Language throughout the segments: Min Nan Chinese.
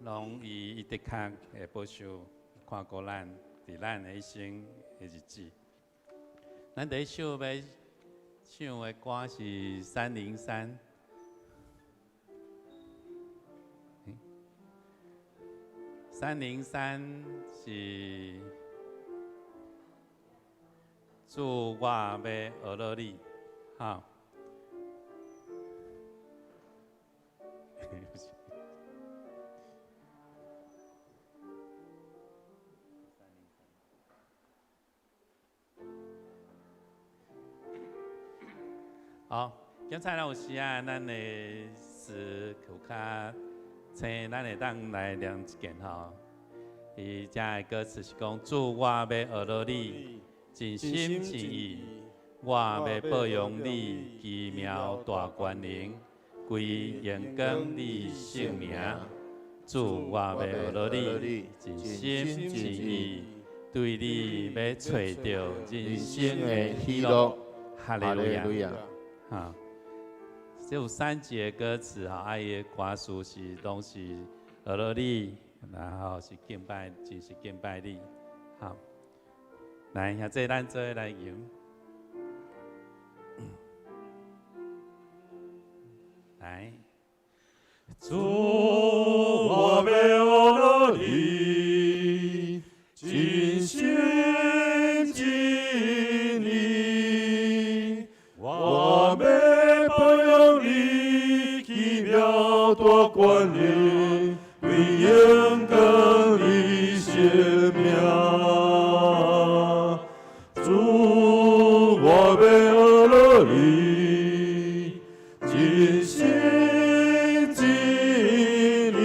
攏伊伊的確會保守看顧咱，佇咱的一生的日子。咱第一首欲唱的歌是三零三，三零三是主，我欲學落你，哈。好，剛才咱有時啊，咱的詞有較青，咱會當來念一遍吼。伊遮的歌詞是講：主，我欲學落你，盡心盡意，我欲報揚你奇妙大權能，歸榮光你聖名。主，我欲學落你，盡心盡意，對你欲揣著人生的喜樂。哈利路亞。哈，這有三節歌詞哈，啊，伊的歌詞是攏是學落你，然後是敬拜，真是敬拜你。好，來，現在咱做伙來吟。來，主，我欲學落你，盡心盡意，我欲報揚你奇妙大權能，歸榮光你聖名。主，我欲學落你，盡心盡意，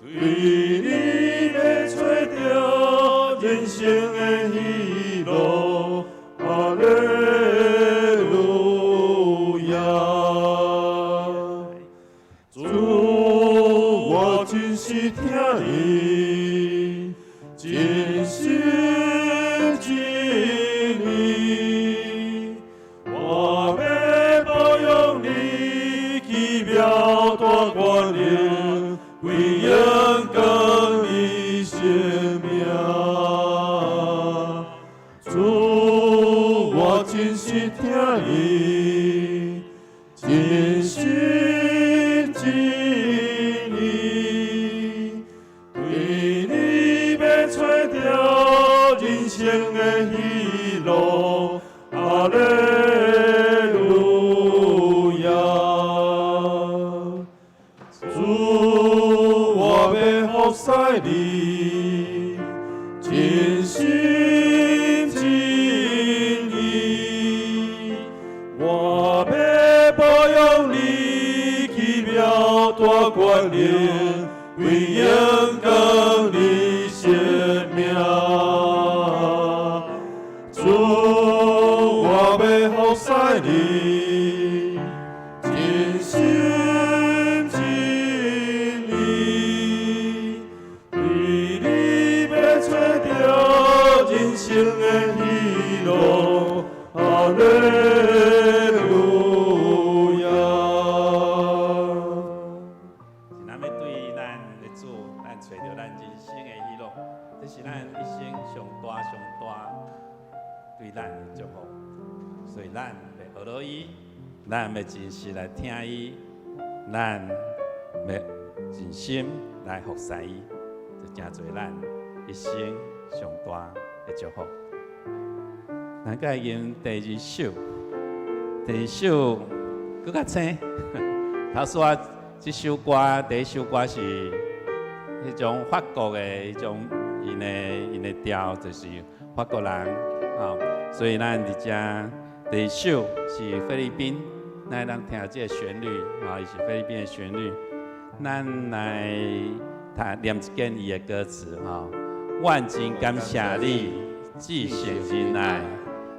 對你欲揣著人生的喜樂。哈利路亞。主，我真實疼你，盡心盡意，我欲報揚你奇妙大權能，歸榮光你聖名。主，我真實疼你，盡心盡意，對你欲揣著人生的喜樂。哈利路亞。主，我欲服侍你，盡心盡意，我欲報揚你奇妙大權能，歸榮光你聖名。主，我欲服侍你，盡心盡意，對你欲揣著人生的喜樂。哈利路亞。是咱欲對咱的主，咱揣著咱人生的喜樂，這是咱一生上大上大對咱的祝福。所以咱欲學落伊，咱欲真實來疼伊，咱欲盡心來服侍伊，這成做咱一生上大的祝福。咱閣用第二首，第二首閣較青。頭先我這首歌，第一首歌是彼種法國的彼種，𪜶的調就是法國人，吼，所以咱佇遮第二首是菲律賓，咱會當聽這个旋律，啊，伊是菲律賓的旋律。咱來讀念一遍伊的歌詞，吼。阮真感謝你，至聖仁愛，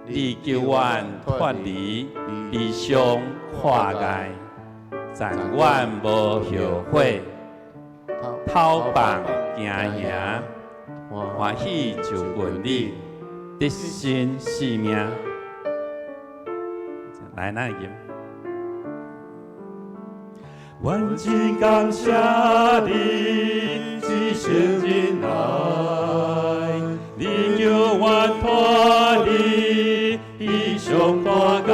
你救阮脫離悲傷渴愛，贈阮無後悔，透放行行，歡喜就近你，得新生命。來，咱來吟。阮真感謝你，至聖仁愛，你叫阮脫離彼上大界，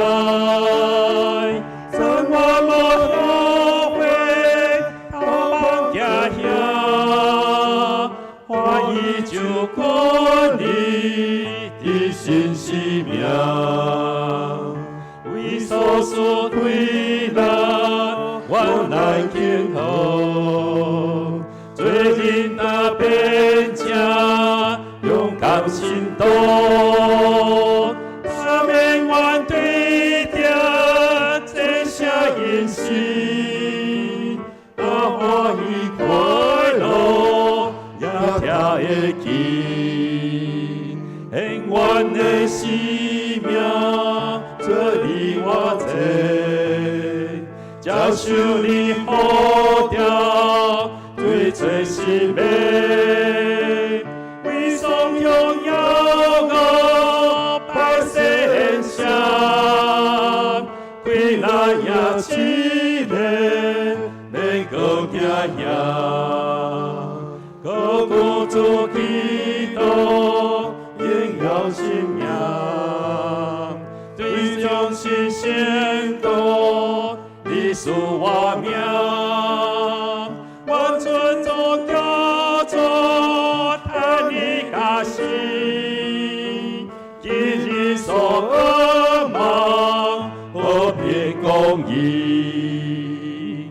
算我無後悔，逃亡家鄉，歡喜就看你的新生命，為所事推難，患難慶賀，做人若變成勇敢信徒，赦免阮對敵，戰勝因死，大歡喜快樂也聽會記，願阮的生命做你活祭。接受你呼召，追隨使命，為頌榮耀拜聖像，困難也試煉，免閣驚嚇，堅固主基督，榮耀聖名，對眾生宣告。你是我命，願尊主叫做嘆你家心，今日所渴望和平公義。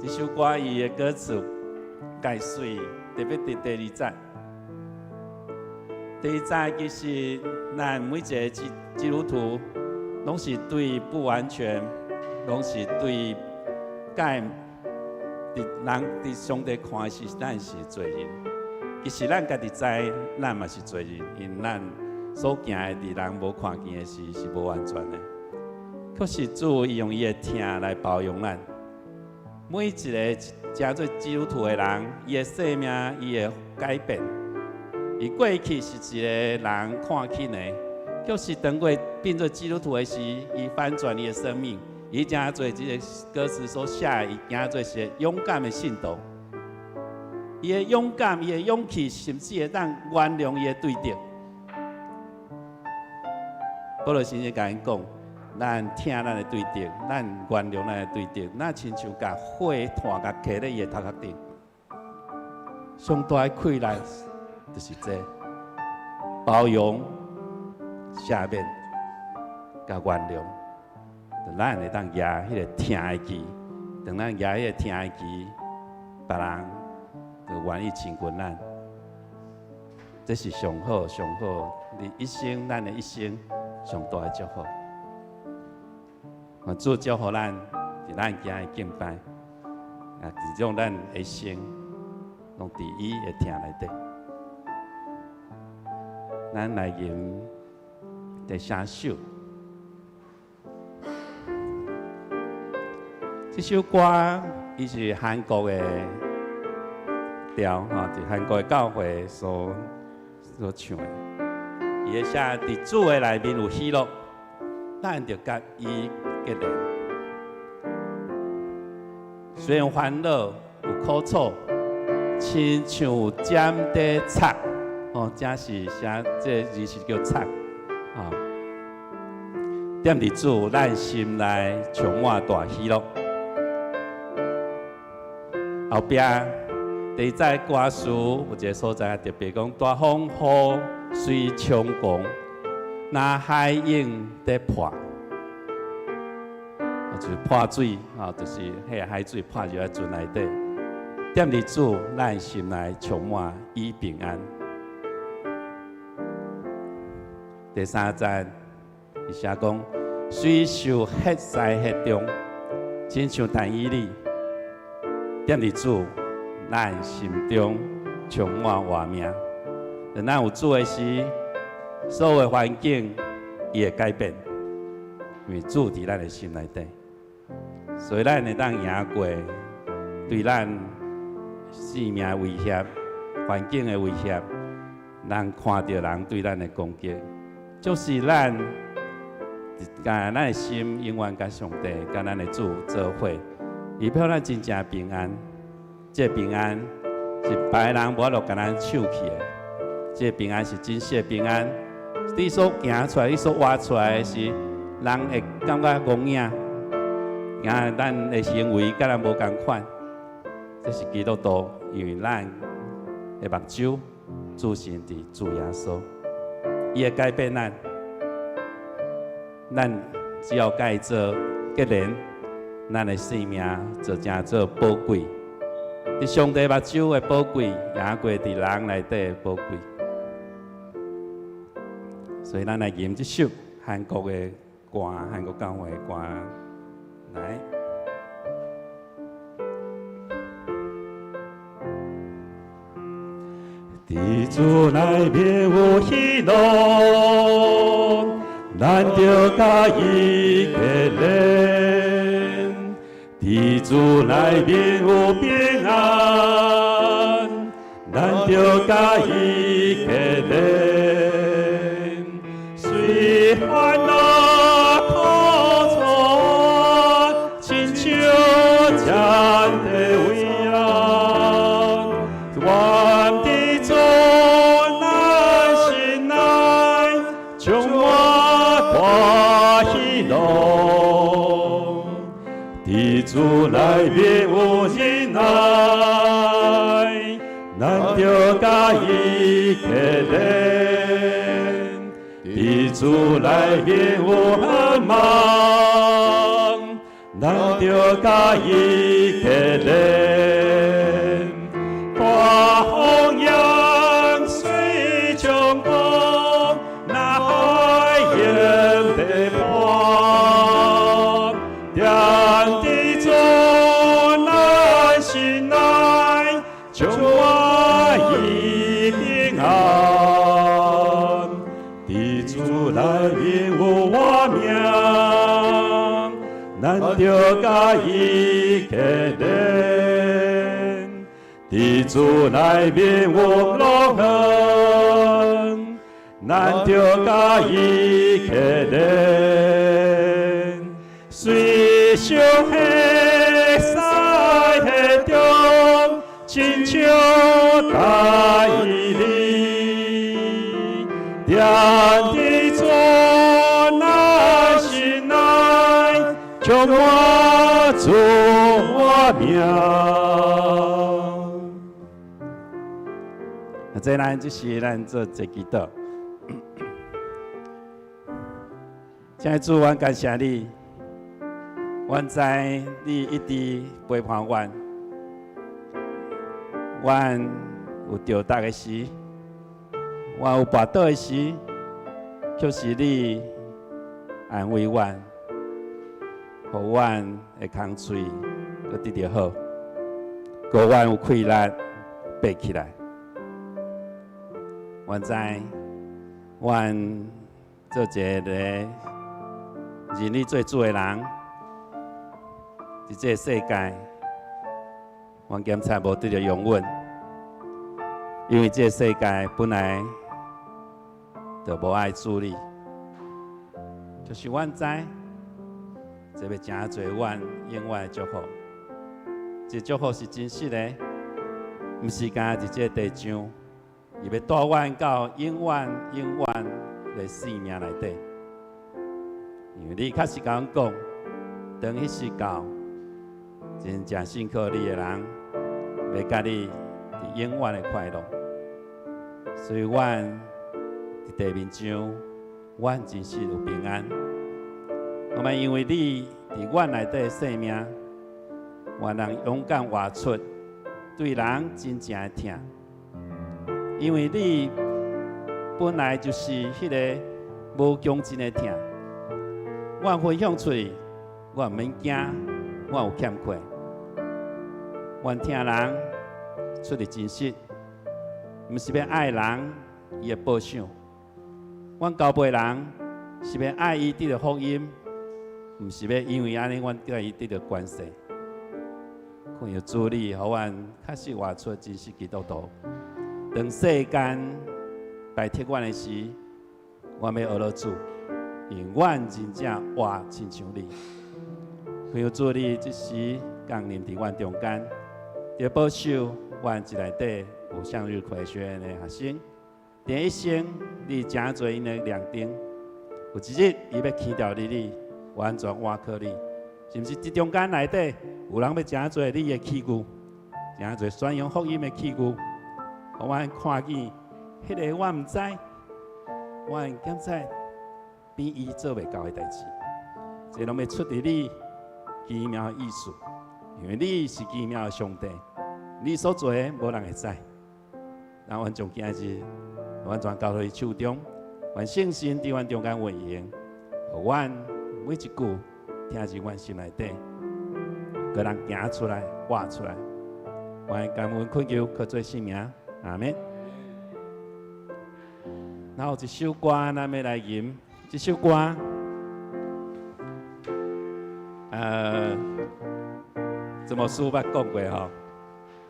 這首歌伊的歌詞蓋媠，特別佇第二節。第二節其實咱每一个基督徒，攏是對不完全，攏是對蓋佇人佇上帝看是咱是罪人。其實咱家己知，咱嘛是罪人，因咱所行的佇人無看見的事是無完全的。可是主伊用伊的疼來包容咱。每一个成做基督徒的人，伊的生命伊會改變。伊過去是一个人看輕的，卻是當過變做基督徒的時，伊翻轉伊的生命。伊成做這个歌詞所寫的，伊行做是勇敢的信徒。伊的勇敢，伊的勇氣，甚至會當原諒伊的對敵。保羅先生共𪜶講，咱疼咱的對敵，咱原諒咱的對敵，咱親像共火炭共囥咧伊的頭殼頂。上大的困難就是這包容、赦免、佮原諒，就咱會當舉彼个疼的旗，當咱舉彼个疼的旗，別人就願意親近咱。這是上好上好，你一生咱的一生上大的祝福。主祝福咱，佇咱今日敬拜，啊，這種咱的心，攏佇伊的疼內底。咱來吟第三首，這首歌伊是韓國的調吼，佇韓國的教會所唱的。伊會寫佇主的內面有喜樂，咱就佮伊結連。雖然煩惱有苦楚，親像針佇插，哦，這是寫這字是叫插，哦。踮佇主，咱心內充滿大喜樂。後壁第二節歌詞有一个所在特別講，大風雨雖衝狂，若海湧佇破，就是破水，啊，就是彼个海水破入來船內底。踮佇主，咱心內充滿伊平安。第三節，伊寫講，雖受彼災彼重，親像但以理，踮佇主，咱心中充滿活命。當咱有主的時，所有的環境伊會改變，因為主佇咱的心內底，所以咱會當贏過對咱性命的威脅、環境的威脅，咱看著人對咱的攻擊，就是咱共咱的心永遠佮上帝、佮咱的主做伙，伊予咱真正平安。這個平安是別人無法度共咱搶去的。這個平安是真實的平安。你所行出來，你所活出來的是人會感覺戇影，驚咱的行為佮咱無仝款。這是基督徒，因為咱的目睭注視佇主耶穌，伊會改變咱。咱只要共伊做結連，咱的生命就成做寶貴。佇上帝目睭的寶貴，贏過佇人內底的寶貴。所以，咱來吟這首韓國的歌，韓國教會的歌，來。佇主內面有喜樂，咱著佮伊結連。佇主內面有平安，咱著佮伊結連。雖煩惱苦楚，親像井底葦仔，願佇主咱心內充滿大喜樂。佇主內面有忍耐，咱著佮伊結連。佇主內面有盼望，咱著佮伊結連。大風揚，水衝波，那海湧地破，踮佇主咱心內，充滿伊平安。佇主內面有活命，咱著佮伊結連。佇主內面有樂園，咱著佮伊結連。雖小彼西彼中，親像大義理，踮佇主咱心內，充滿主活命。這咱就是咱做一個祈禱。親愛的主，阮感謝你，阮知你一直陪伴阮，阮有著觸的時，阮有跋倒的時，卻是你安慰阮，予阮的空喙閣得著好，閣阮有氣力爬起來。阮知，阮做一个認你做主的人，佇這个世界，阮檢查無得著容忍，因為這个世界本來就無愛主你，就是阮知，這欲成做阮永遠的祝福。這祝福是真實的，毋是干佇這個地上。伊欲帶阮到永遠、永遠的生命內底，因為你確實共阮講，當彼時到，真正信靠你的人，欲佮你佇永遠的快樂。所以，阮佇地面上，阮真實有平安。我們因為你佇阮內底的生命，阮能勇敢活出對人真正的疼。因為你本來就是彼個無窮盡的疼，阮分享出去，我毋免驚，我有欠缺。阮疼人出自真實，毋是欲愛人伊的報賞。阮交陪人是欲愛伊得著福音，毋是欲因為按呢，阮佮伊得著關係。懇求主你，予阮確實活出真實基督徒。當世間排斥阮的時，阮欲學著主，因為阮真正活親像你。求主你這時降臨佇阮中間，著保守阮這內底有向日葵學院的學生，佇一生你誠濟𪜶的亮燈，有一日伊欲起掉你，你完全倚靠你，甚至這中間內底有人欲成做你的器具，成做宣揚福音的器具，予阮看見，彼个我毋知，我感覺比伊做袂到的代誌，這攏欲出佇你奇妙的意思，因為你是奇妙的上帝，你所做的無人會知。咱阮將今日完全交予伊手中，願聖神佇阮中間運行，予阮每一句聽進阮心內底，予人行出來、活出來。阮感恩懇求，靠主聖名，阿們。然後一首歌，咱欲來吟。這首歌，怎麼書捌講過吼？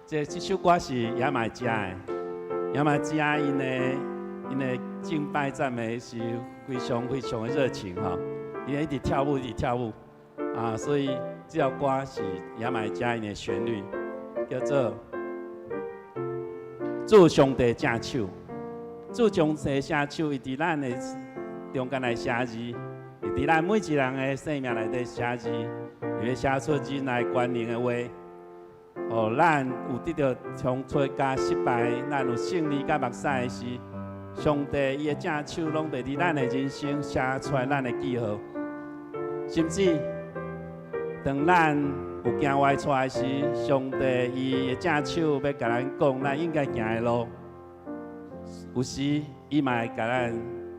這首歌是牙買加的，牙買加𪜶的敬拜讚美是非常非常的熱情吼，伊一直跳舞，一直跳舞啊，所以這首歌是牙買加𪜶的旋律，叫做《主上帝正手》。主上帝正手，伊佇咱的中間來寫字，伊佇咱每一人的生命內底寫字，伊欲寫出仁愛權能的話，予咱有得著衝出佮失敗，咱有勝利佮目屎的時，上帝伊的正手攏會佇咱的人生寫出來咱的記號，甚至當咱有行歪錯的時，上帝伊的正手欲共咱講，咱應該行的路。有時伊嘛會共咱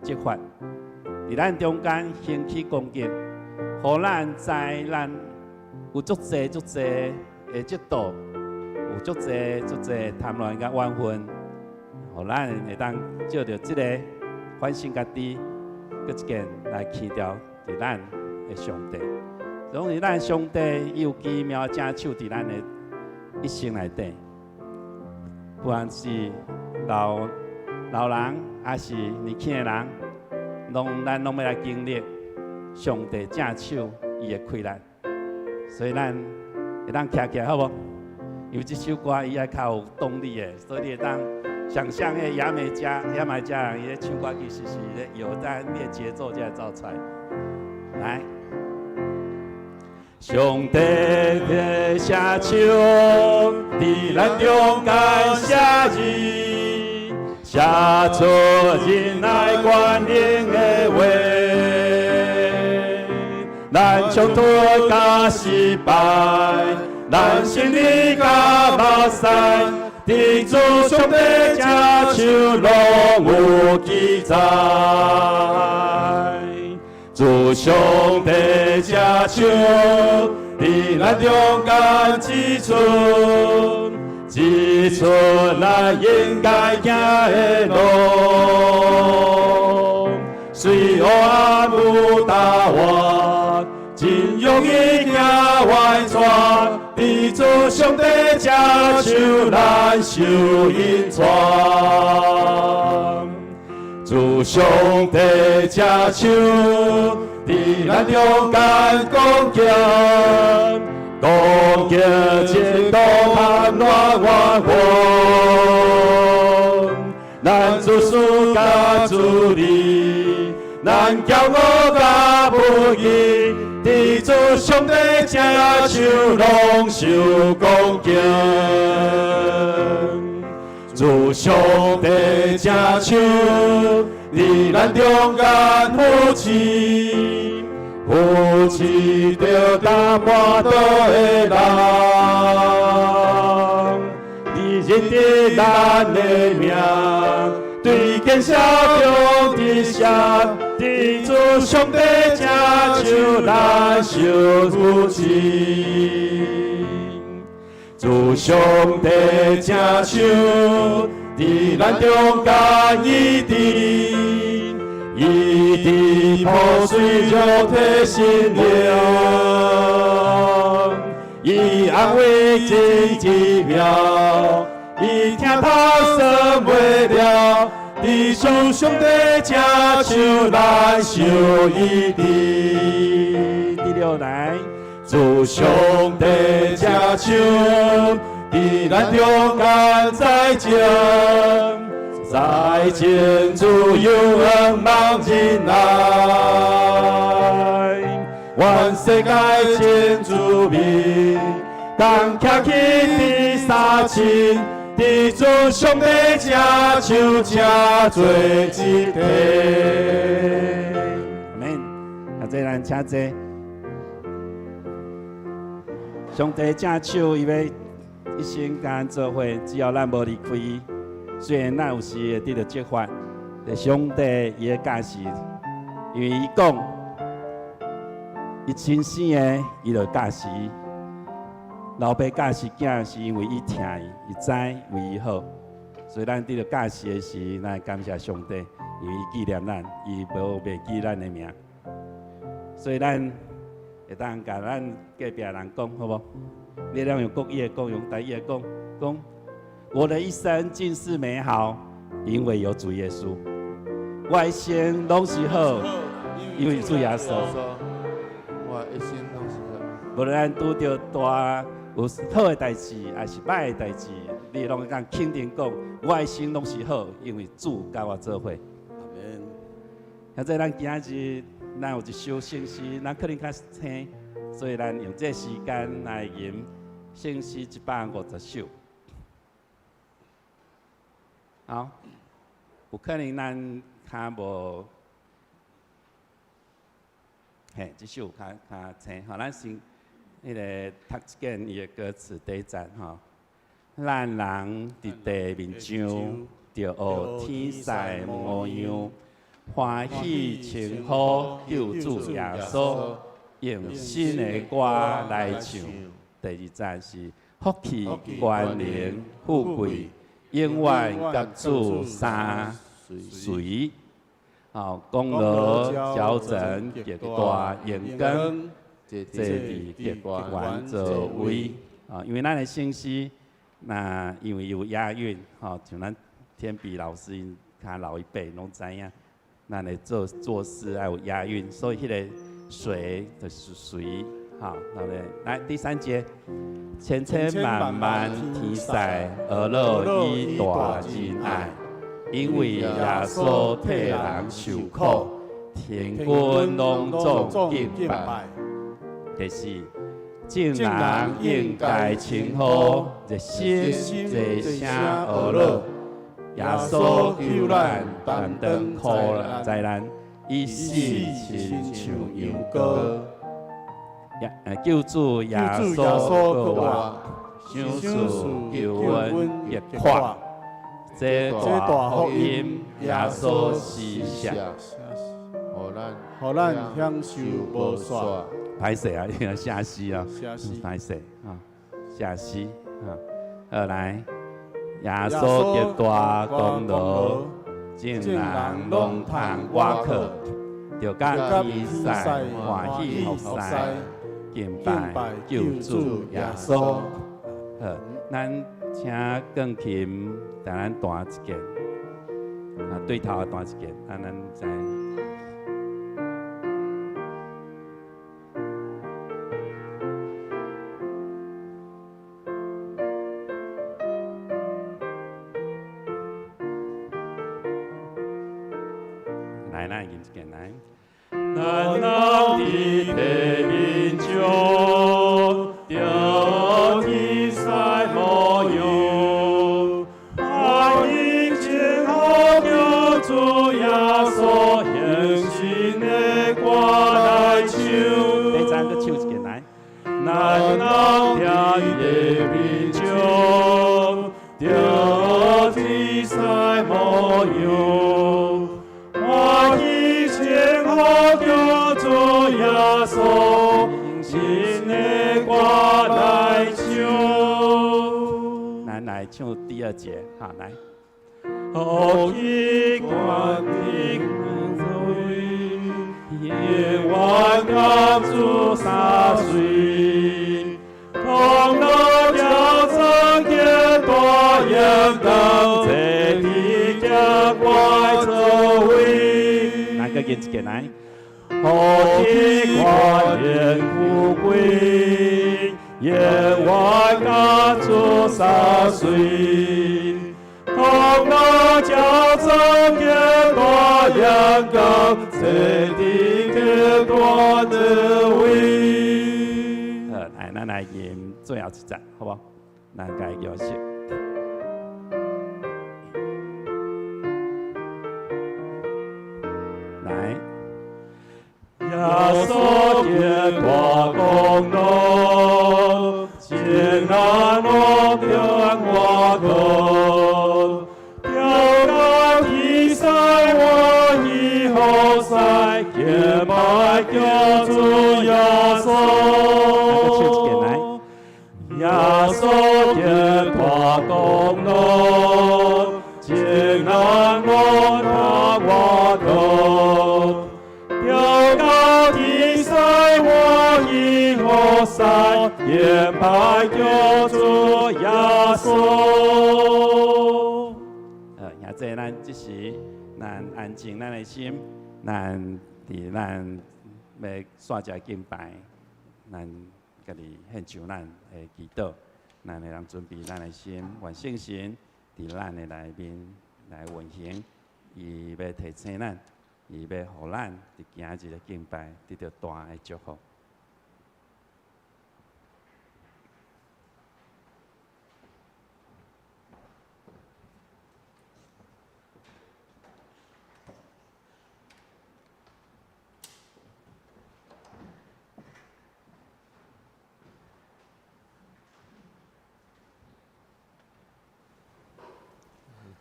責罰，佇咱中間興起攻擊，予咱知咱有足濟足濟的嫉妒，有足濟足濟貪戀佮怨恨，予咱會當藉著這個反省家己，閣一遍來起掉佇咱的上帝。總是咱上帝伊有奇妙正手佇咱的一生內底，不管是老老人抑是年輕的人，咱攏欲來經歷上帝正手伊的氣力，所以咱會當徛起來好無？因為這首歌伊愛較有動力的，所以你會當想象彼個牙買加人伊咧唱歌，其實是咧搖咱你的節奏才會走出來。來，上帝的正手，佇咱中間寫字，寫出仁愛權能的話。咱衝突佮失敗，咱勝利佮目屎，佇主上帝正手攏有記載。主上帝正手，佇咱中間指出，指出咱應該行的路。雖黑暗有大活，真容易行歪跩。佇主上帝正手，咱受引帶。主上帝正手，佇咱中間攻擊，攻擊嫉妒貪戀怨恨。咱自私佮自利，咱驕傲佮不義，佇主上帝正手攏受攻擊。主上帝正手，佇咱中間扶持，扶持著擔絆倒的人。你認得咱的名，對見笑中的寫，佇主上帝正手咱受扶持。主上帝正手，佇咱中間醫治，醫治破碎肉體心靈，伊安慰真奇妙，伊疼痛算袂了，佇主上帝正手咱受醫治。第六來，主上帝正手，佇咱中間在前，在前主有恩望仁愛，願世界真主名，當徛起佇三親，佇主上帝正手正做一體。阿們，啊，這咱請坐。上帝正手，伊欲一生共咱做伙，只要咱無離開伊。雖然咱有時會得著責罰，但上帝伊會教示，因為伊講，伊親生的，伊就教示。老爸教示囝，是因為伊疼伊，伊知為伊好，所以咱得著教示的時，咱會感謝上帝，因為伊紀念咱，伊無袂記咱的名，所以咱會當共咱隔壁人講，好無？你攏用國語的講，用台語的講，講我的一生盡是美好，因為有主耶穌。我一生攏是好，因為主耶穌。我一生攏是好。無論咱拄著大有好的代誌，抑是歹的代誌，你攏會當肯定講，我一生攏是好，因為主佮我做伙。阿們。現在咱今日咱有一首聖詩，咱可能較輕，所以咱用這時間來吟聖詩150首。好，有可能咱較無，嘿，這首較較輕，吼，咱先彼个讀一遍伊的歌詞第一節吼。咱人佇地面上，著學天使模樣，歡喜稱呼救主耶穌，用新的歌來唱。第二節是福氣、權能、富貴，永遠佮主相隨。好，功勞矯正極大榮光，坐佇極懸座位。啊，因為咱的聖詩，那因為有押韻，吼，像咱天比老師𪜶較老一輩攏知影，咱的做做事愛有押韻，所以彼个隨就是隨，好，那咧來第三節，千千萬萬天使呵咾以大仁愛，因為耶穌替人受苦，天軍攏總敬拜。第四，眾人應該稱呼，熱心齊聲呵咾，耶穌救咱擔當苦難災難，伊死親像羊羔。救主耶穌復活，賞賜救恩極闊，這大福音耶穌施捨，予咱享受無煞。歹勢啊，你寫詩啊，歹勢啊，寫詩啊。好來，耶穌極大功勞，眾人攏通倚靠，著佮天使歡喜服侍，敬拜救主耶穌。好，咱請鋼琴帶咱彈一件，啊，對頭彈一件，啊，咱再。來，咱吟一件來。咱人佇地面上，著天使模樣，歡喜稱呼救主耶穌，用新的歌來唱。第三閣唱一件來。咱人佇地面上，著天使模樣，歡喜稱呼救主耶穌，新的歌來唱。咱來唱第二節，好來。福氣權能富貴，永遠佮主相隨，功勞矯正極大榮光，坐佇極懸座位。咱閣吟一遍來。福福气欢迎富贵，永远甲主相随。同乐交赞见大阳光，坐伫极大的位。好，来，咱来吟最後一節，好無？咱共伊舉手。來，耶穌的大功勞，情難我向我靠，調到天使我以何在，敬拜叫主耶穌。唱一遍來。耶穌的大功勞，情難我向我靠，調到天使我以何在，敬拜叫主耶穌。兄弟，咱這時咱安靜咱的心，咱佇咱欲煞這敬拜，咱家己獻上咱的祈禱，咱會當準備咱的心，願聖神佇咱的內面來運行，伊欲提醒咱，伊欲予咱佇今日的敬拜得著大的祝福。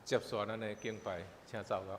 接續咱的敬拜，請走到。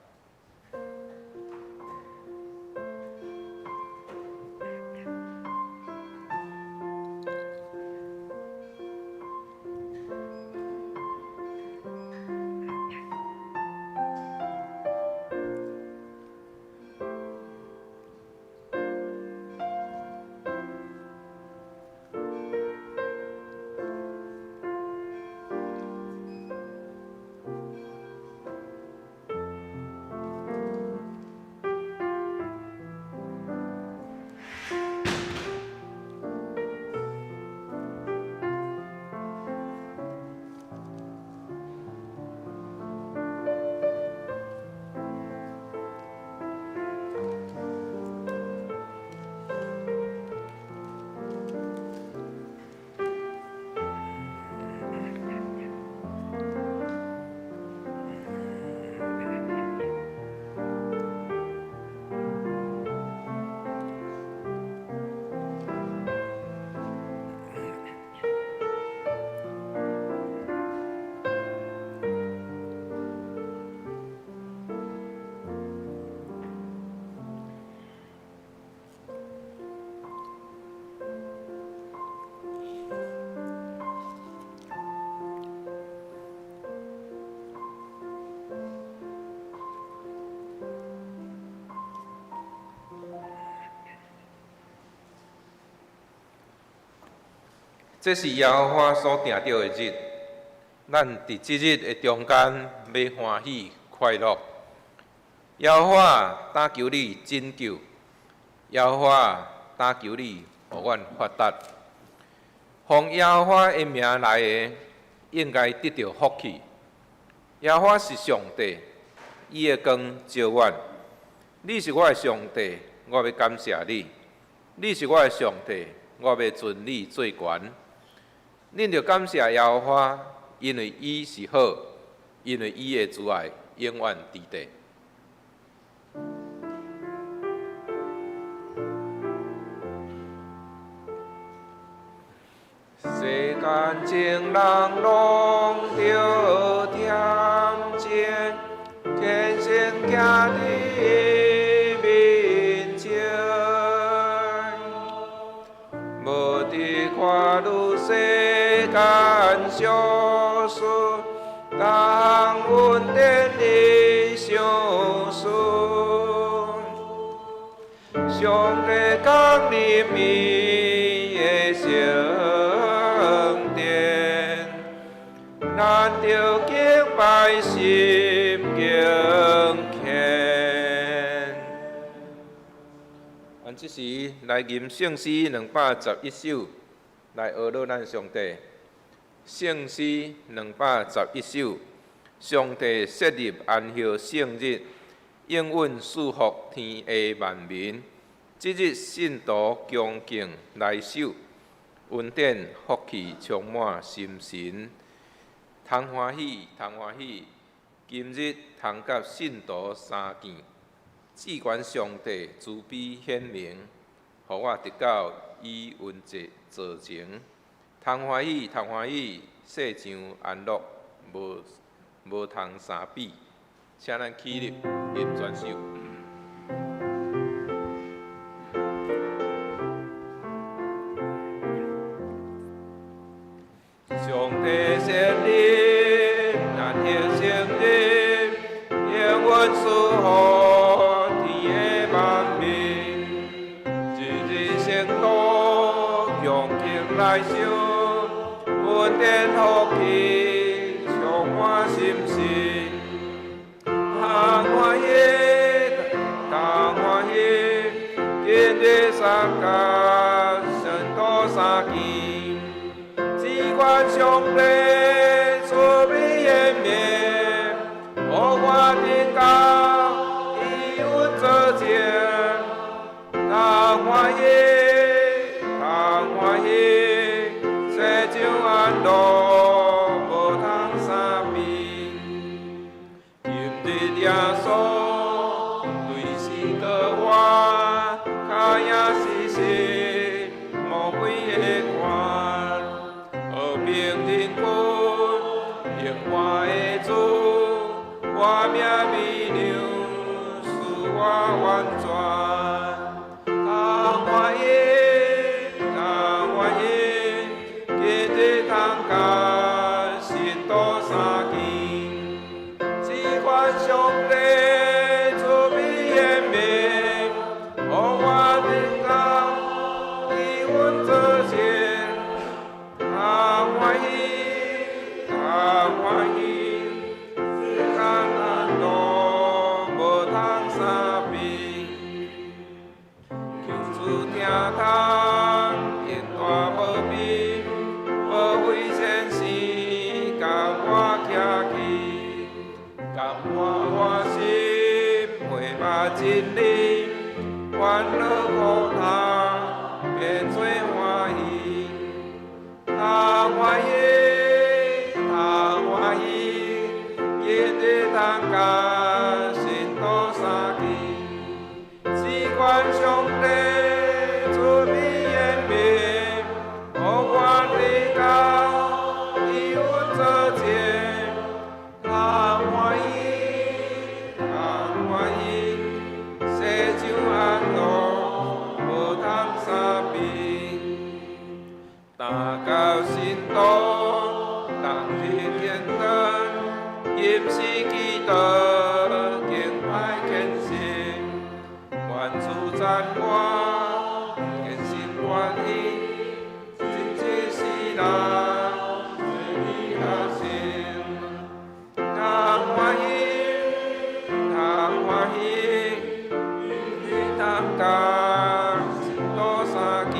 這是耶和華所定著的日，咱佇這日的中間欲歡喜快樂。耶和華打求你拯救，耶和華打求你予阮發達。奉耶和華的名來的，應該得著福氣。耶和華是上帝，伊的光照阮。你是我的上帝，我欲感謝你。你是我的上帝，我欲尊你做懸。恁著感謝耶和華，因為伊是好，因為伊的慈愛永遠佇地。世間情人攏著恬靜，虔誠行佇面前，無佇看汝世間小事，逐項恩典你賞賜，上帝降臨伊的聖殿，咱著敬拜心敬虔。咱這時來吟聖詩211首，來呵咾咱上帝。聖詩211首，上帝設立安息聖日，應允賜福天下萬民。這日信徒恭敬來守，恩典福氣充滿心神。通歡喜，通歡喜！今日通佮信徒相見，至懸上帝慈悲顯明，予我得到以恩做證。通歡喜，通歡喜！世上安樂，無無通相比。請咱起立，吟全首。上帝設立安息聖日，應允賜福天下萬民。這日聖徒恭敬來守，恩典福氣充滿心神。通歡喜，通歡喜，今日相佮聖徒相見。至懸上帝慈悲顯明，予我得到以恩做證。通歡喜，通歡喜，世上安樂無通相比。今日耶穌對死過活，跤影是神魔鬼的權。和平人君，榮華的主，活命美良，賜我完全。通歡喜，通歡喜，今日通佮信徒相見。至懸上帝慈悲顯明，予我得到以恩做證。通歡喜，通歡喜，世間安樂無通相比。求主聽通，永大無邊，無非先生共我徛起，甘我歡心回目真理，煩惱苦痛變做歡喜。通歡喜，通歡喜，今日通佮信徒相見。至懸上帝慈悲顯明，予我得到以恩做證。通歡喜，通歡喜，世上安樂無通相比。但到信徒同入天堂，吟詩祈禱敬拜虔誠，願主讚我堅心願意，真這世人做你學生。通歡喜，通歡喜，今日通佮信徒相見。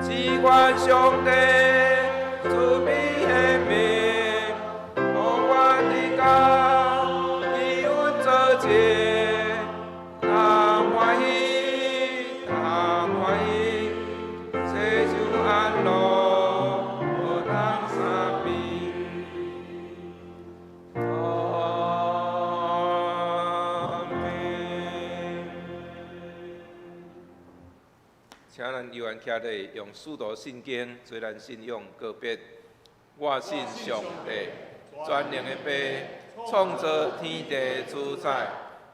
至懸上帝慈悲顯明，予我得到以恩做證。通歡喜，通歡喜，世上安樂無通相比。阿們。請咱猶原徛咧，用使徒信經做咱信仰告別。我信上帝，全能的父，創造天地主宰。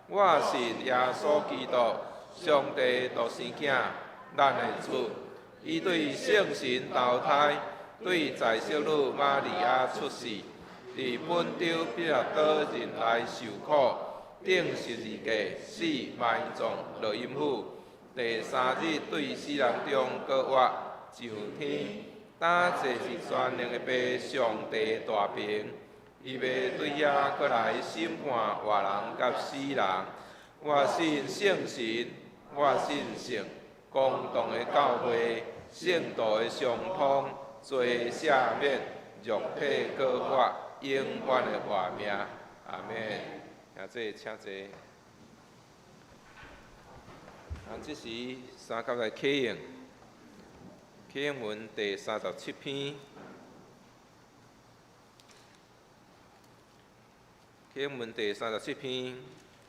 我信耶穌基督，上帝獨生囝，咱的主。伊對聖神投胎，對在聖女瑪利亞出世，佇本丟彼拉多忍耐受苦，釘十字架，死埋葬，落陰府。第三日對死人中閣活，上天，擔坐佇全能的父上帝大爿。伊欲對遐閣來審判活人佮死人。我信聖神，我信聖公同的教會，聖徒的相通，罪赦免，肉體過活，永遠的活命。阿們。兄弟，請坐。啊，這時三級來啟應，啟應文第三十七篇，啟應文第三十七篇，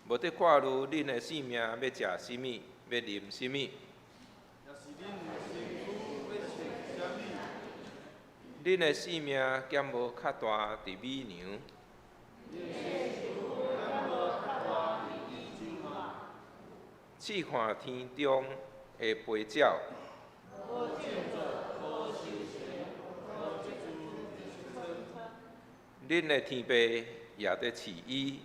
無得掛慮恁的性命欲食啥物，欲啉啥物。恁的性命敢無較大佇米糧？試看天中的飛鳥。恁的天父也佇飼伊。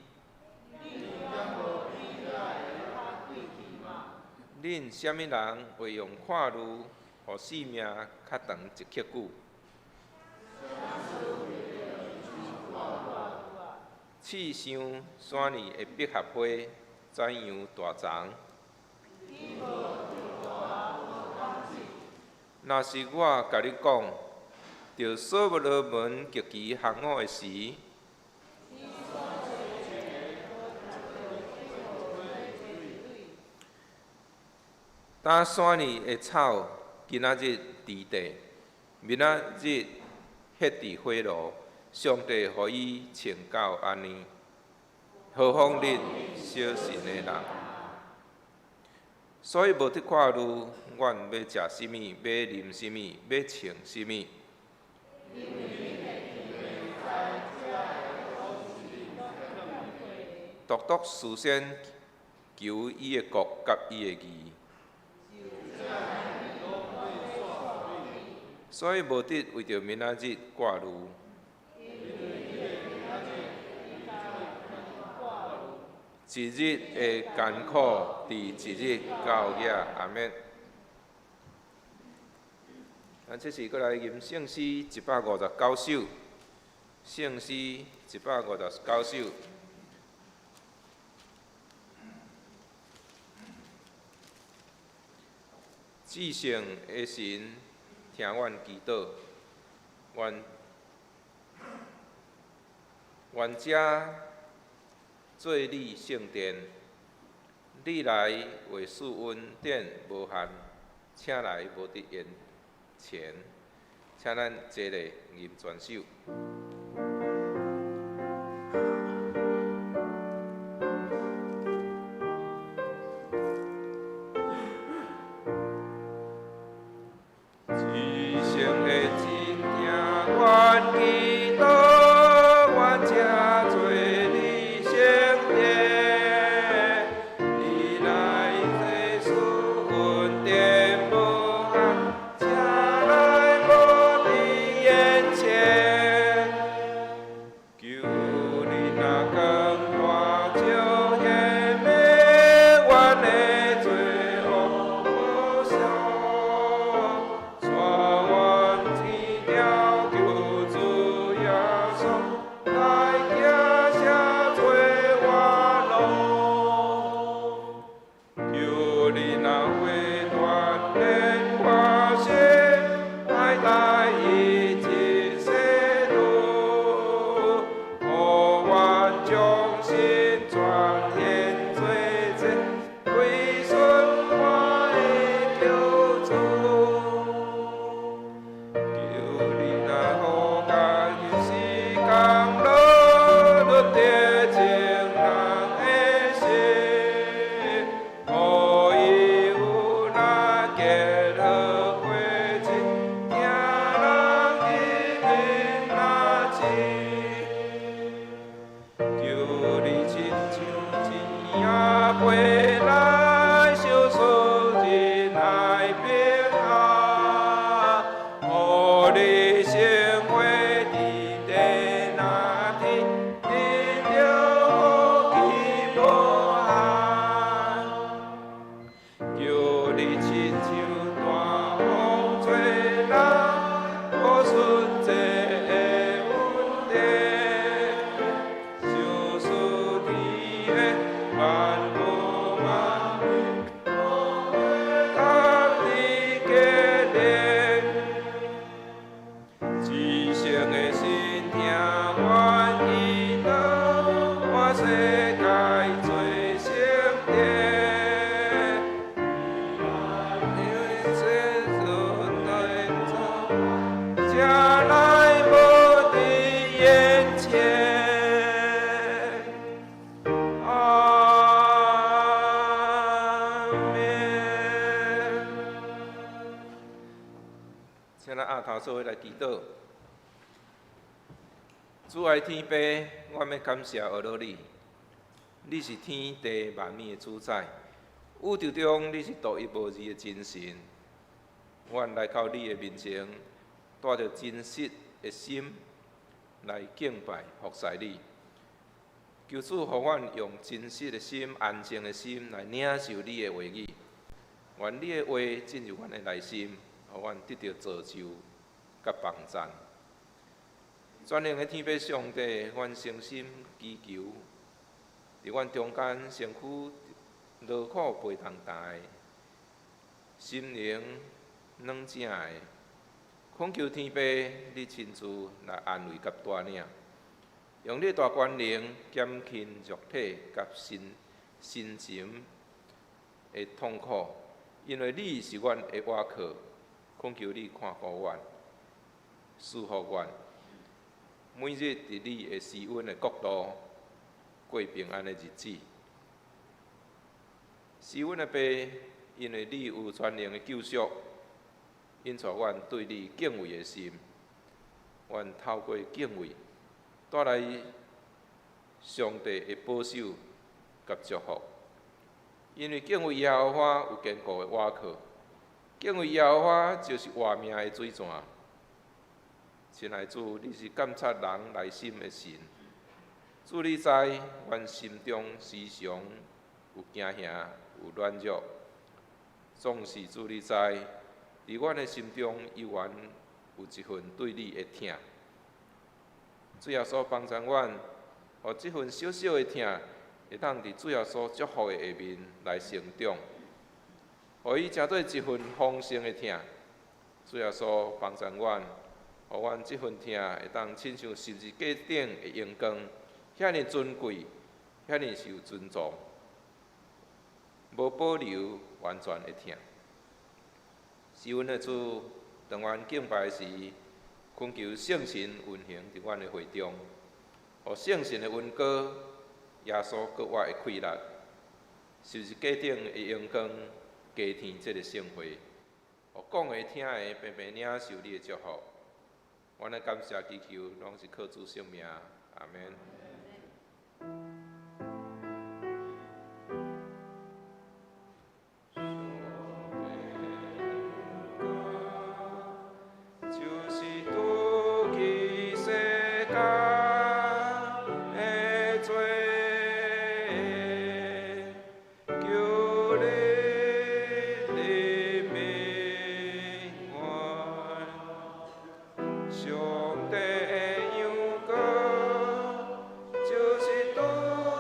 恁啥物人會用看慮，予性命較長一刻久？試想山裡的百合花怎樣大叢？若是我共你講，著所羅門極其行伍的時，當山裡的草今仔日佇地，明仔日歇佇火爐，上帝予伊穿到按呢，何況恁小信的人？所以無得掛慮，阮欲食啥物，欲啉啥物，欲穿啥物。獨獨事先求伊的國佮伊的義。所以無得為著明仔日掛慮。一日的艱苦，佇一日夠額。阿們。咱這時閣來吟聖詩159首，聖詩159首。至聖的神，聽阮祈禱，願願這做你聖殿，你來為賜恩典無限，請來無佇眼前，請咱齊來吟全首。至聖的神，聽阮祈禱，願這做你聖殿，你來賜恩典無限，請來無佇眼前。求你若更大照顯明，阮的罪惡無數，帶阮天條救主耶穌來行寫做我路。求你若會鍛鍊我心，愛帶一切世路，予阮將心轉現做這歸順我的救主。求你若予家己時間落落得情人的心，予伊有那結好過日，聽人一面若真。求你親像一仔飛來，相思仁愛平安，予你生活佇地若天，得著福氣無限。求你親像大風吹來，予順濟的恩典，相思天的萬古萬。請咱阿頭做伙來祈禱。主愛天父，我欲感謝阿羅你，你是天地萬物的主宰，宇宙中你是獨一無二的真神。阮來到你的面前，帶著真實的心來敬拜服侍你。求主予阮用真實的心、安靜的心來領受你的話語。願你的話進入阮的內心，予阮得著造就佮幫贊。全能的天父上帝，阮誠心祈求，佇阮中間身軀勞苦背重擔的，心靈軟正的，懇求天父你親自來安慰佮帶領，用你大權能減輕肉體佮心心情的痛苦，因為你是阮的倚靠，懇求你看顧阮，賜福阮，每日佇你的施恩的國度過平安的日子。是阮的爸，因為你有全能的救贖，引帶阮對你敬畏的心。阮透過敬畏，帶來上帝的保守佮祝福。因為敬畏耶和華有堅固的倚靠，敬畏耶和華就是活命的水泉。親愛主，你是監察人內心的神，主你知，阮心中時常有驚嚇，有軟弱，總是主你知，佇阮的心中猶原有一份對你的疼。主耶穌幫助阮，予這份小小的疼，會當佇主耶穌祝福的下面來成長，予伊成做一份豐盛的疼。主耶穌幫助阮，予阮這份疼會當親像十字架頂的榮光，遐爾尊貴，遐爾受尊重，無保留，完全的疼。是阮的主，當阮敬拜時，懇求聖神運行佇阮的會中，予聖神的恩膏，耶穌閣活的氣力，十字架頂的榮光，加添這个聖會，予講的聽的平平領受你的祝福。阮的感謝祈求，攏是靠主聖名，阿們。就是拄起世間的罪，求你憐憫阮。上帝的羊羔，就是拄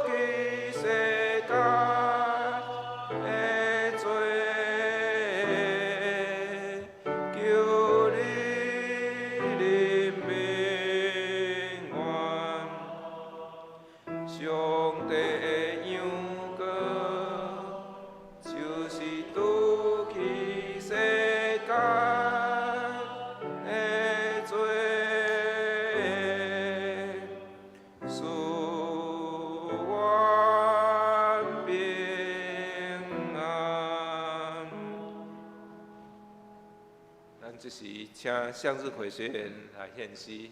起世間的罪，求你憐憫阮。上帝的羊羔，就是拄起世間的罪，賜阮平安。咱這時請向日葵學員來獻詩。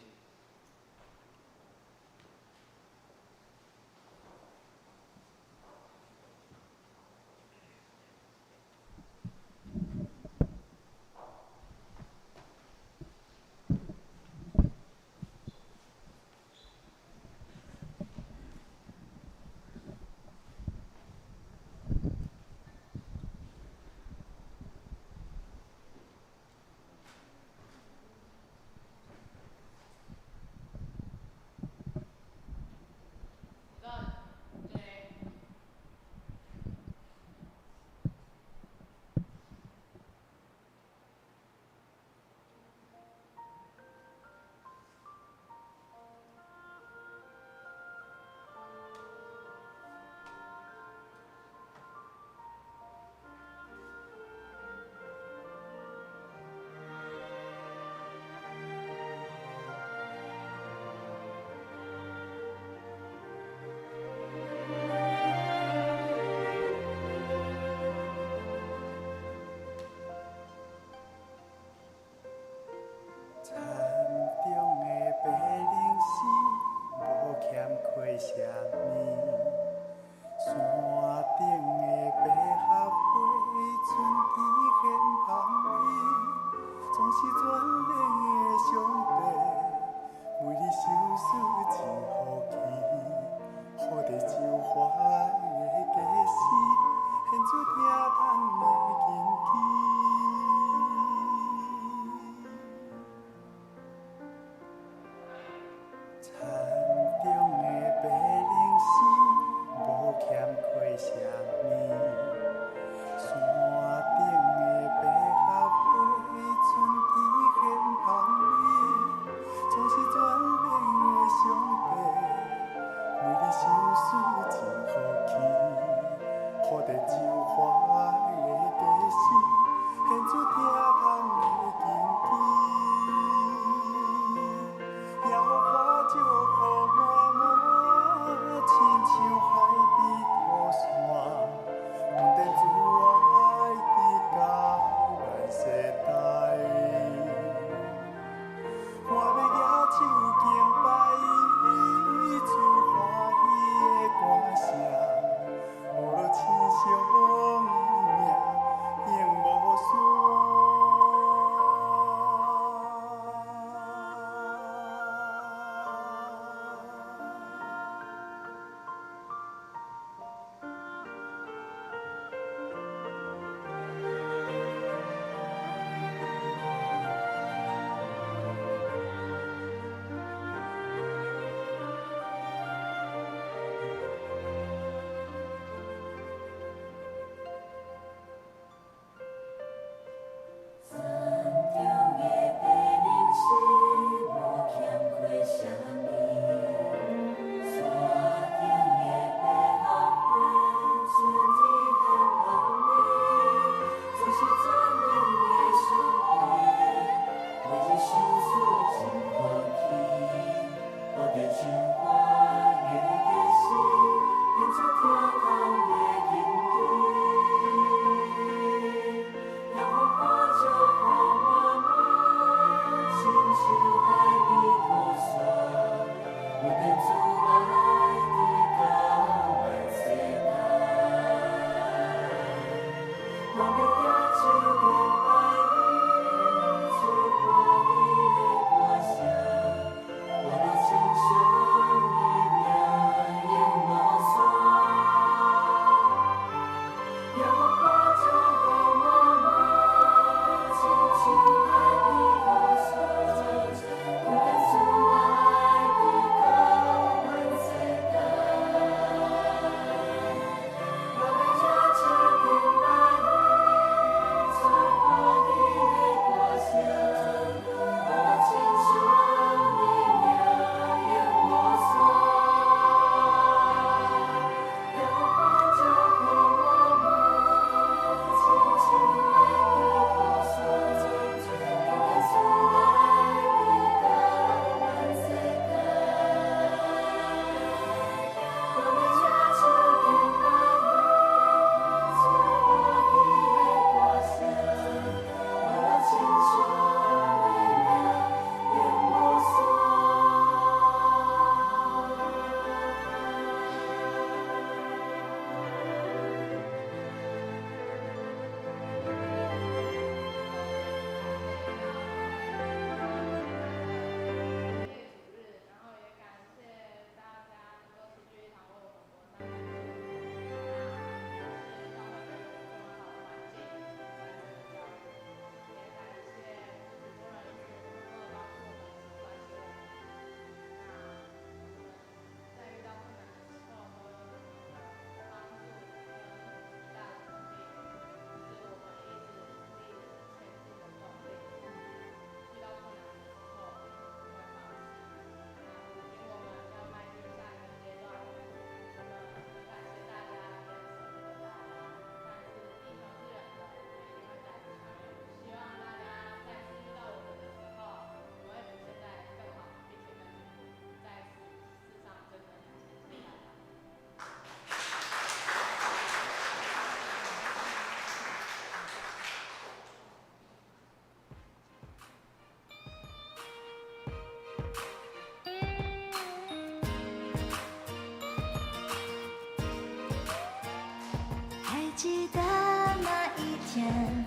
記得那一天，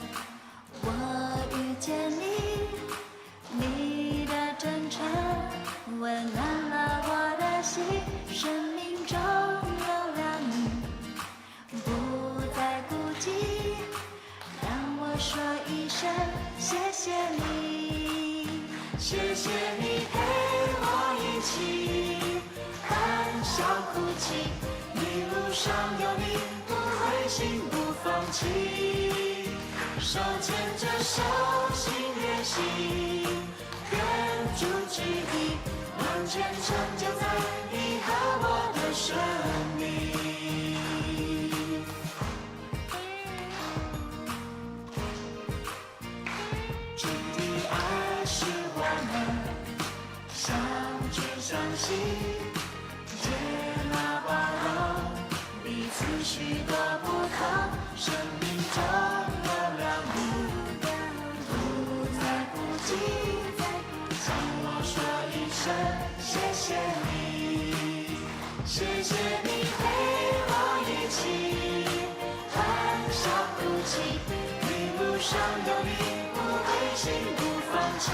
我遇見你，你的真誠溫暖了我的心，生命中有了你，不再孤寂。讓我說一聲謝謝你，謝謝你陪我一起歡笑哭泣，一路上有你，不灰心不放棄，手牽着手，心連心，願主旨意完全成就在你和我的生命。主的愛使我們相知相惜，接納包容，彼此許多不同，生命中有了你，不再孤寂。向我說一聲謝謝你，謝謝你陪我一起歡笑哭泣，一路上有你，不灰心不放棄，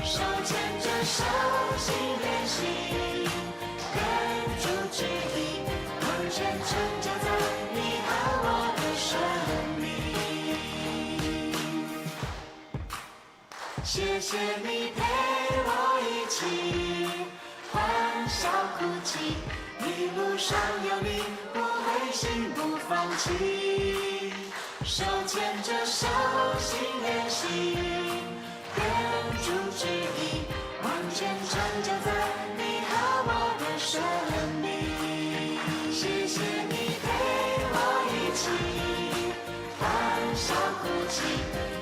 手牽着手，心連心，願主旨意完全成就在你和我的生命。謝謝你陪我一起歡笑哭泣，一路上有你，不灰心不放棄，手牽着手，心連心，願主旨意完全成就在你和我的生命。謝謝你陪我一起歡笑哭泣，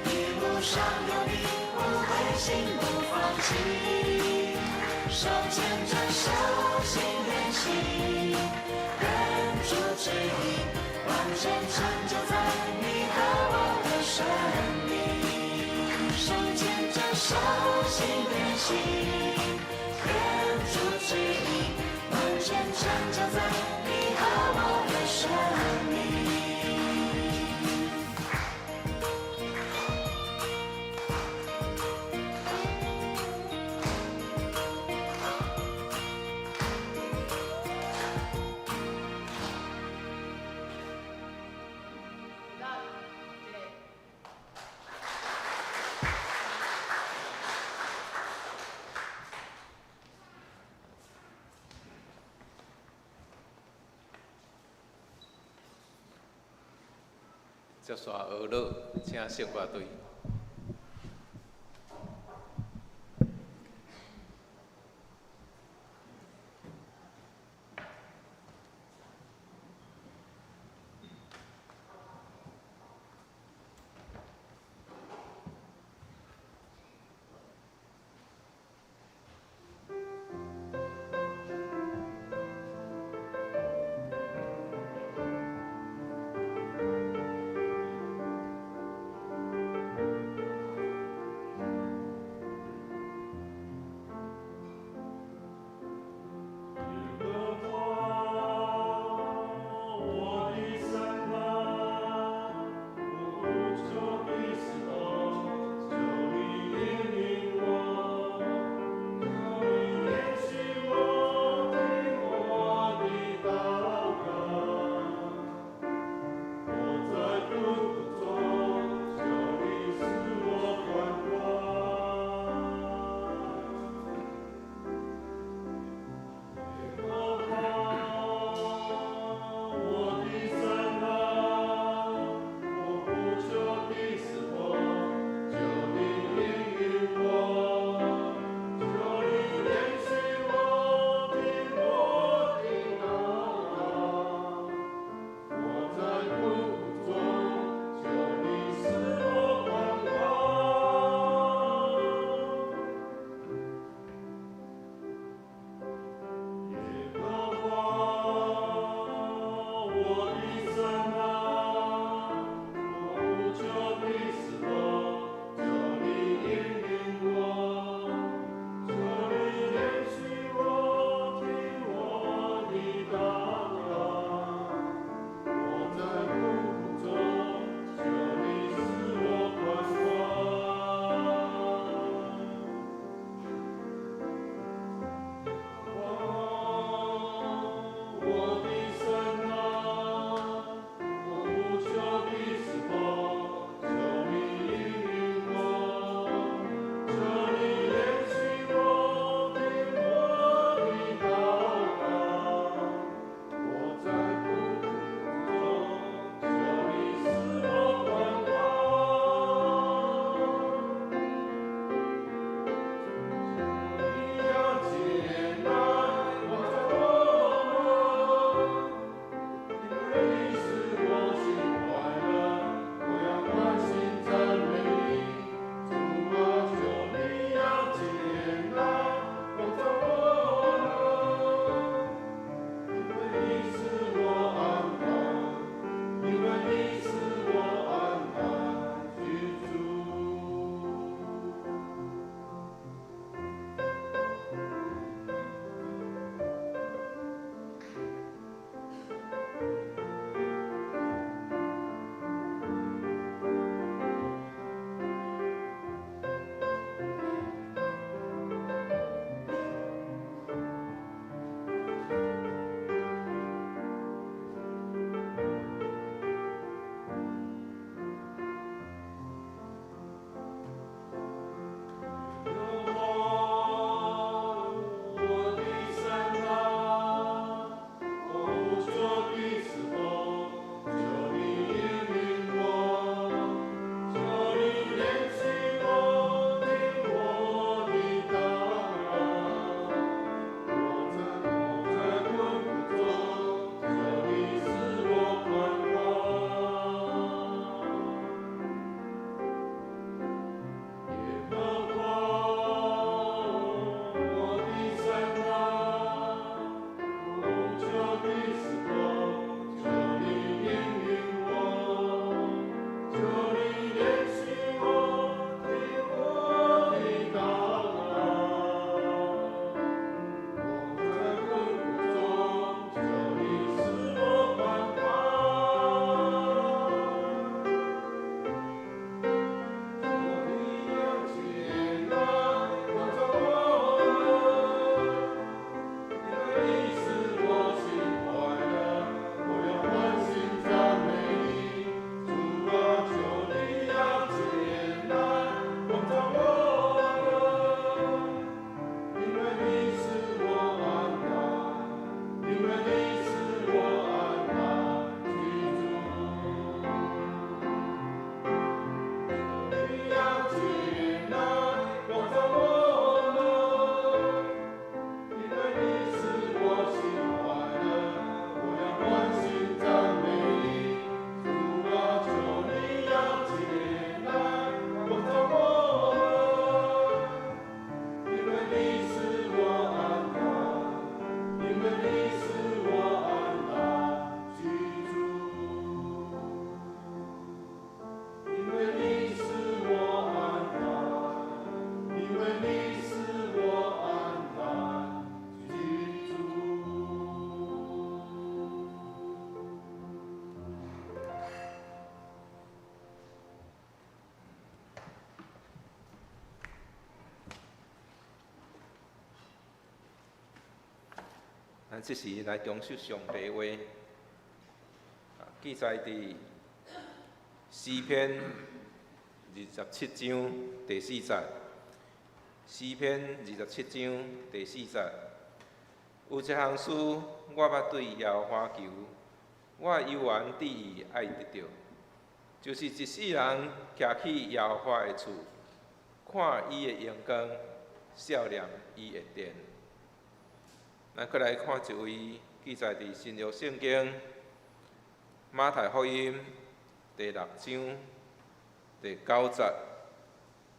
一路上有你，不灰心不放棄，手牽着手，心連心，願主旨意完全成就在你和我的生命。手牽着手，心連心，願主旨意完全成就在你和我的生命。接续学乐，请圣乐队。我的神啊，我呼求的時候，求你咱這時來重述上帝話，記載佇詩篇27章第四節。詩篇二十七章第四節，有一項事我欲對耶和華求，我猶原志意愛得著，就是一世人徛去耶和華的厝，看伊的榮光，數念伊的殿。咱閣來看一位記載佇新約聖經馬太福音第六章第九節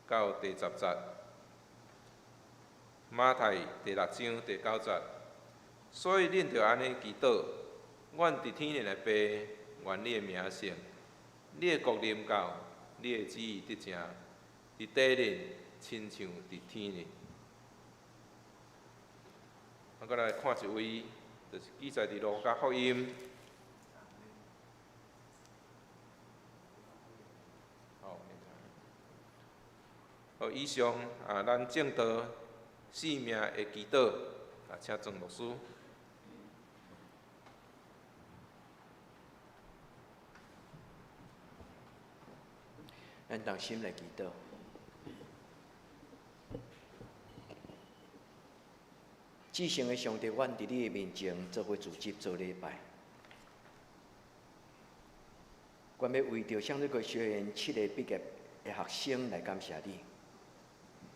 到第十節。馬太第六章第九節，所以恁著按呢祈禱：阮佇天頂的父，願你的名聖，你的國臨到，你的旨意得成，佇地頂親像佇天頂。我閣來看一位，就是記載佇路加福音。好，好，以上啊，咱證道生命的祈禱，啊，請莊牧師。咱同心來祈禱。至聖的上帝，阮佇你的面前做伙主祭做禮拜。阮欲為著向日葵學院七個畢業的學生來感謝你，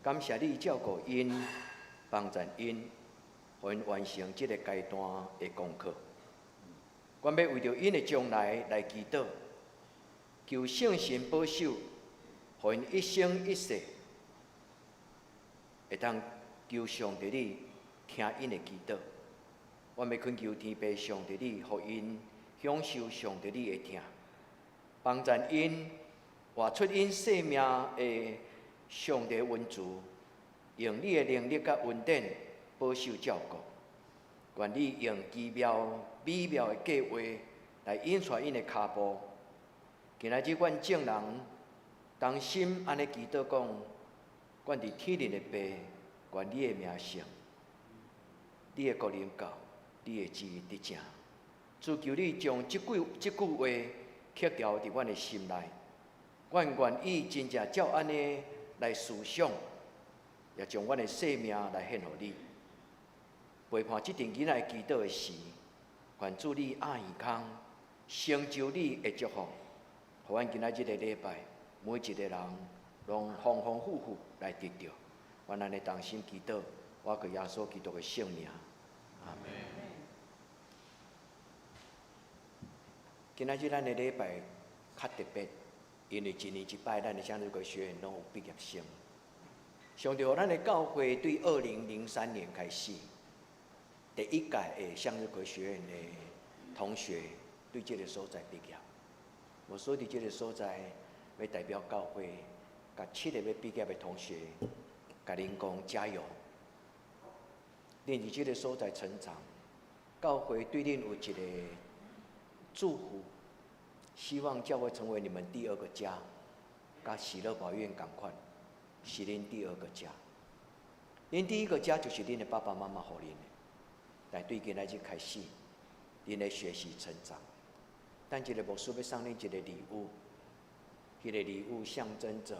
感謝你照顧𪜶，幫助𪜶，予𪜶完成這个階段的功課。阮欲為著𪜶的將來來祈禱，求聖神保守，予𪜶一生一世會當求上帝你聽𪜶的祈禱。阮欲懇求天父上帝你，予𪜶享受上帝你的疼，幫助𪜶活出𪜶生命的上帝恩慈，用你的能力佮恩典保守照顧。願你用奇妙美妙的計劃來引帶𪜶的跤步。今仔日阮眾人同心按呢祈禱講，阮佇天頂的父，願你的名聖，你的國臨到，你的旨意得成。主求你將這句話刻牢佇阮的心內，阮願意真正照按呢來思想，也將阮的生命來獻予你。陪伴這陣囡仔祈禱的時，願主你鴨耳空，成就你的祝福，予阮今仔這個禮拜每一個人攏豐豐富富來得著。阮按呢同心祈禱，我靠耶穌基督的聖名，阿們。今仔日咱的禮拜較特別，因為一年一擺，咱的向日葵學院攏有畢業生。上帝予咱的教會對2003年開始，第一屆的向日葵學院的同學對這个所在畢業。我所佇這个所在，欲代表教會，共七个欲畢業的同學，共恁講加油。恁佇這个所在成長，教會對恁有一個祝福，希望教會成為你們第二個家，佮喜樂寶院仝款，是恁第二個家。恁第一個家就是恁的爸爸媽媽予恁的，但對今仔日開始，恁咧學習成長。等一个牧師欲送恁一個禮物，彼個禮物象徵著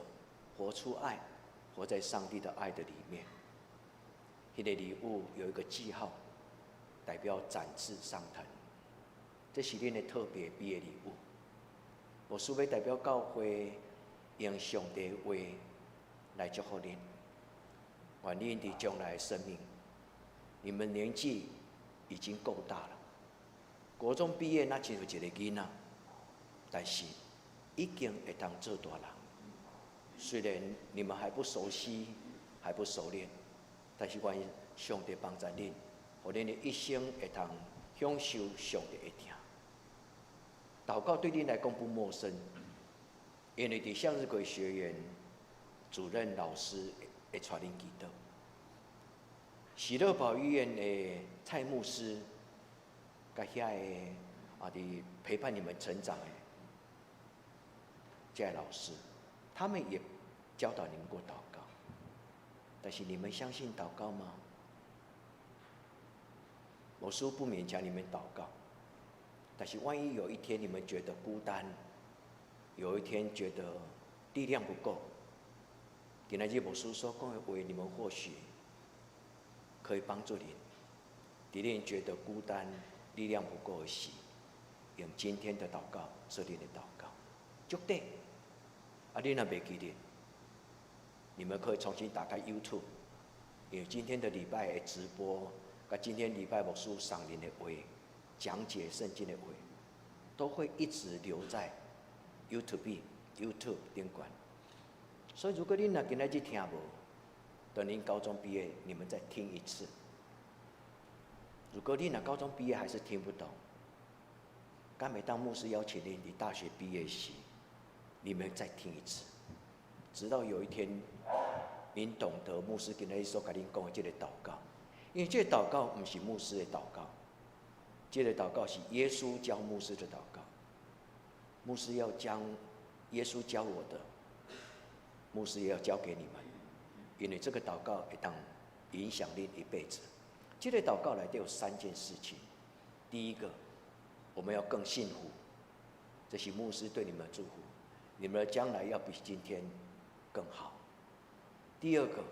活出愛，活在上帝的愛的裡面。彼個禮物有一個記號，代表展翅上騰。這是恁的特別畢業禮物。牧師欲代表教會，用上帝的話來祝福恁，願恁佇將來的生命，你們年紀已經夠大了，國中畢業若親像一個囡仔，但是已經會當做大人。雖然你們還不熟悉，還不熟練，但是願上帝幫助恁，予恁的一生會當享受上帝的疼。禱告對恁來講不陌生，因為佇向日葵學院主任老師會帶恁祈禱。喜樂寶醫院的蔡牧師，佮遐个啊，佇陪伴你們成長的這個老師，他們也教導你們過禱告。但是你們相信禱告嗎？牧師不勉強你們禱告，但是萬一有一天你們覺得孤單，有一天覺得力量不夠，今仔日牧師所講的話，你們或許可以幫助你。佇恁覺得孤單、力量不夠時，用今天的禱告做恁的禱告，足對。啊，你若袂記得，你們可以重新打開 YouTube，因為今天的禮拜的直播，佮今天禮拜牧師送恁的話，講解聖經的話，都會一直留在 YouTube、YouTube 頂懸。所以，如果恁若今仔日聽無，等恁高中畢業，你們再聽一次。如果你若高中畢業還是聽不懂，敢會當牧師邀請你，你大學畢業時，你們再聽一次，直到有一天，您懂得牧師今仔日所共恁講的這個禱告，因為這個禱告毋是牧師的禱告，這個禱告是耶穌教牧師的禱告。牧師要將耶穌教我的，牧師也要教給你們，因為這個禱告會當影響恁一輩子。這個禱告內底有三件事情，第一個，我們要更幸福，這是牧師對你們的祝福，你們的將來要比今天更好。第二個，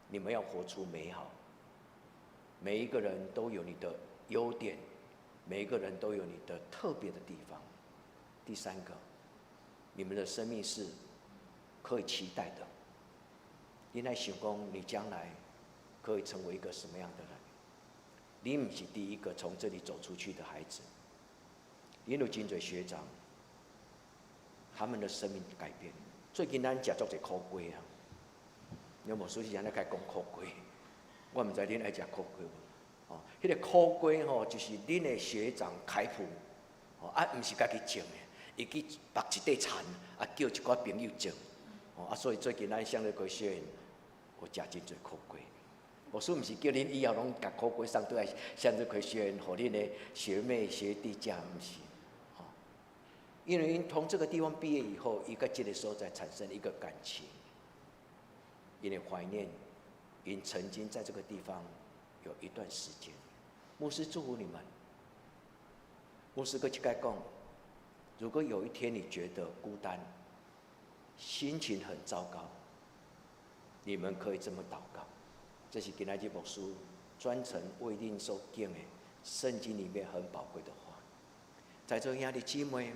你們要活出美好，每一個人都有你的優點，每一個人都有你的特別的地方。第三個，你們的生命是可以期待的。你來想講，你將來可以成為一個什麼樣的人？你毋是第一個從這裡走出去的孩子，恁有真濟學長，他們的生命改變。最近咱食足濟苦瓜啊，有無？師是按呢開講苦瓜，我毋知恁愛食苦瓜無？哦，彼個苦瓜吼，就是恁的學長開普，哦啊，毋是家己種的，伊去縛一塊田，啊叫一寡朋友種，哦啊，所以最近咱向日葵學院有食真濟苦瓜。牧師毋是叫恁以後攏共苦瓜送轉來向日葵學院，予恁的學妹學弟食，毋是，吼。因為𪜶從這個地方畢業以後，伊佮這個所在產生一個感情，因為懷念，𪜶曾經在這個地方有一段時間。牧師祝福你們。牧師閣一擺講，如果有一天你覺得孤單，心情很糟糕，你們可以這麼禱告。這是今仔日牧師專程為恁所講的聖經裡面很寶貴的話。在座兄弟姊妹，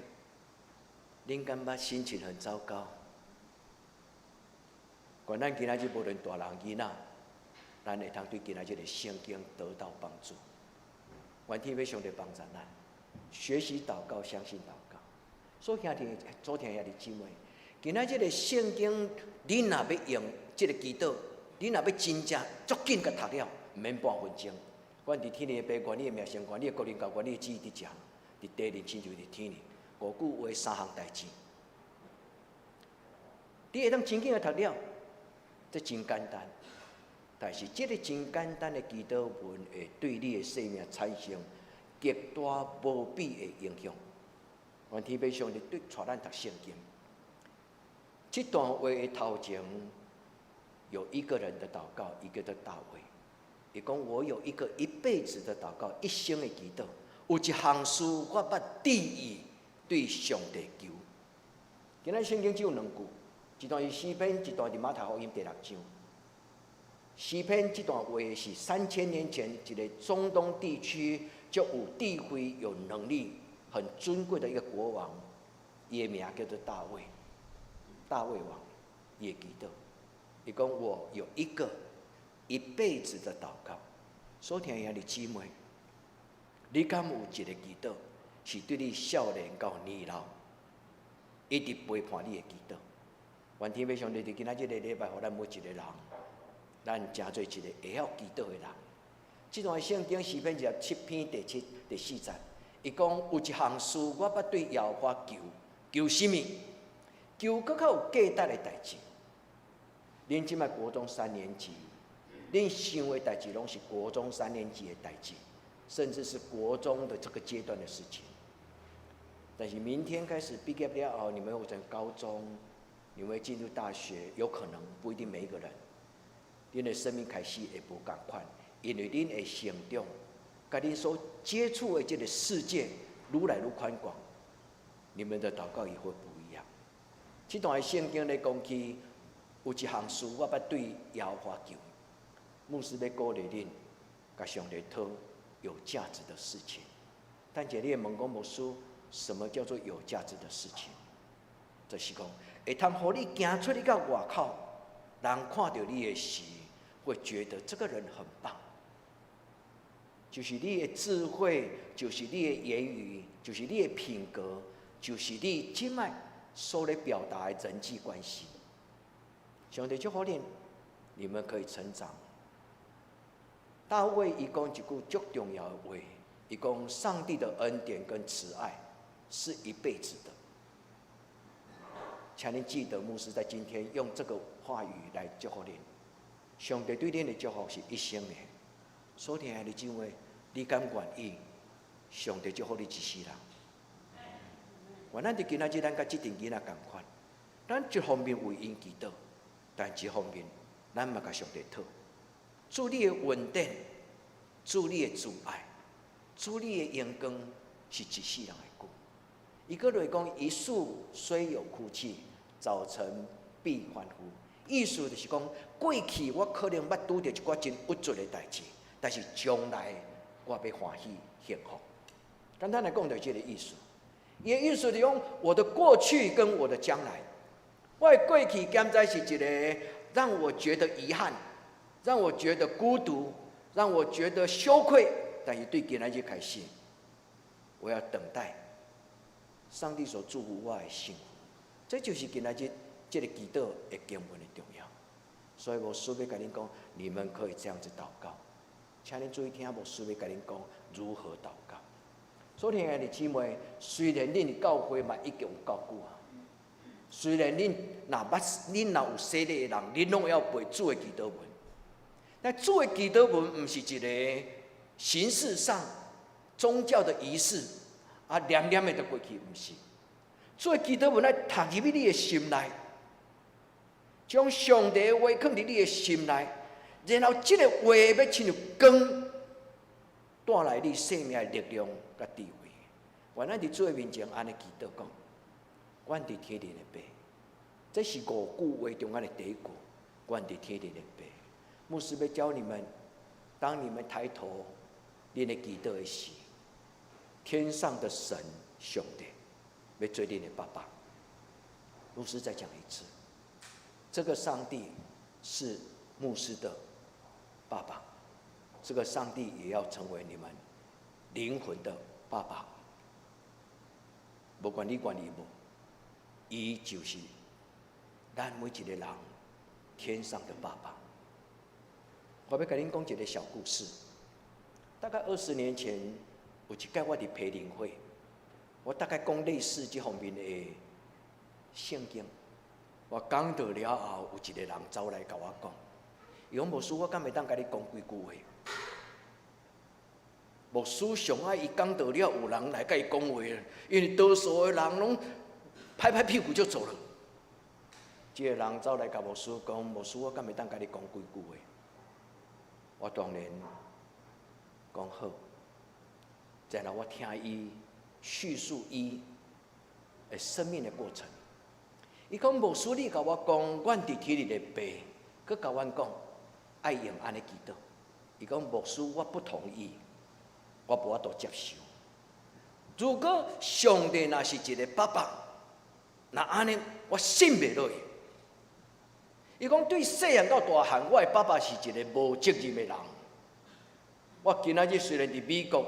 恁感覺心情很糟糕？願咱今仔日無論大人囡仔，咱會當對今仔日的聖經得到幫助。願天父上帝幫助咱，學習禱告，相信禱告。所以兄弟，昨天兄弟姊妹，今仔日的聖經，你若欲用這個祈禱，你若欲真正足緊共讀了，毋免半分鐘。阮佇天父的爸，願你的名聖，願你的國臨到，願你的旨意佇遮，佇地裡親像佇天裡，五句話三項代誌。你會當真緊共讀了，這真簡單。但是這個真簡單的祈禱文，會對你的生命產生極大無比的影響。願天父上帝對帶咱讀聖經，這段話的頭前有一個人的禱告，一個的大衛。伊講我有一個一輩子的禱告，一生的祈禱。有一項事我捌致意對上帝求。今仔聖經只有兩句，一段是詩篇，一段佇馬太福音第六章。詩篇這段話是3000年前一個中東地區就有智慧、有能力、很尊貴的一個國王，伊的名叫做大衛，大衛王，伊的祈禱。伊講我有一個一輩子的禱告，所聽兄弟姊妹，你敢有一個祈禱是對你少年到年老，一直陪伴你的祈禱？願天父上帝佇今仔這個禮拜，予咱每一個人，咱成做一個會曉祈禱的人。這段聖經詩篇27篇第七、第四節，伊講有一項事我捌對耶和華求，求啥物？求閣較有價值的代誌。恁這擺國中三年級，恁想的代誌攏是國中三年級的代誌，甚至是國中的這個階段的事情。但是明天開始畢業了後，你們會成高中，你們會進入大學，有可能不一定每一個人，恁的生命開始會無仝款，因為恁會成長，佮恁所接觸的這個世界愈來愈寬廣，你們的禱告也會不一樣。這段聖經咧講起，有一項事我捌對耶和華求，牧師欲鼓勵恁，共上帝討有價值的事情。等下你會問講牧師，什麼叫做有價值的事情？就是講會通予你行出去到外口，人看著你的時，會覺得這個人很棒。就是你的智慧，就是你的言語，就是你的品格，就是你這擺所咧表達的人際關係。上帝祝福恁，你們可以成長。大衛伊講一句足重要的話，伊講上帝的恩典跟慈愛是一輩子的。請恁記得，牧師在今天用這個話語來祝福恁。上帝對恁的祝福是一生的。所以，兄弟姊妹，你敢願意？上帝祝福你一世人。願咱佇今仔日，咱佮這陣囡仔仝款，咱一方面為𪜶祈禱，但一方面咱嘛共上帝討。主你的恩典，主你的慈愛，主你的榮光，是一世人的久。伊閣落講，一樹雖有枯氣，早晨必歡呼。意思就是講，過去我可能捌拄著一寡真鬱卒的代誌，但是將來我欲歡喜幸福。簡單來講，就是這個意思。伊的意思就是講，我的過去跟我的將來，我的過去敢知是一個讓我覺得遺憾，讓我覺得孤獨，讓我覺得羞愧，但是對今仔日開始，我要等待上帝所祝福我的幸福。這就是今仔日這個祈禱的經文的重要。所以牧師欲共恁講，你們可以這樣子禱告。請恁注意聽，牧師欲共恁講如何禱告。所以，兄弟姊妹，雖然恁教會嘛已經有夠久啊，雖然恁若捌，恁若有洗禮的人，恁攏會曉背主的祈禱文。但主的祈禱文毋是一個形式上宗教的儀式，啊，念念的就過去，毋是。主的祈禱文愛讀入去你的心內，將上帝的話囥佇你的心內，然後這個話欲親像光，帶來你生命的力量佮智慧。願咱佇主的面前按呢祈禱講，阮佇天頂的父，這是五句話中間的第一句。阮佇天頂的父，牧師欲教你們，當你們抬頭恁的祈禱的時，天上的神上帝欲做恁的爸爸。牧師再講一次，這個上帝是牧師的爸爸，這個上帝也要成為你們靈魂的爸爸。不管你願意無，伊就是咱每一個人天上的爸爸。我欲共恁講一個小故事。大概20年前，有一擺我佇培靈會，我大概講類似這方面的聖經。我講到了後，有一個人走來共我講，伊講牧師，我敢會當共你講幾句話？牧師上愛伊講到了，有人來共伊講話，因為多數的人攏拍拍屁股就走了。這個人走來共牧師講，牧師，我敢會當共你講幾句話？我當然講好。然後我聽伊敘述伊的生命的過程。伊講牧師，你共我講，阮佇天裡的父，閣共阮講，愛用按呢祈禱。伊講牧師，我不同意，我無法度接受。如果上帝若是一個爸爸，若按呢，我信袂落去。伊講對細漢到大漢，我的爸爸是一個無責任的人。我今仔日雖然佇美國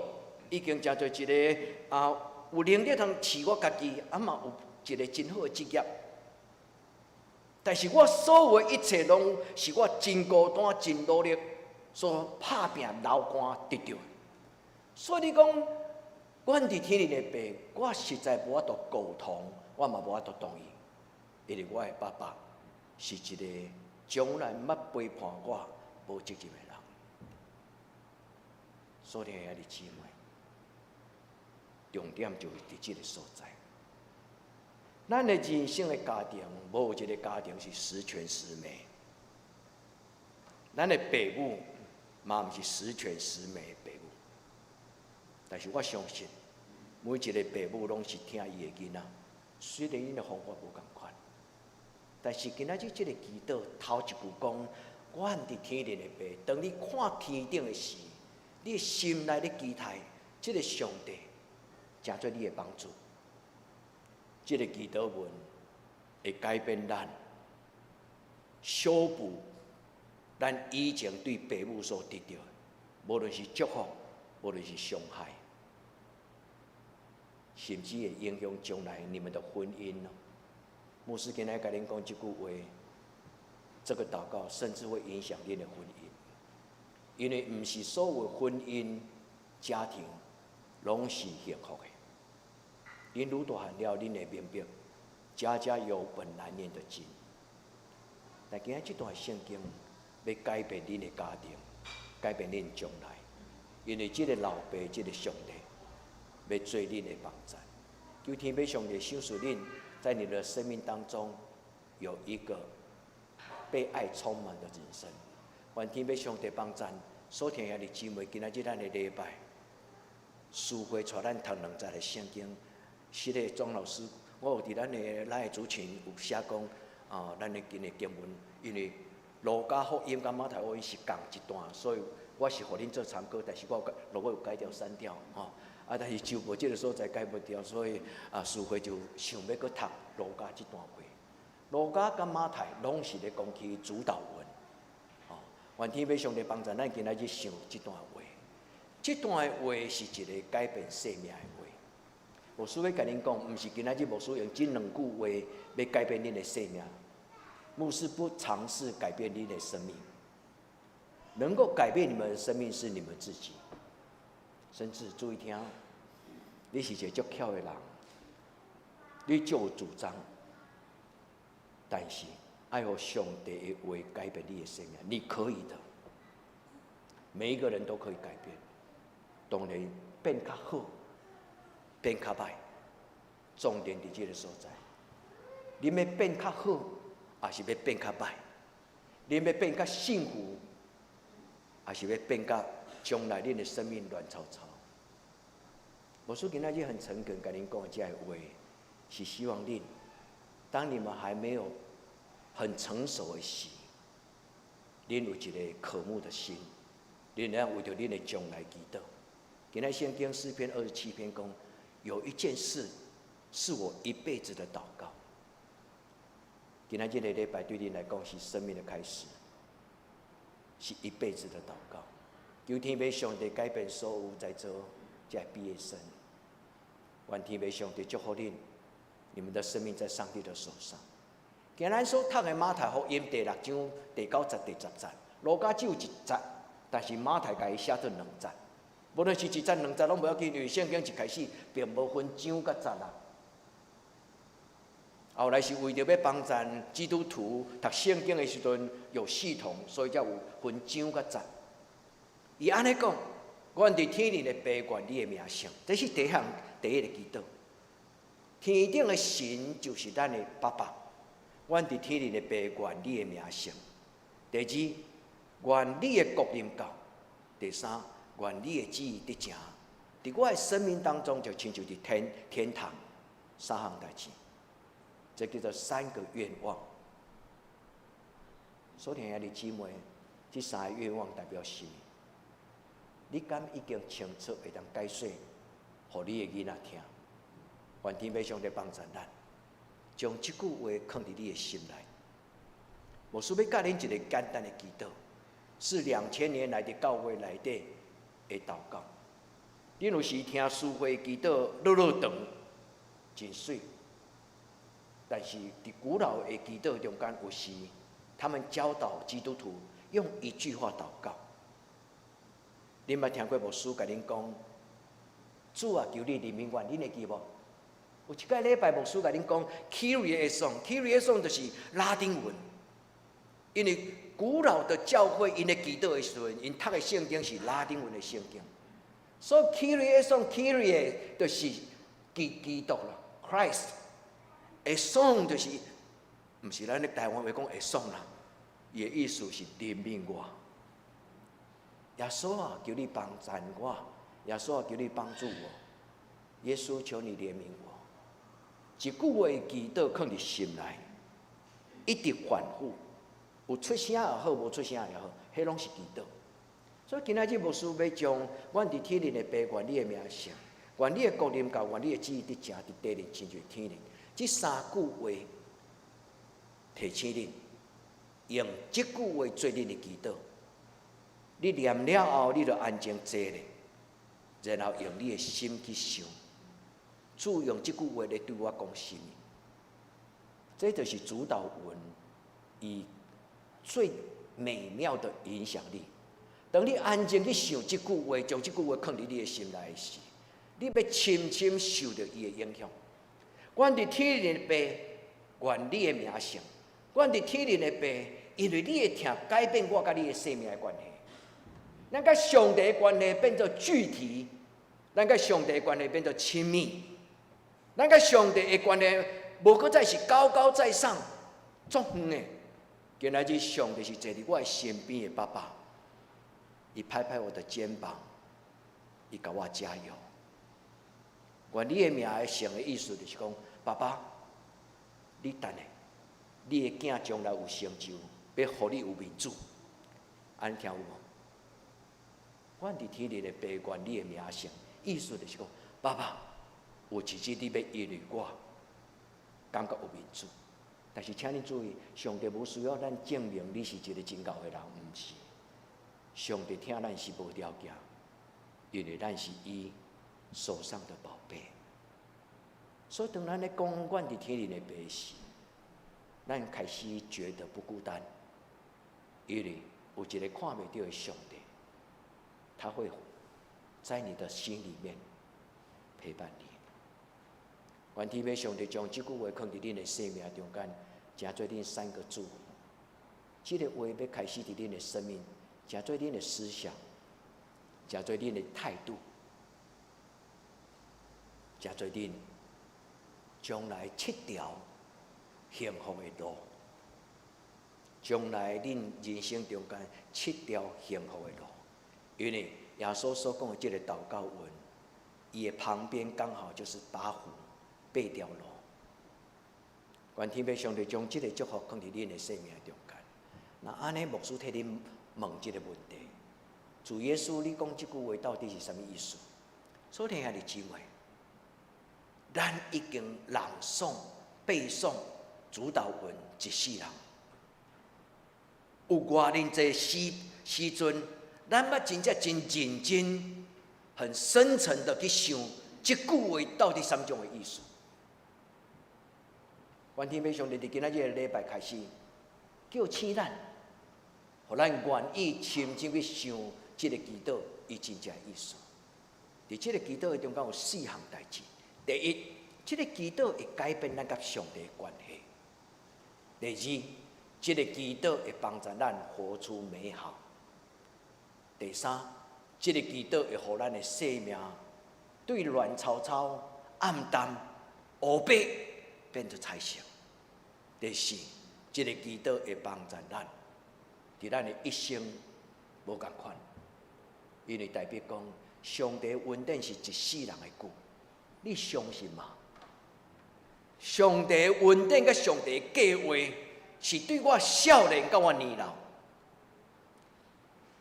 已經成做一個啊有能力通飼我家己，啊嘛有一個真好的職業。但是我所有的一切攏是我真孤單、真努力所拍拚流汗得著的。所以你講，阮佇天裡的父，我實在無法度苟同，我嘛無法度同意，因為我的爸爸是一個從來毋捌陪伴我、無責任的人。所以，兄弟姊妹，重點就是佇這個所在。咱的人生的家庭，無一個家庭是十全十美。咱的父母嘛毋是十全十美的父母。但是我相信，每一个爸母攏是疼伊的囡仔，雖然𪜶的方法無仝款，但是今仔日這个祈禱頭一句講，阮佇天頂的父，當你看天頂的時，你的心內咧期待，這个上帝成做你的幫助。這个祈禱文會改變咱，修補咱以前對爸母所得著的，無論是祝福，無論是傷害，甚至會影響將來你們的婚姻。牧師今日共恁講這句話，這個禱告甚至會影響恁的婚姻，因為毋是所有婚姻家庭攏是幸福的。恁愈大漢了，恁會明白，家家有本難念的經。但今仔這段聖經欲改變恁的家庭，改變恁將來，因為這個老爸，這個上帝，欲做恁的幫贊。求天父上帝賞賜恁，在你的生命當中有一個被愛充滿的人生。願天父上帝幫贊，所聽兄弟姊妹，今仔日咱的禮拜，書會帶咱讀兩節的聖經。是的，莊老師，我有佇咱的主群有寫講，啊，咱的今日經文，因為路加福音佮馬太福音是仝一段，所以我是予恁做參考，但是我落尾有改掉刪掉，吼。啊，但是就無這个所在改無掉，所以啊，書會就想欲閣讀路加這段話。路加佮馬太攏是咧講起主禱文，吼。願天父上帝幫助咱今仔日想這段話，這段話是一个改變生命的話。牧師欲共恁講，毋是今仔日牧師用這兩句話欲改變恁的生命。牧師不嘗試改變恁的生命，能夠改變你們的生命是你們自己。甚至注意聽，你是一個足巧的人，你足有主張，但是愛予上帝的話改變你的生命，你可以的。每一個人都可以改變，當然變較好，變較歹，重點佇這个所在。你欲變較好，抑是欲變較歹？你欲變較幸福，抑是欲變較將來恁的生命亂糟糟？牧師今仔日很誠懇，共恁講的這个話，是希望恁，當你們還沒有很成熟的時，恁有一个渴慕的心，恁會為著恁的將來祈禱。今仔聖經詩篇27篇講，有一件事是我一輩子的禱告。今仔這个禮拜對恁來講是生命的開始，是一輩子的禱告。求天父上帝改變所有在座這畢業生，願天父上帝祝福恁，你們的生命在上帝的手上。今咱所讀的馬太福音第六章第九節、第十節，路加只有一節，但是馬太共伊寫做兩節。無論是一節兩節攏無要緊，因為聖經一開始並無分章佮節啦。後來是為著欲幫贊基督徒讀聖經的時陣有系統，所以才有分章佮節。伊按呢講，阮佇天頂的父，願你的名聖，這是第一項第一个祈禱。天頂的神就是咱的爸爸，阮佇天頂的父，願你的名聖。第二，願你的國臨到。第三，願你的旨意得成。佇我的生命當中，就親像佇天堂三項代誌，這叫做三個願望。所聽兄弟姊妹，這三個願望代表啥物？你敢已經清楚會當解說，予你的囡仔聽？願天父上帝幫助咱，將這句話囥佇你的心內。牧師欲教恁一个簡單的祈禱，是2000年來佇教會內底的禱告。恁有時聽書會祈禱，落落長，真媠。但是佇古老的祈禱中間，有時他們教導基督徒用一句話禱告。恁捌聽過牧師共恁講：主啊，求你憐憫我，恁會記無？有一擺禮拜牧師共恁講，Kyrie eleison，Kyrie eleison 就是拉丁文。因為古老的教會，𪜶咧祈禱的時陣，𪜶讀的聖經是拉丁文的聖經，所以 Kyrie eleison，Kyrie 就是基督啦，Christ，eleison 就是，毋是咱咧台灣話講會爽啦，伊的意思是憐憫我。耶穌啊，求你幫贊我；耶穌啊，求你幫助我。耶穌，求你憐憫我。一句話祈禱囥佇心內，一直反覆，有出聲也好，無出聲也好，彼攏是祈禱。所以今仔日牧師欲將願佇天頂的父，願你的名聖，願你的國臨到，願你的旨意佇正佇地裡親像天頂。這三句話提醒恁，用這句話做恁的祈禱。你念了後，你就安靜坐咧，然後用你的心去想，主用這句話來對我講啥物？這就是主禱文，伊最美妙的影響力。當你安靜去想這句話，將這句話囥佇你的心內時，你欲深深受著伊的影響。願佇天頂的父，願你的名聖，願佇天頂的父，因為你的疼改變我佮你的生命的關係。咱佮上帝的關係變做具體，咱佮上帝的關係變做親密，咱佮上帝的關係無閣再是高高在上、足遠的。今仔日上帝是坐佇我的身邊的爸爸，伊拍拍我的肩膀，伊共我加油。願你的名聖的意思就是講，爸爸，你等下，你的囝將來有成就，欲予你有面子，按呢聽有無？願佇天頂的父，願你的名聖，意思就是講，爸爸，有一日你欲因為我感覺有面子，但是請你注意，上帝無需要咱證明你是一個真𠢕的人，毋是。上帝疼咱是無條件，因為咱是伊手上的寶貝。所以當咱咧講願佇天頂的父時，咱開始覺得不孤單，因為有一個看袂著的上帝，他會在你的心裡面陪伴你。願天父上帝將這句話囥佇恁的生命中間，成做恁三個祝福。這個話欲開始佇恁的生命，成做恁的思想，成做恁的態度，成做恁將來七條幸福的路。將來恁人生中間七條幸福的路，因為耶穌所講的這個禱告文，伊的旁邊剛好就是八福八條路。願天父上帝將這個祝福囥佇恁的生命中間。那按呢，牧師替恁問這個問題：主耶穌，你講這句話到底是啥物意思？所以兄弟姊妹，咱已經朗誦、背誦主禱文一世人，有偌爾濟時時陣，咱捌真正真認真、很深層的去想這句話到底啥物種的意思？願天父上帝佇今仔日個禮拜開始，叫醒咱，予咱願意深深去想這個祈禱伊真正的意思。佇這個祈禱的中間有四項代誌。第一，這個祈禱會改變咱佮上帝的關係。第二，這個祈禱會幫助咱活出美好。第三，這個祈禱會予咱的生命對亂糟糟、暗淡、烏白變做彩色。第四，這個祈禱會幫助咱，佇咱的一生無仝款，因為代表講，上帝恩典是一世人的久，你相信嗎？上帝恩典佮上帝計劃是對我少年到我年老，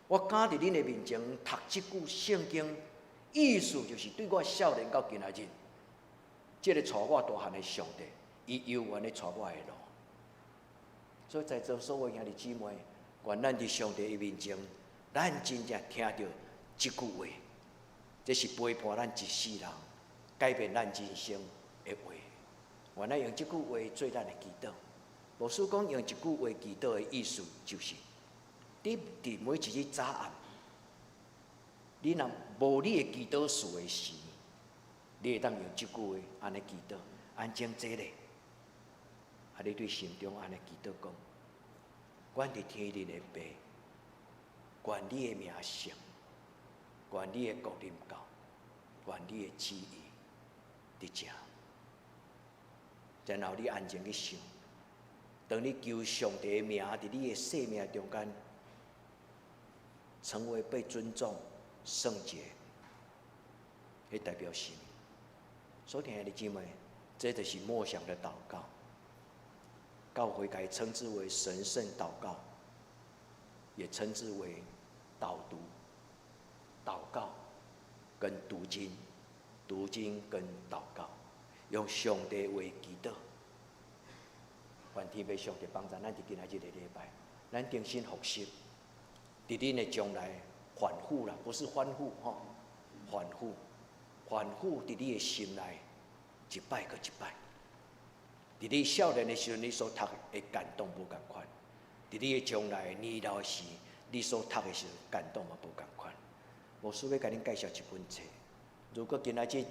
我敢佇恁的面前讀這句聖經，意思就是對我少年到今仔日，這個帶我大漢的上帝，伊猶原咧帶我的路。所以在座所有兄弟姊妹，願咱佇上帝的面前，咱真正聽著這句話，這是陪伴咱一世人、改變咱人生的話。願咱用這句話做咱的祈禱。牧師講用一句話祈禱的意思，就是你佇每一日早暗，你若無你的祈禱事的時，你會當用這句話按呢祈禱，安靜坐咧。啊！你對心中按呢祈禱講：願佇天頂的父，願你的名聖，願你的國臨到，願你的旨意佇正。然後你安靜去想，當你求上帝的名佇你的生命中間，成為被尊重、聖潔、彼代表啥物？所以兄弟姊妹，這就是默想的禱告。教會共伊稱之為神聖禱告，也稱之為導讀、禱告跟讀經、讀經跟禱告，用上帝話祈禱。願天父上帝幫助咱佇今仔日个禮拜，咱重新復習，佇恁的將來反覆啦，不是歡呼吼，反覆、反覆佇你的心內，一擺閣一擺。佇你少年的時陣，你所讀的感動無仝款；佇你的將來年老時，你所讀的時陣感動嘛無仝款。牧師欲共恁介紹一本冊，如果今仔日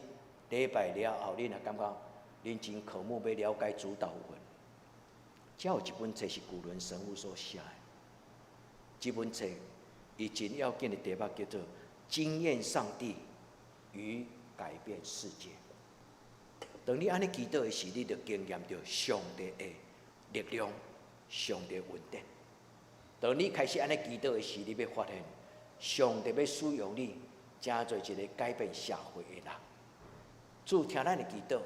禮拜了後，恁若感覺恁真渴慕欲了解主禱文，遮有一本冊是古倫神父所寫的。這本冊伊真要緊的題目叫做《經驗上帝與改變世界》。當你按呢祈禱的時，你就經驗著上帝的力量、上帝的恩典。當你開始按呢祈禱的時，你欲發現上帝欲使用你，成做一个改變社會的人。主聽咱的祈禱，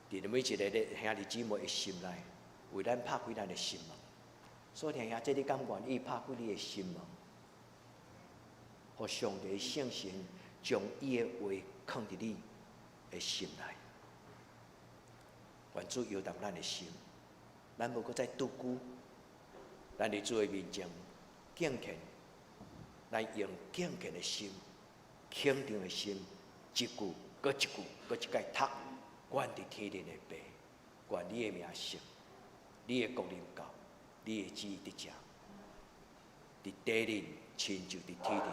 佇每一个兄弟姊妹的心內，為咱拍開咱的心門。所以兄弟，你敢願意拍開你的心門，予上帝聖神將伊的話囥佇你的心內？願主搖動咱的心，咱無閣再獨居，咱佇主的面前敬虔，咱用敬虔的心、肯定的心，一句閣一句閣一擺讀，願佇天頂的父，願你的名聖，你的國臨到，你的旨意得成，佇地頂親像佇天頂。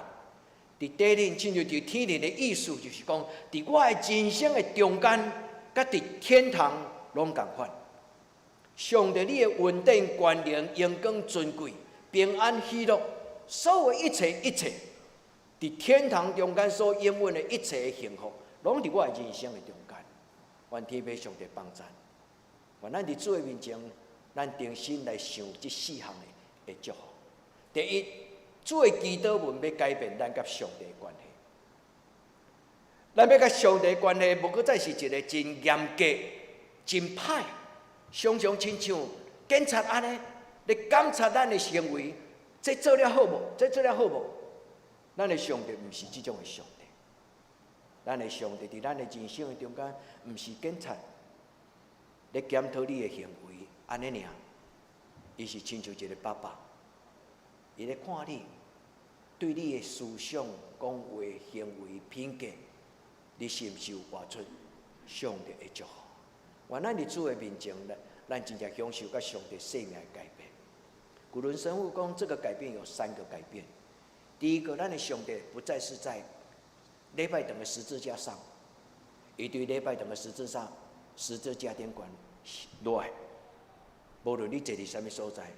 佇地頂親像佇天頂的意思，就是講，佇我的人生的中間，佮佇天堂攏仝款。上帝，你的恩典、權能、榮光、尊貴、平安、喜樂，所有一切一切，佇天堂中間所應允的一切的幸福，攏佇我的人生的中間。願天父上帝幫贊。願咱佇主的面前，咱重新來想這四項的祝福。第一，主的祈禱文欲改變咱佮上帝的關係。咱欲佮上帝關係，無閣再是一个真嚴格、真歹，常常親像警察按呢，咧監察咱的行為，這做了好無？這做了好無？咱的上帝毋是這種的上帝。咱的上帝佇咱的人生的中間，毋是警察咧檢討你的行為，按呢爾，伊是親像一个爸爸，伊咧看你，對你的思想、講話、行為、品格，你是毋是有活出上帝的祝福？願咱佇主的面前，咱真正享受佮上帝生命的改變。古倫神父講，這個改變有三個改變。第一個，咱的上帝不再是在禮拜堂的十字架上，伊對禮拜堂的十字架頂懸落來，無論你坐佇啥物所在，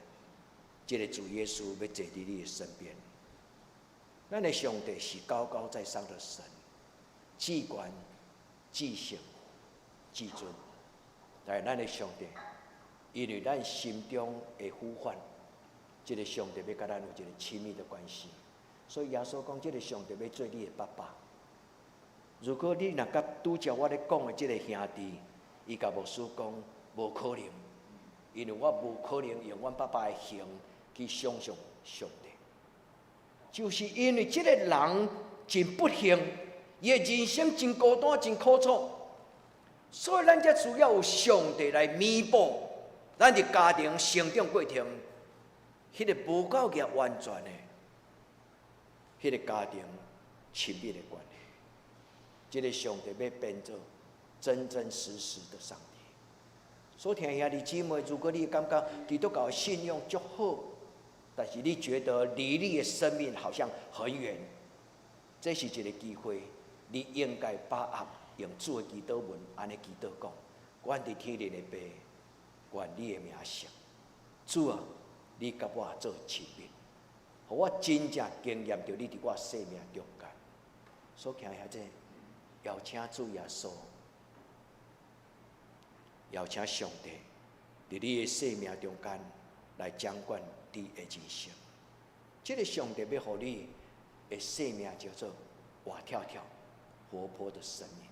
這个主耶穌欲坐佇你的身邊。咱的上帝是高高在上的神，至懸、至聖、至尊。但是咱的上帝，因為咱心中的呼喚，這个上帝欲佮咱有一个親密的關係。所以耶穌講，這个上帝欲做你的爸爸。如果你若佮拄才我咧講的這个兄弟，伊共牧師講無可能，因為我無可能用阮爸爸的形去想象上帝。就是因為這个人真不幸，伊的人生真孤單、真苦楚，所以咱才需要有上帝來彌補咱佇家庭成長過程，彼个無夠額完全的，彼个家庭親密的關係。這个上帝欲變做真真實實的上帝。所以聽兄弟姊妹，如果你感覺基督教的信仰足好，但是你覺得離你的生命好像很遠，這是一个機會，你應該把握用主的祈禱文按呢祈禱講：願佇天頂的父，願你的名聖，主啊，你佮我做親密，予我真正經驗著你佇我生命中間。所以聽兄弟，邀請主耶穌，邀請上帝佇你的生命中間來掌管你的人生。這个上帝欲予你的生命叫做活跳跳。活潑的生命。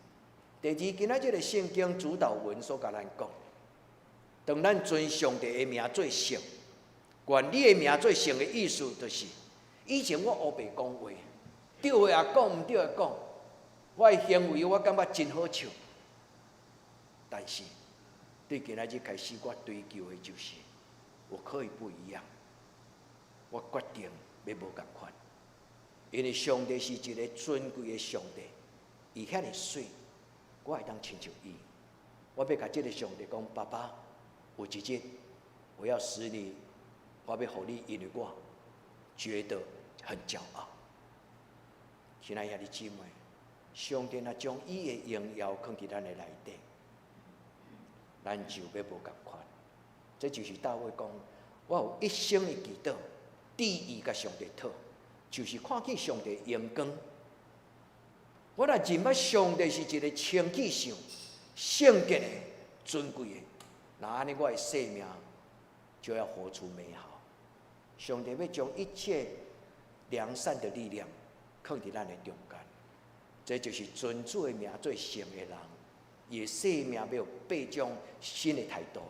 第二，今仔這个聖經主禱文所共咱講，當咱尊上帝的名做聖，願你的名做聖的意思，就是以前我烏白講話，對的也講，毋對也講，我的行為我感覺真好笑。但是對今仔日開始，我追求的就是我可以不一樣，我決定欲無仝款，因為上帝是一个尊貴的上帝，伊遐爾媠，我會當親像伊。我欲共這个上帝講，爸爸，有一日我要使你，我欲予你，因為我覺得很驕傲。親愛兄弟姊妹，上帝若將伊的榮耀囥佇咱的內底，咱就欲無仝款。這就是大衛講，我有一生的祈禱，志意共上帝討，就是看見上帝榮光。我若認捌上帝是一个清氣上、聖潔的、尊貴的，那按呢我的生命就要活出美好。上帝欲將一切良善的力量囥佇咱的中間，這就是尊主的名做聖的人，伊的生命欲有八種新的態度，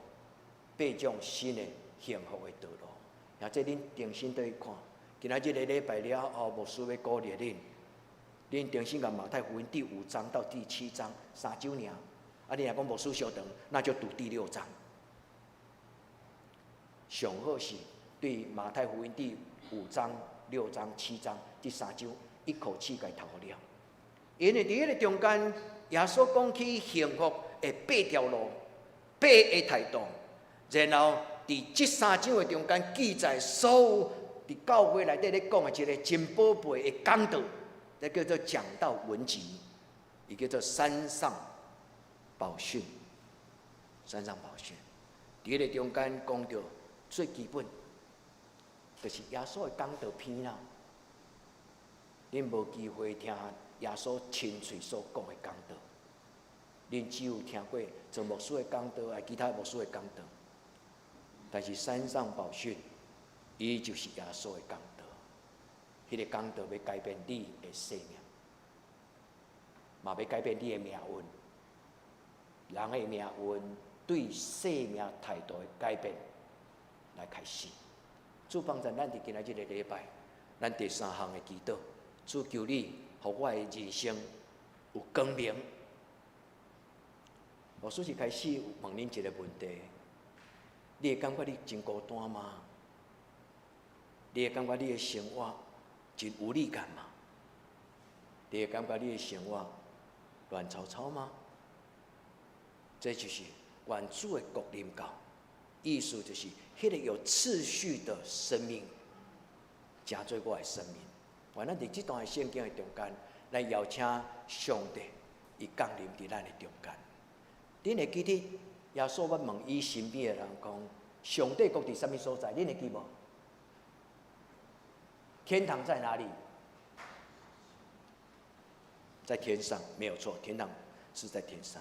八種新的幸福的道路。也這恁重新倒去看，今仔這个禮拜了後，牧師欲鼓勵恁，恁重新共馬太福音第五章到第七章三章爾。啊，你若講牧師傷長，那就讀第六章。上好是對馬太福音第五章、六章、七章這三章一口氣共讀予了。因為佇彼個中間，耶穌講起幸福的八條路、八個態度，然後佇這三章的中間記載所有佇教會內底咧講的一个真寶貝的講道，這叫做講道文集，伊叫做山上寶訓。山上寶訓，佇彼个中間講到最基本，就是耶穌的講道篇啦。恁無機會聽耶穌親喙所講的講道，恁只有聽過鄭牧師的講道，啊，其他牧師的講道。但是山上寶訓，伊就是耶穌的講道，彼个講道欲改變你的生命，嘛欲改變你的命運。人的命運對生命態度的改變來開始。主幫助咱佇今仔這个禮拜，咱第三項的祈禱，主求你，予我的人生有光明。牧師一開始問恁一个問題：你會感覺你真孤單嗎？你會感覺你的生活真無力感嗎？你會感覺你的生活亂糟糟嗎？這就是願主的國臨到，意思就是彼个有次序的生命，成做我的生命。願咱佇這段的聖經的中間，來邀請上帝，伊降臨佇咱的中間。恁會記得耶穌捌問伊身邊的人講：上帝國佇啥物所在？恁會記無？天堂在哪裡？在天上，沒有錯，天堂是在天上。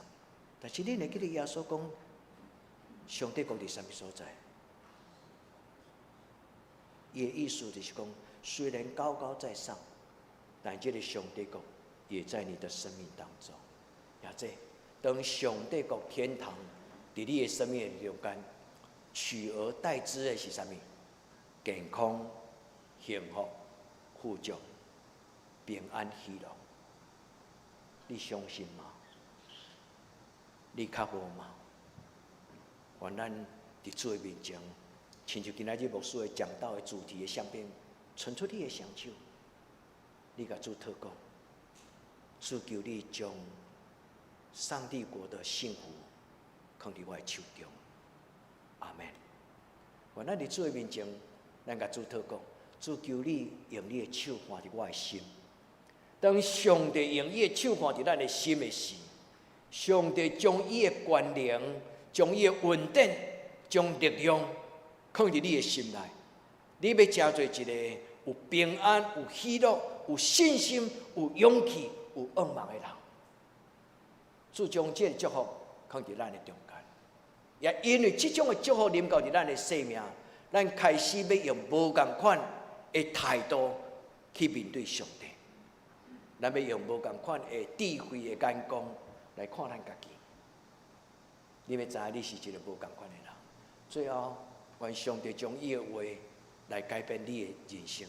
但是恁會記得耶穌講，上帝國佇啥物所在？伊的意思就是講，雖然高高在上，但這个上帝國也在你的生命當中。也這當上帝國天堂佇你的生命的中間，取而代之的是啥物？健康、幸福、富足、平安、喜樂。你相信嗎？你較好嗎？願咱佇主的面前，親像今仔日牧師的講道的主題的上邊，伸出你的雙手，你共主禱告，主求你將上帝國的幸福囥佇我的手中。阿門。願咱佇主的面前，咱共主禱告，主求你用你的手看佇我的心。當上帝用伊的手看佇咱的心的時，上帝將伊的權能、將伊的恩典、將力量囥佇你的心內，你欲成做一个有平安、有喜樂、有信心、有勇氣、有向望的人。主將這個祝福囥佇咱的中間，也因為這種的祝福臨到佇咱的生命，咱開始欲用無仝款的態度去面對上帝。咱欲用無仝款的智慧的眼光來看咱家己。你欲知影你是一个無仝款的人。最後，願上帝將伊的話來改變你的人生。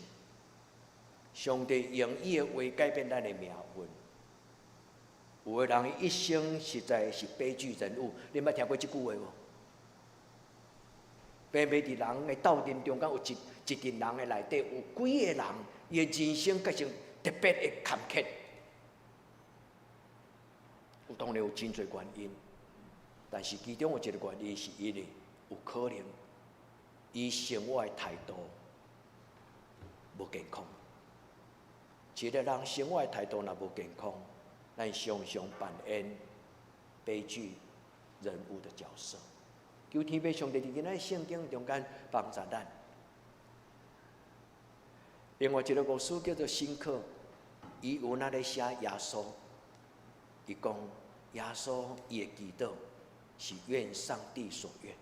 上帝用伊的話改變咱的命運。有的人一生實在是悲劇人物，你捌聽過這句話無？偏偏佇人的鬥陣中間有一陣人的內底，有幾个人，伊的人生結成特別的坎坷。有當然有真濟原因，但是其中有一个原因是因為有可能伊生活的態度無健康。一个人生活的態度若無健康，咱常常扮演悲劇人物的角色。求天父上帝佇今仔聖經中間幫助咱。另外一个牧師叫做辛克，伊有那咧寫耶穌，伊講耶穌伊的祈禱是願上帝所願，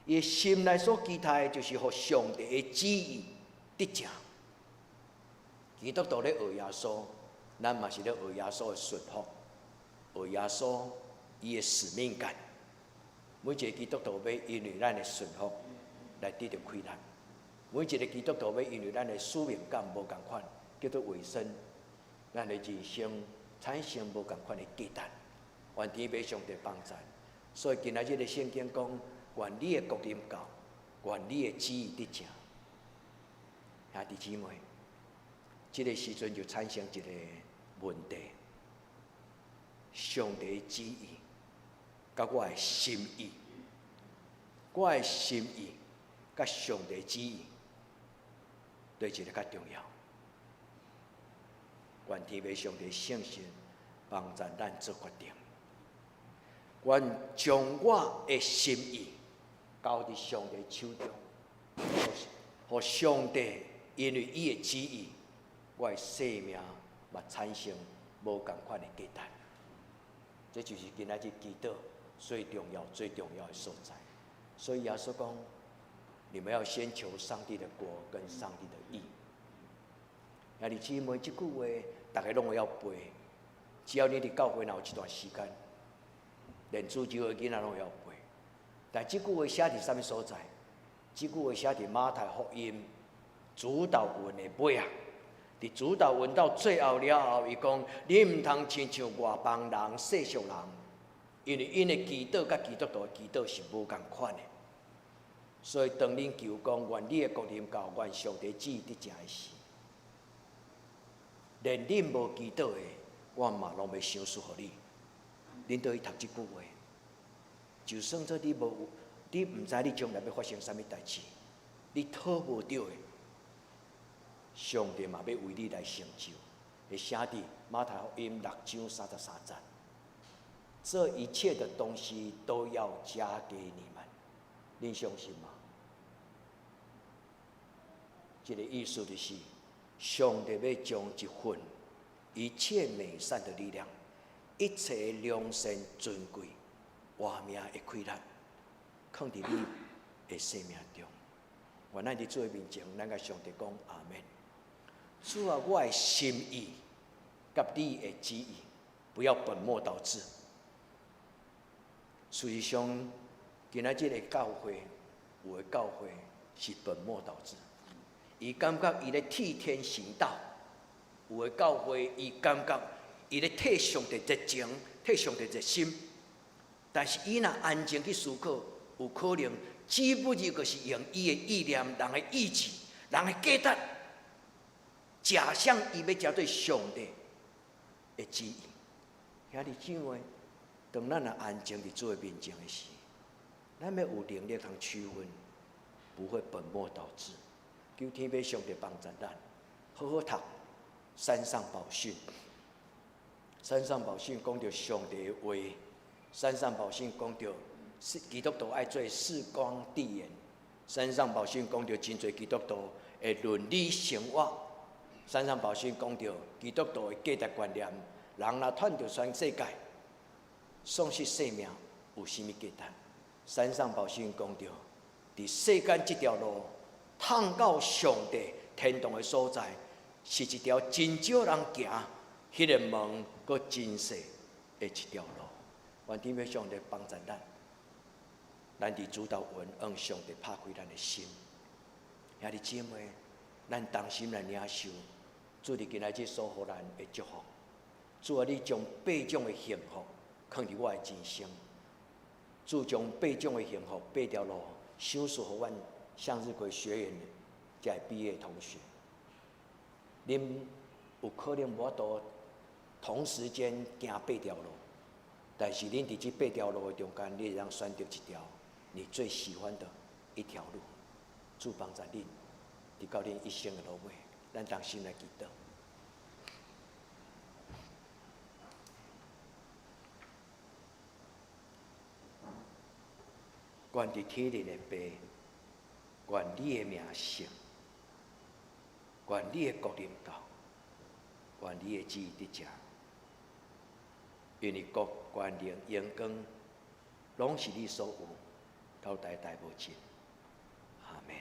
伊的心內所期待的就是予上帝的旨意得成。基督徒咧學耶穌，咱嘛是咧學耶穌的順服，學耶穌伊的使命感。每一個基督徒欲因為咱的順服來得著快樂，每一個基督徒欲因為咱的使命感無仝款，叫做委身，咱的人生產生無仝款的價值。願天父上帝幫助。所以今仔日的聖經講，願你的國臨到，願你的旨意得成。兄弟姊妹，這个時陣就產生一個問題：上帝的旨意佮我的心意，我的心意佮上帝旨意，佗一个較重要？願天父上帝聖神幫助咱做決定。願將我的心意交佇上帝手中，予上帝因為伊的旨意，我的生命嘛產生無仝款的價值。這就是今仔日祈禱最重要、最重要的所在。所以耶穌講：你們要先求上帝的國跟上帝的義。兄弟姊妹，這句話逐家攏會曉背。只要你佇教會若有一段時間，連主日的囡仔攏會曉背。但這句話寫佇啥物所在？這句話寫佇馬太福音主禱文的尾仔。佇主禱文到最後了後，伊講：你毋通親像外邦人、世俗人，因為𪜶的祈禱佮基督徒的祈禱是無仝款的。所以當恁求講願你的國臨到，願上帝旨意得成的時，連恁無祈禱的，我嘛攏欲賞賜予你。恁倒去讀這句話，就算做你無，你毋知你將來欲發生啥物代誌，你討無著的，上帝嘛欲為你來成就。會寫佇馬太福音6章33節，這一切的東西都要加給你們，恁相信嗎？這個意思就是，上帝欲將一份一切美善的力量，一切良善尊貴、活命的氣力，囥佇你的生命中。願咱佇主的面前，咱共上帝講阿們。主啊，我的心意佮你的旨意，不要本末倒置。事實上，今仔這个教會，有的教會是本末倒置。伊感覺伊咧替天行道，有的教會伊感覺伊咧替上帝熱情，替上帝熱心。但是伊若安靜去思考，有可能只不過是用伊的意念、人的意志、人的價值，假想伊欲成做上帝的旨意。兄弟姊妹，當咱若安靜佇主的面前的時，咱欲有能力通區分，不會本末倒置。求天父上帝幫助咱，好好讀《山上寶訓》。《山上寶訓》講著上帝的話，《山上寶訓》講著是基督徒愛做視光地鹽，《山上寶訓》講著真濟基督徒的倫理生活，《山上寶訓》講著基督徒的價值觀念。人若賺著全世界，喪失性命有啥物價值？《山上寶訓》講著，佇世間這條路，通到上帝天堂的所在，是一條真少人行，彼个門閣真細的一條路。願天父上帝幫助咱，咱佇主禱文，向上帝拍開咱的心。兄弟姊妹，咱同心來領受主佇今仔日所予咱的祝福。主啊，你將八種的幸福囥佇我的人生。主將八種的幸福、八條路，賞賜予阮向日葵學院的這个畢業同學。恁有可能無法度同時間行八條路，但是恁佇這八條路的中間，你會當選擇一條你最喜歡的一條路。主幫助恁，直到恁一生的落尾，咱同心來祈禱。願佇天頂的父，願你的名聖，願你的國臨到，願你的旨意得成。因為國、權能、榮光，攏是你所有，到代代無盡。阿門。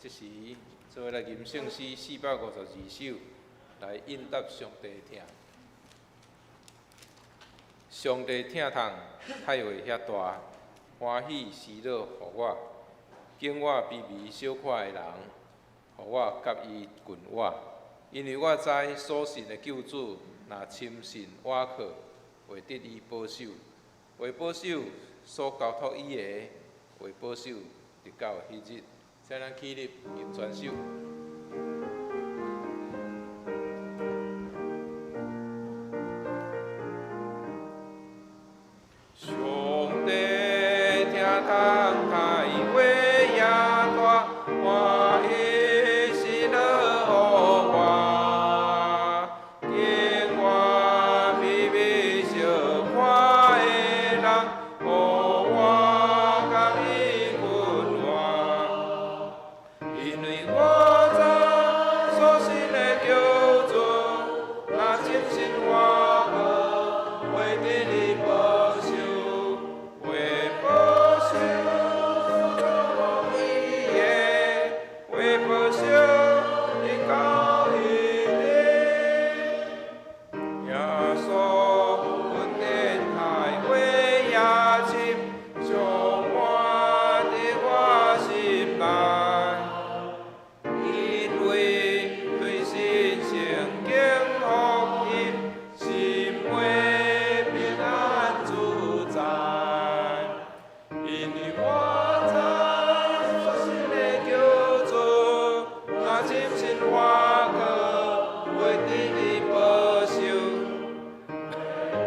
這時，做伙來吟聖詩452首，來應答上帝的疼。上帝疼痛，太話遐大，歡喜喜樂予我，揀我卑微小可的人，予我佮伊近倚。因為我知所信的救主，若深信倚靠，會得伊保守，會保守所交託伊的，會保守直到彼日。請咱起立，吟全首。上帝疼痛太話也大，歡喜喜樂予我，揀我卑微小可的人，予我佮伊近倚。因為我知所信的救主，若深信倚靠，會得伊保守，會保守所交託伊的，會保守直到彼日。耶穌恩典太話也深，充滿佇我心內。因為對信聖經福音，心會平安自在。因為我知所信的救主，若深信倚靠，會得伊保守，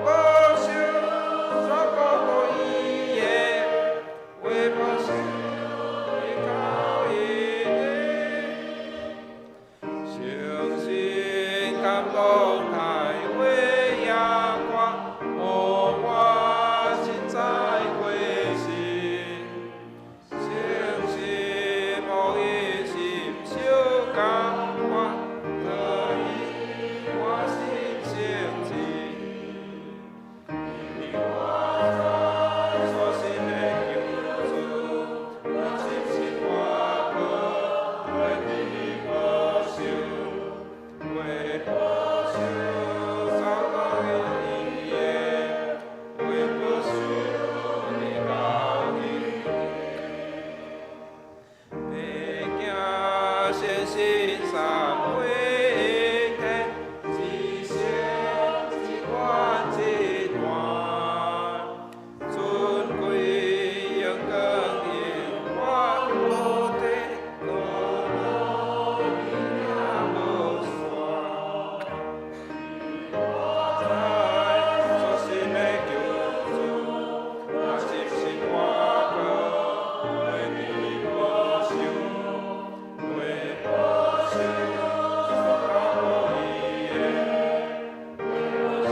保守所交託伊的，會保守直到彼日。誠心感動太話也闊，予我凊彩過時。誠心予伊心相共我，可以我心成真。因為我知所信的救主，若深信倚靠，會得伊保守，會保守所交託伊的，會保守直到彼日。白行善行三位一體，一生一願一段，尊貴榮光永遠無底，高路也無散。我知所信的救主，若深信倚靠，會得伊保守，會保守所交託伊的，會保守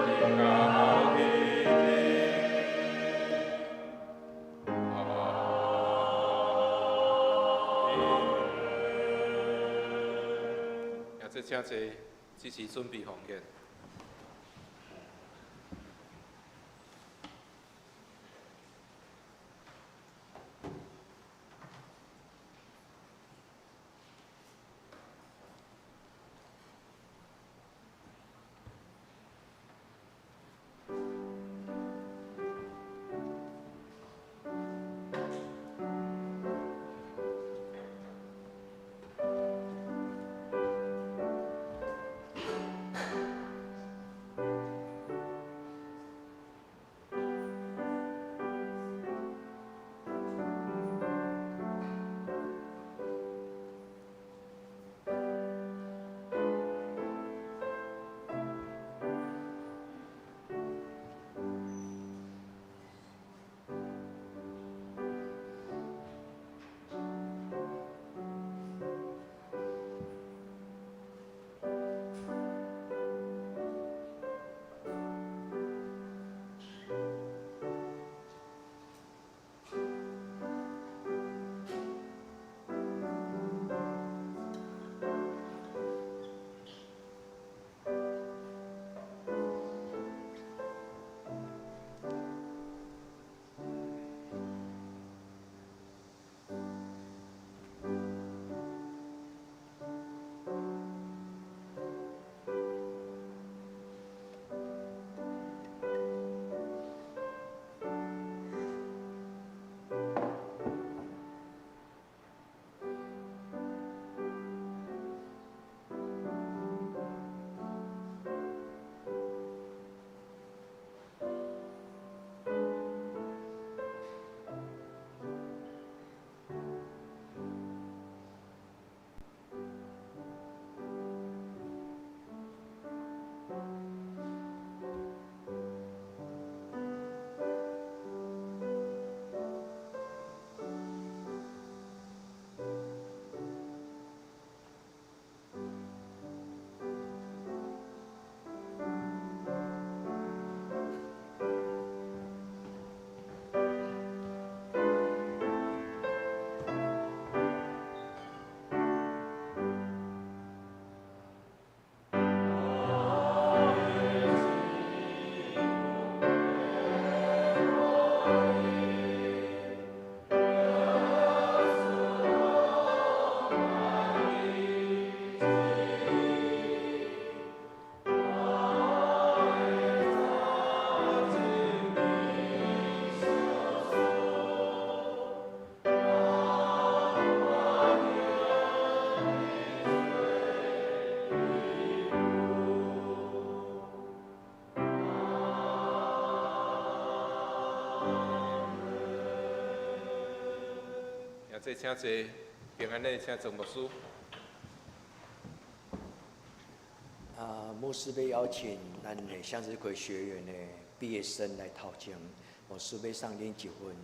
直到彼日。阿們。也這請坐，這時準備奉獻。坐，請坐，平安禮，請莊牧師。啊，牧師欲邀請咱的向日葵學院的畢業生來頭前，牧師欲送恁一份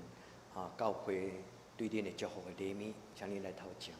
教會對恁的祝福的禮物，請恁來頭前。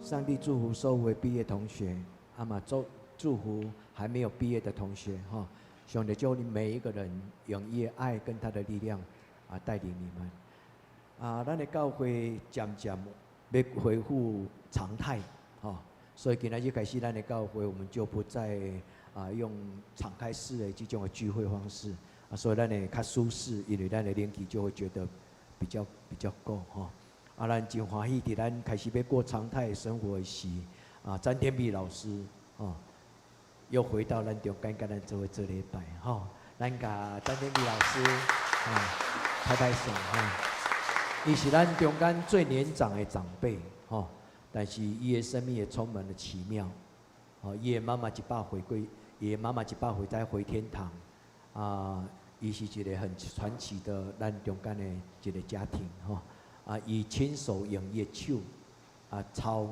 上帝祝福所有的畢業同學，啊嘛祝福還沒有畢業的同學，哈。上帝祝你每一個人用伊的愛跟他的力量啊帶領你們。啊，咱的教會漸漸欲恢復常態，哈。所以今仔日開始，咱的教會我們就不再啊用敞開式的這種的聚會方式，啊，所以咱會較舒適，因為咱的冷氣就會覺得比較夠，哈。啊，咱真歡喜，佇咱開始欲過常態生活的時，啊，詹天碧老師，哦，又回到咱中間，佮咱做伙做禮拜，吼。咱共詹天碧老師，啊，拍拍手，吼。伊是咱中間最年長的長輩，吼。但是伊的生命也充滿了奇妙，哦，伊的媽媽100歲過，伊的媽媽100歲才回天堂，啊，伊是一個很傳奇的咱中間的一個家庭，吼。啊！伊親手用伊的手啊抄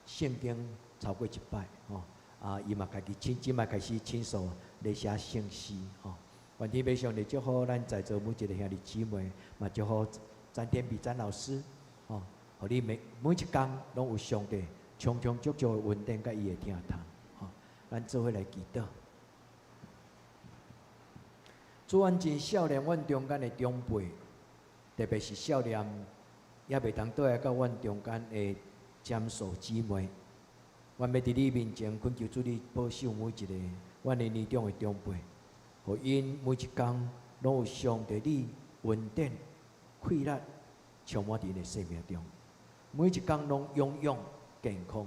聖經超過一擺吼。啊！伊嘛家己親，這擺開始親手咧寫聖詩吼。願天父上帝祝福咱在座每一個兄弟姊妹，嘛祝福詹天碧詹老師吼，予你每一工攏有上帝充充足足的恩典佮伊的疼痛吼。咱做伙來祈禱。主，阮真想念阮中間的長輩，特別是想念猶袂當倒來到阮中間的詹嫂姊妹，阮欲佇你面前懇求主你保守每一個阮的年長的長輩，予𪜶每一工攏有上帝你恩典、氣力充滿佇𪜶的生命中，每一工攏勇勇健康。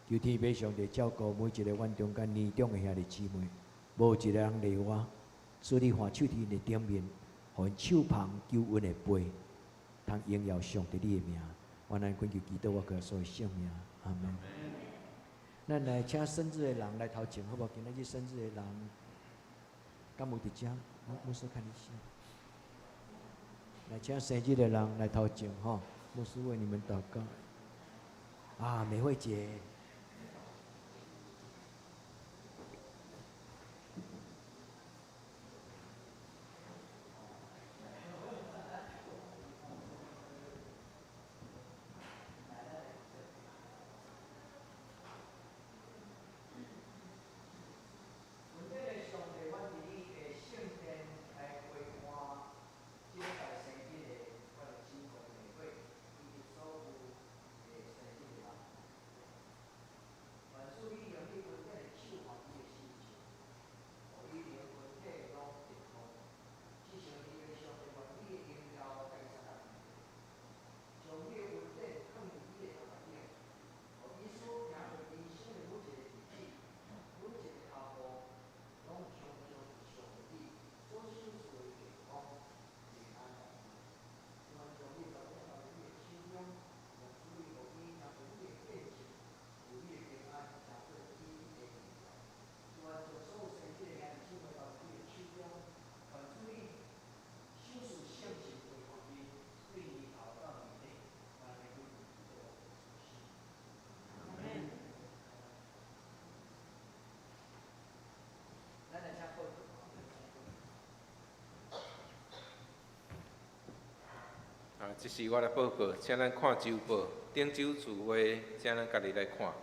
求天父上帝照顧每一個阮中間年長的兄弟姊妹，無一個人例外。主你看手佇𪜶的頂面，予𪜶手捧救恩的杯。通榮耀上帝你的名，願咱懇求祈禱，我靠所的聖名，阿門。咱來請生日的人來頭前，好無？今仔日生日的人，敢有佇遮？牧師看一下。來請生日的人來頭前，吼，牧師為你們禱告。啊，美惠姐。啊，這是我來報告，請咱看週報。頂週聚會，請咱家己來看。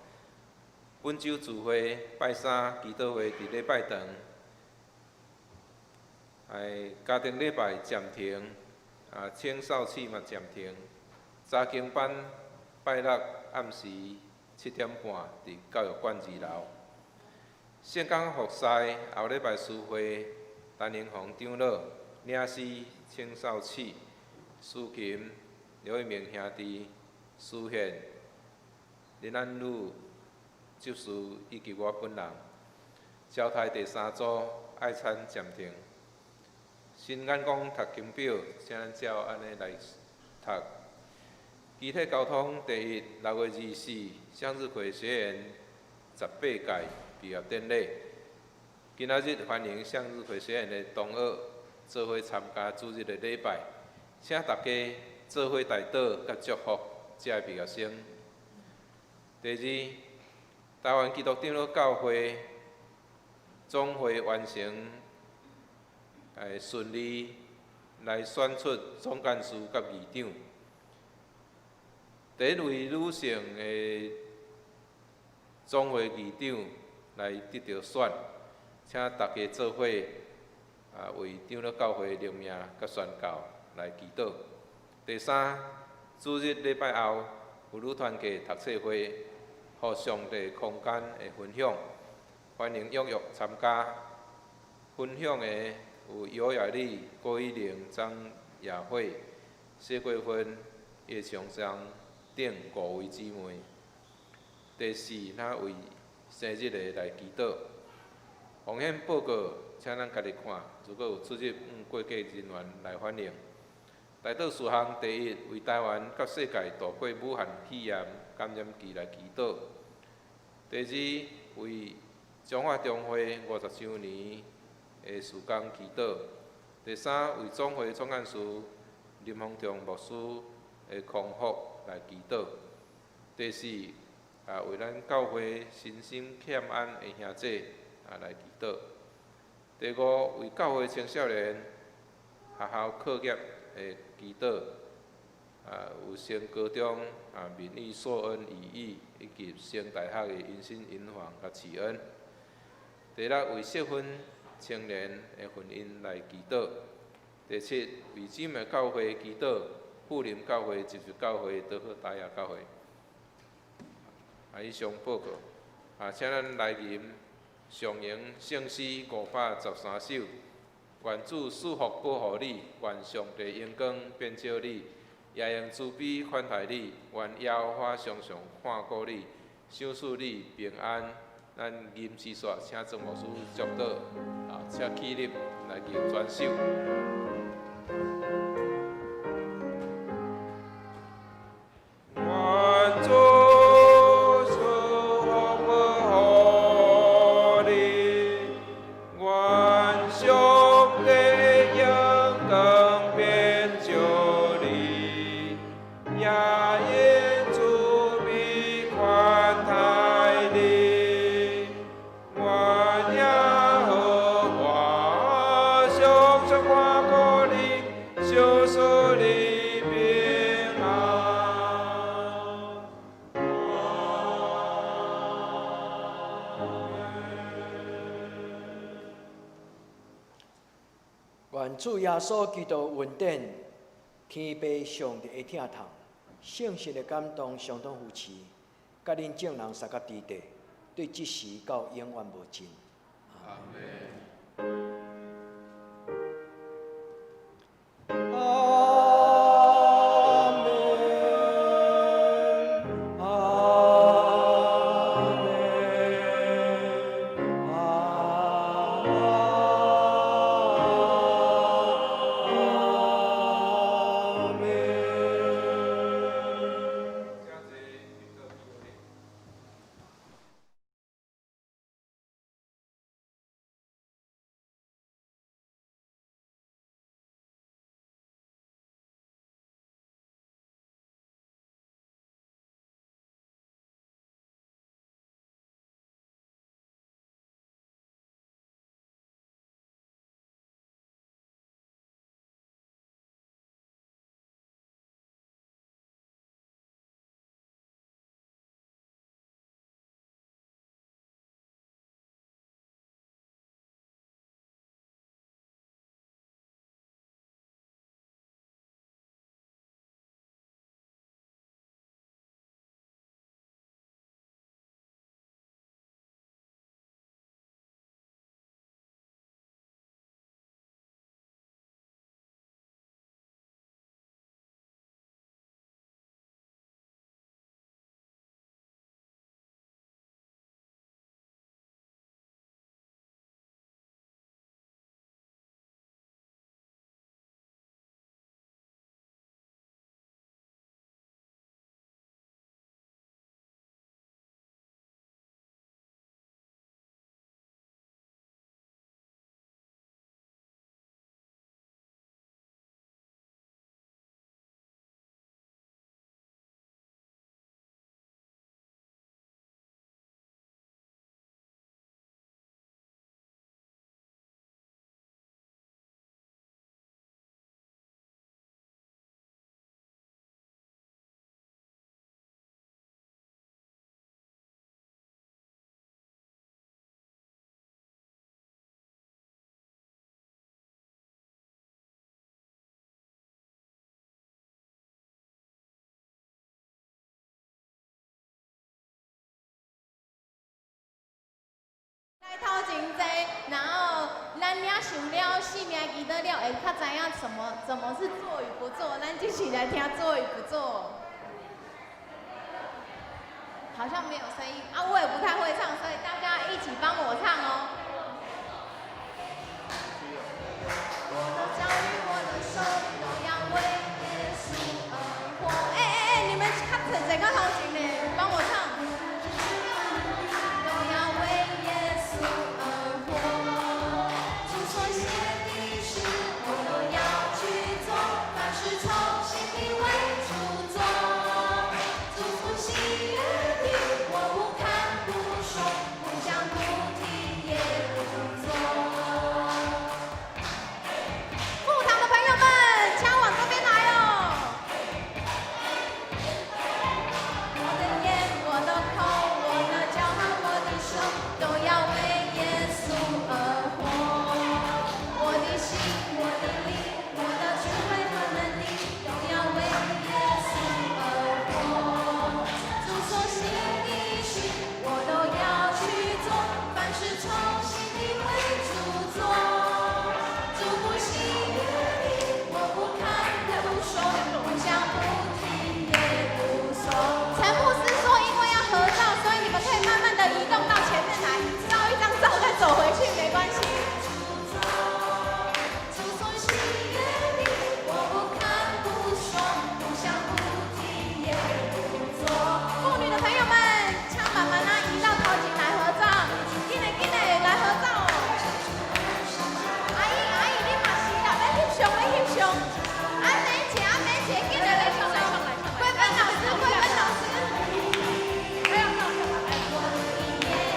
本週聚會拜三祈禱會佇禮拜堂，哎，家庭禮拜暫停，啊，青少期嘛暫停。查經班拜六暗時7點半佇教育館二樓。聖工服侍後禮拜聚會，陳英宏長老、領詩青少期。司琴劉一鳴兄弟、司憲林安女執事以及我本人，交代第三組愛餐暫停。新眼光讀經表，請咱照按呢來讀。機體交通第一，6月24，向日葵學園18屆畢業典禮。今仔日歡迎向日葵學園的同學做伙參加主日的禮拜。請大家做伙代禱佮祝福遮的畢業生。第二，台灣基督長老教會總會完成，順利來選出總幹事佮議長。第一位女性的總會議長來得著選，請大家做伙為長老教會靈命佮宣教來祈禱。第三，主日禮拜後，婦女團契讀冊會，予上帝空間的分享，歡迎踴躍參加。分享的有尤雅麗、郭依玲、張雅慧、謝桂芬、葉長生等五位姊妹。第四，咱為生日的來祈禱。奉獻報告，請咱家己看。如果有出入，會計人員來反映。代禱事項：第一，為台灣佮世界度過武漢肺炎感染期來祈禱；第二，為彰化中會50週年的事工祈禱；第三，為總會總幹事林宏忠牧師的康復來祈禱；第四，為咱教會身心欠安的兄姐來祈禱；第五，為教會青少年學校課業的祈禱，有升高中民意、碩恩、乙語以及升大學的迎新營房佮賜恩。第六，為適婚青年的婚姻來祈禱。第七，為姊妹教會祈禱，富林教會、集集教會、德賀達雅教會。以上報告。請咱來吟上榮聖詩513首。願主賜福保護你，願上帝榮光遍照你，也用慈悲款待你，願耶和華常常看顧你，賞賜你平安。咱吟詩煞，請曾牧師祝禱，請起立來吟全首。願主賜福保護你，願上帝榮光遍照你，也用慈悲款待你，願耶和華常常看顧你，賞賜你平安。阿門。願主耶穌基督恩典，天父上帝的疼痛，聖神的感動，相當扶持，佮恁眾人相佮佇地，對這時到永遠無盡。阿門。阿門，阿門，阿門。請坐，入座。真濟，然後咱領受了性命祈禱了，會較知影什麼怎麼是做與不做。咱一起來聽做與不做。好像沒有聲音啊，我也不太會唱，所以大家一起幫我唱哦。我的腳與我的手都要為耶穌而活。哎哎哎，你們較濟這個頭前呢，幫我唱。都要為耶穌而活。主所寫的事，我都要去做，凡事從心裡為主做。主所喜悅的，我不看不說，不講不聽也不做。牧堂的朋友們，請往這邊來哦。我的眼，我的口，我的腳和我的手，都要為耶穌而活。我的心，我的靈，我的智慧和能力，都要為耶穌而活。主所行的事，我都要去做，凡事從心裡為主做。主不喜悅的，我不看不說，不講不聽也不說。陳牧師說，因為要合照，所以你們可以慢慢的移動到前面來，照一張照再走回去，沒關係。主所喜悅的，我不看不說，不想不聽也不做。婦女的朋友們，請慢慢啊移到頭前來合照，緊來緊來來合照哦。阿姨阿姨，你嘛是啦，欲翕相欲翕相。阿美姐阿美姐，緊來來上來上來。貴芬老師貴芬老師。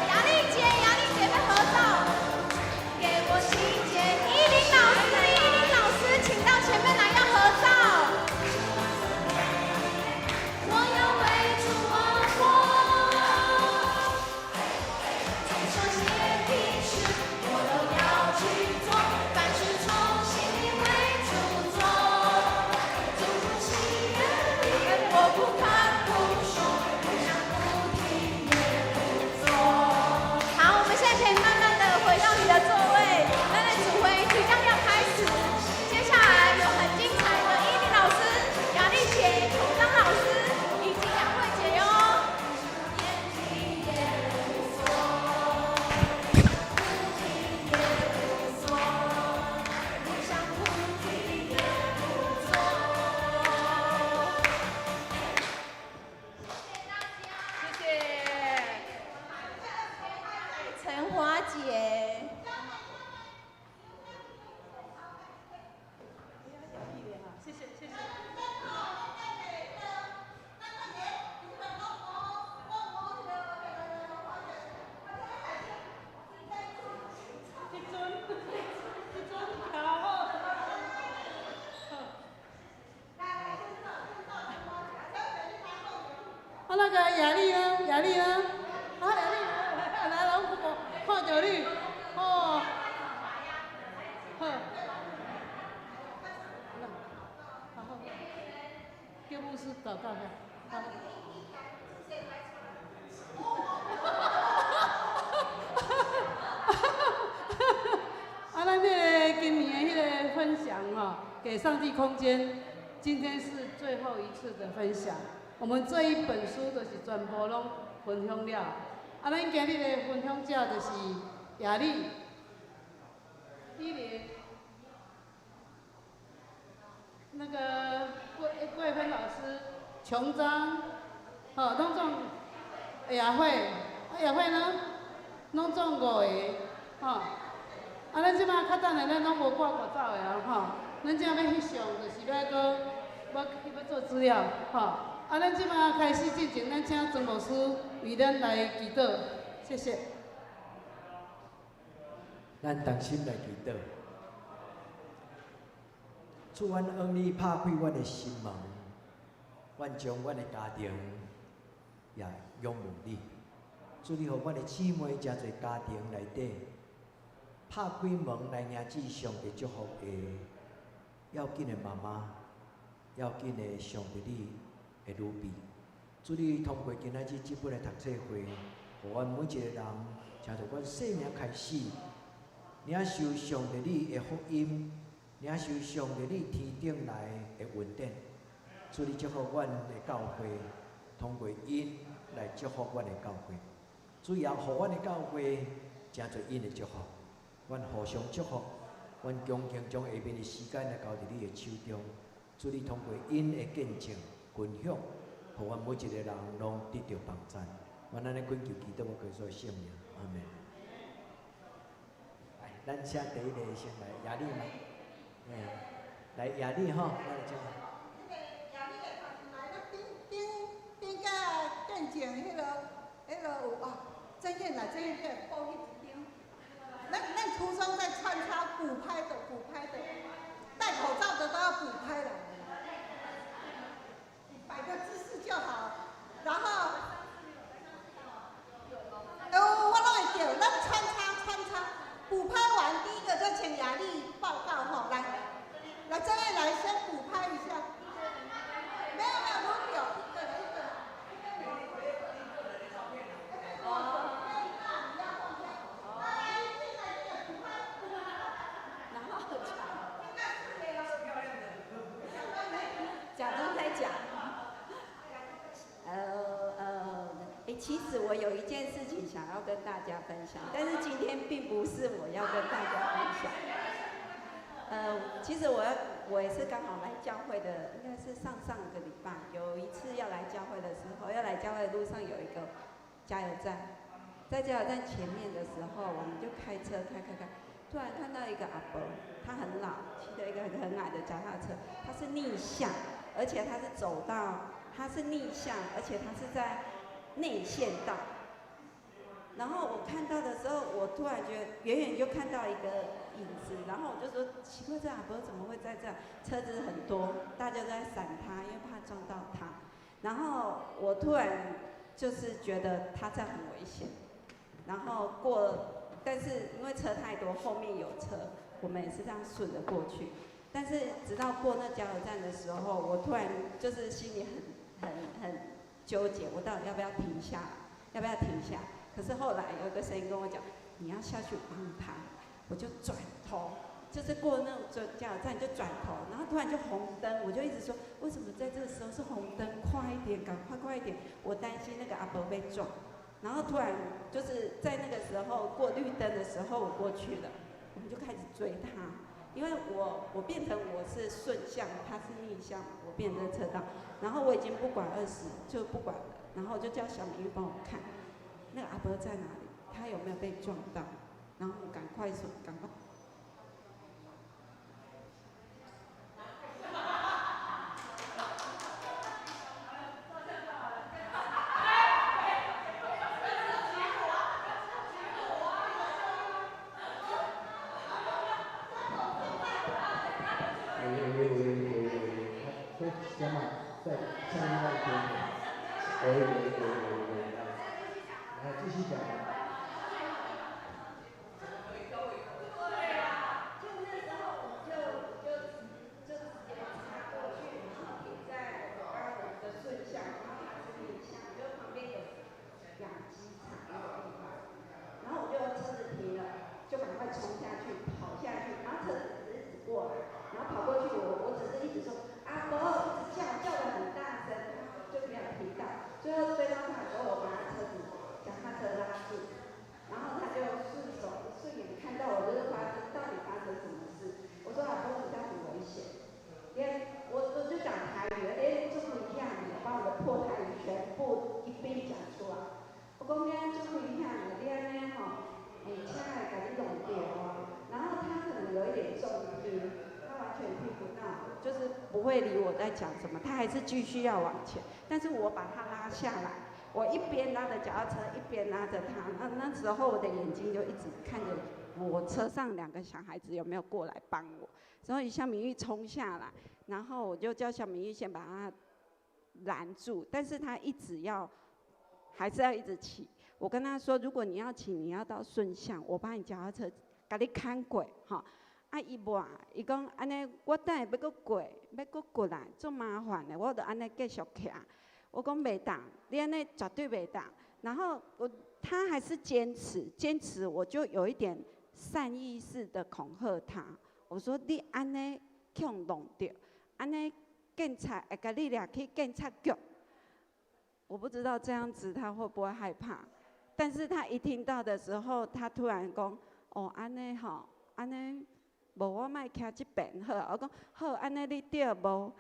雅麗姐雅麗姐欲合照，給我喜見。依林老師依林老師，請到前面來要合照。我要為主而活。主所寫的事，我都要去做，凡事從心裡為主做。主不喜悅的，我不看不說，不想不聽也不做。好，我們現在可以慢慢的回到你的座位。咱的主會即將要開始，接下來有很精彩的伊麗老師、雅麗姐、孔張老師以及雅慧姐喲。也不說，不聽也不說，不想不聽也不做。謝謝大家，謝謝。陳華姐。謝謝謝謝。這陣這陣好。啊，那個雅麗呢？雅麗呢？啊，雅麗，來來，我看著你，哦，好，好，叫牧師禱告下，好。啊，咱這個今年的彼個分享吼，給上帝空間，今天是最後一次的分享。我們這一本書就是全部攏分享了。啊，咱今日的分享者就是雅麗、依蓮、那個桂桂芬老師、瓊章，吼，攏總雅慧，啊雅慧呢，攏總五個，吼。啊，咱這擺較等下，咱攏無掛掛走的啊，吼。咱這欲翕相，就是欲閣欲欲做資料，吼。啊，咱這擺開始進前，咱請曾牧師為咱來祈禱，謝謝。咱同心來祈禱。主，阮向你拍開阮的心門，阮將阮的家庭也仰望你。主，你予阮的姊妹誠濟家庭內底，拍開門來迎接上帝祝福的要緊的媽媽，要緊的上帝你的預備。主，你通過今仔日這本的讀冊會，予阮每一個人请从阮生命开始，领受上帝你的福音，领受上帝你天顶來的恩典。主你祝福阮的教會，通過𪜶來祝福阮的教會。主也予阮的教會成做𪜶的祝福，阮互相祝福，阮恭敬將下面的時間來交佇你的手中。主你通過𪜶的見證分享，予阮每一个人攏得著幫贊。阮按呢懇求基督耶穌的聖名，阿門。來，咱請第一個先來雅麗嘛，來雅麗吼，咱來請。雅麗的來，咱頂頂頂個見證，彼个有啊，曾燕來，曾燕你來報彼一張。咱途中在穿插補拍的，補拍的，戴口罩的都要補拍了。你擺個姿勢就好，然後。哦，我攏會著，咱穿插穿插，補拍完第一個就請雅麗報告吼，來，來曾燕來先補拍一下。沒有沒有，攏著，一個一個。哦。然後假裝在講。其實我有一件事情想要跟大家分享，但是今天並不是我要跟大家分享。其實我也是剛好來教會的，應該是上上個禮拜有一次要來教會的時候，要來教會的路上有一個加油站，在加油站前面的時候，我們就開車開開開，突然看到一個阿伯，他很老，騎著一個很矮的腳踏車，他是逆向，而且他是走到，他是逆向，而且他是在內線道。然後我看到的時候，我突然覺得遠遠就看到一個影子，然後我就說奇怪，這阿伯怎麼會在這？車子很多，大家都在閃他，因為怕撞到他。然後我突然就是覺得他這樣很危險。然後過，但是因為車太多，後面有車，我們也是這樣順著過去。但是直到過那加油站的時候，我突然就是心裡很糾結，我到底要不要停下？要不要停下？可是後來有一個聲音跟我講，你要下去幫他，我就轉頭，就是過那種加油站就轉頭，然後突然就紅燈，我就一直說，為什麼在這個時候是紅燈？快一點，趕快快一點！我擔心那個阿伯被撞。然後突然就是在那個時候過綠燈的時候，我過去了，我們就開始追他，因為我變成我是順向，他是逆向，我變成車道，然後我已經不管20，就不管了，然後就叫小明玉幫我看。那個阿伯在哪裡？他有沒有被撞到？然後趕快說，趕快。喂喂喂喂喂，再講嘛，再唱另外一邊。喂喂喂喂喂，來，來繼續講。就那時候，我就直接插過去，然後停在剛剛我們的順向，然後他是逆向，就旁邊有養雞場那個地方，然後我就車子停了，就趕快衝下去，跑下去，然後車子只是一直過來，然後跑過去，我只是一直說阿伯，一直叫，叫得很大聲，就沒有聽到。最後追到他的時候，我把他車子腳踏車拉住，然後他就順手順眼看到我，就是到底發生什麼事？我說阿伯，你這樣很危險，連我就講台語，連足危險的，把我的破台語全部一遍講出來。我講你按足危險的，你按呢吼，車會共你弄著哦。然後他可能有一點重聽，他完全聽不到，就是不會理我在講什麼，他還是繼續要往前。但是我把他拉下來，我一邊拉着腳踏車，一邊拉着他。那時候我的眼睛就一直看着我車上兩個小孩子有沒有過來幫我。所以夏明玉衝下來，然後我就叫夏明玉先把他攔住，但是他一直要，還是要一直騎。我跟他說，如果你要騎，你要到順向，我把你腳踏車共你牽過，吼。啊，伊無，伊講按呢，我等下欲閣過，欲閣過來，足麻煩的，我就按呢繼續騎。我講袂當，你按呢絕對袂當。然後我他还是坚持，坚持，我就有一点善意式的恐吓他。我说你按呢去予弄著，按呢警察会共你掠去警察局。我不知道这样子他会不会害怕，但是他一听到的时候，他突然讲：哦，按呢吼，按呢无我莫徛这边好。我讲好，按呢你对无？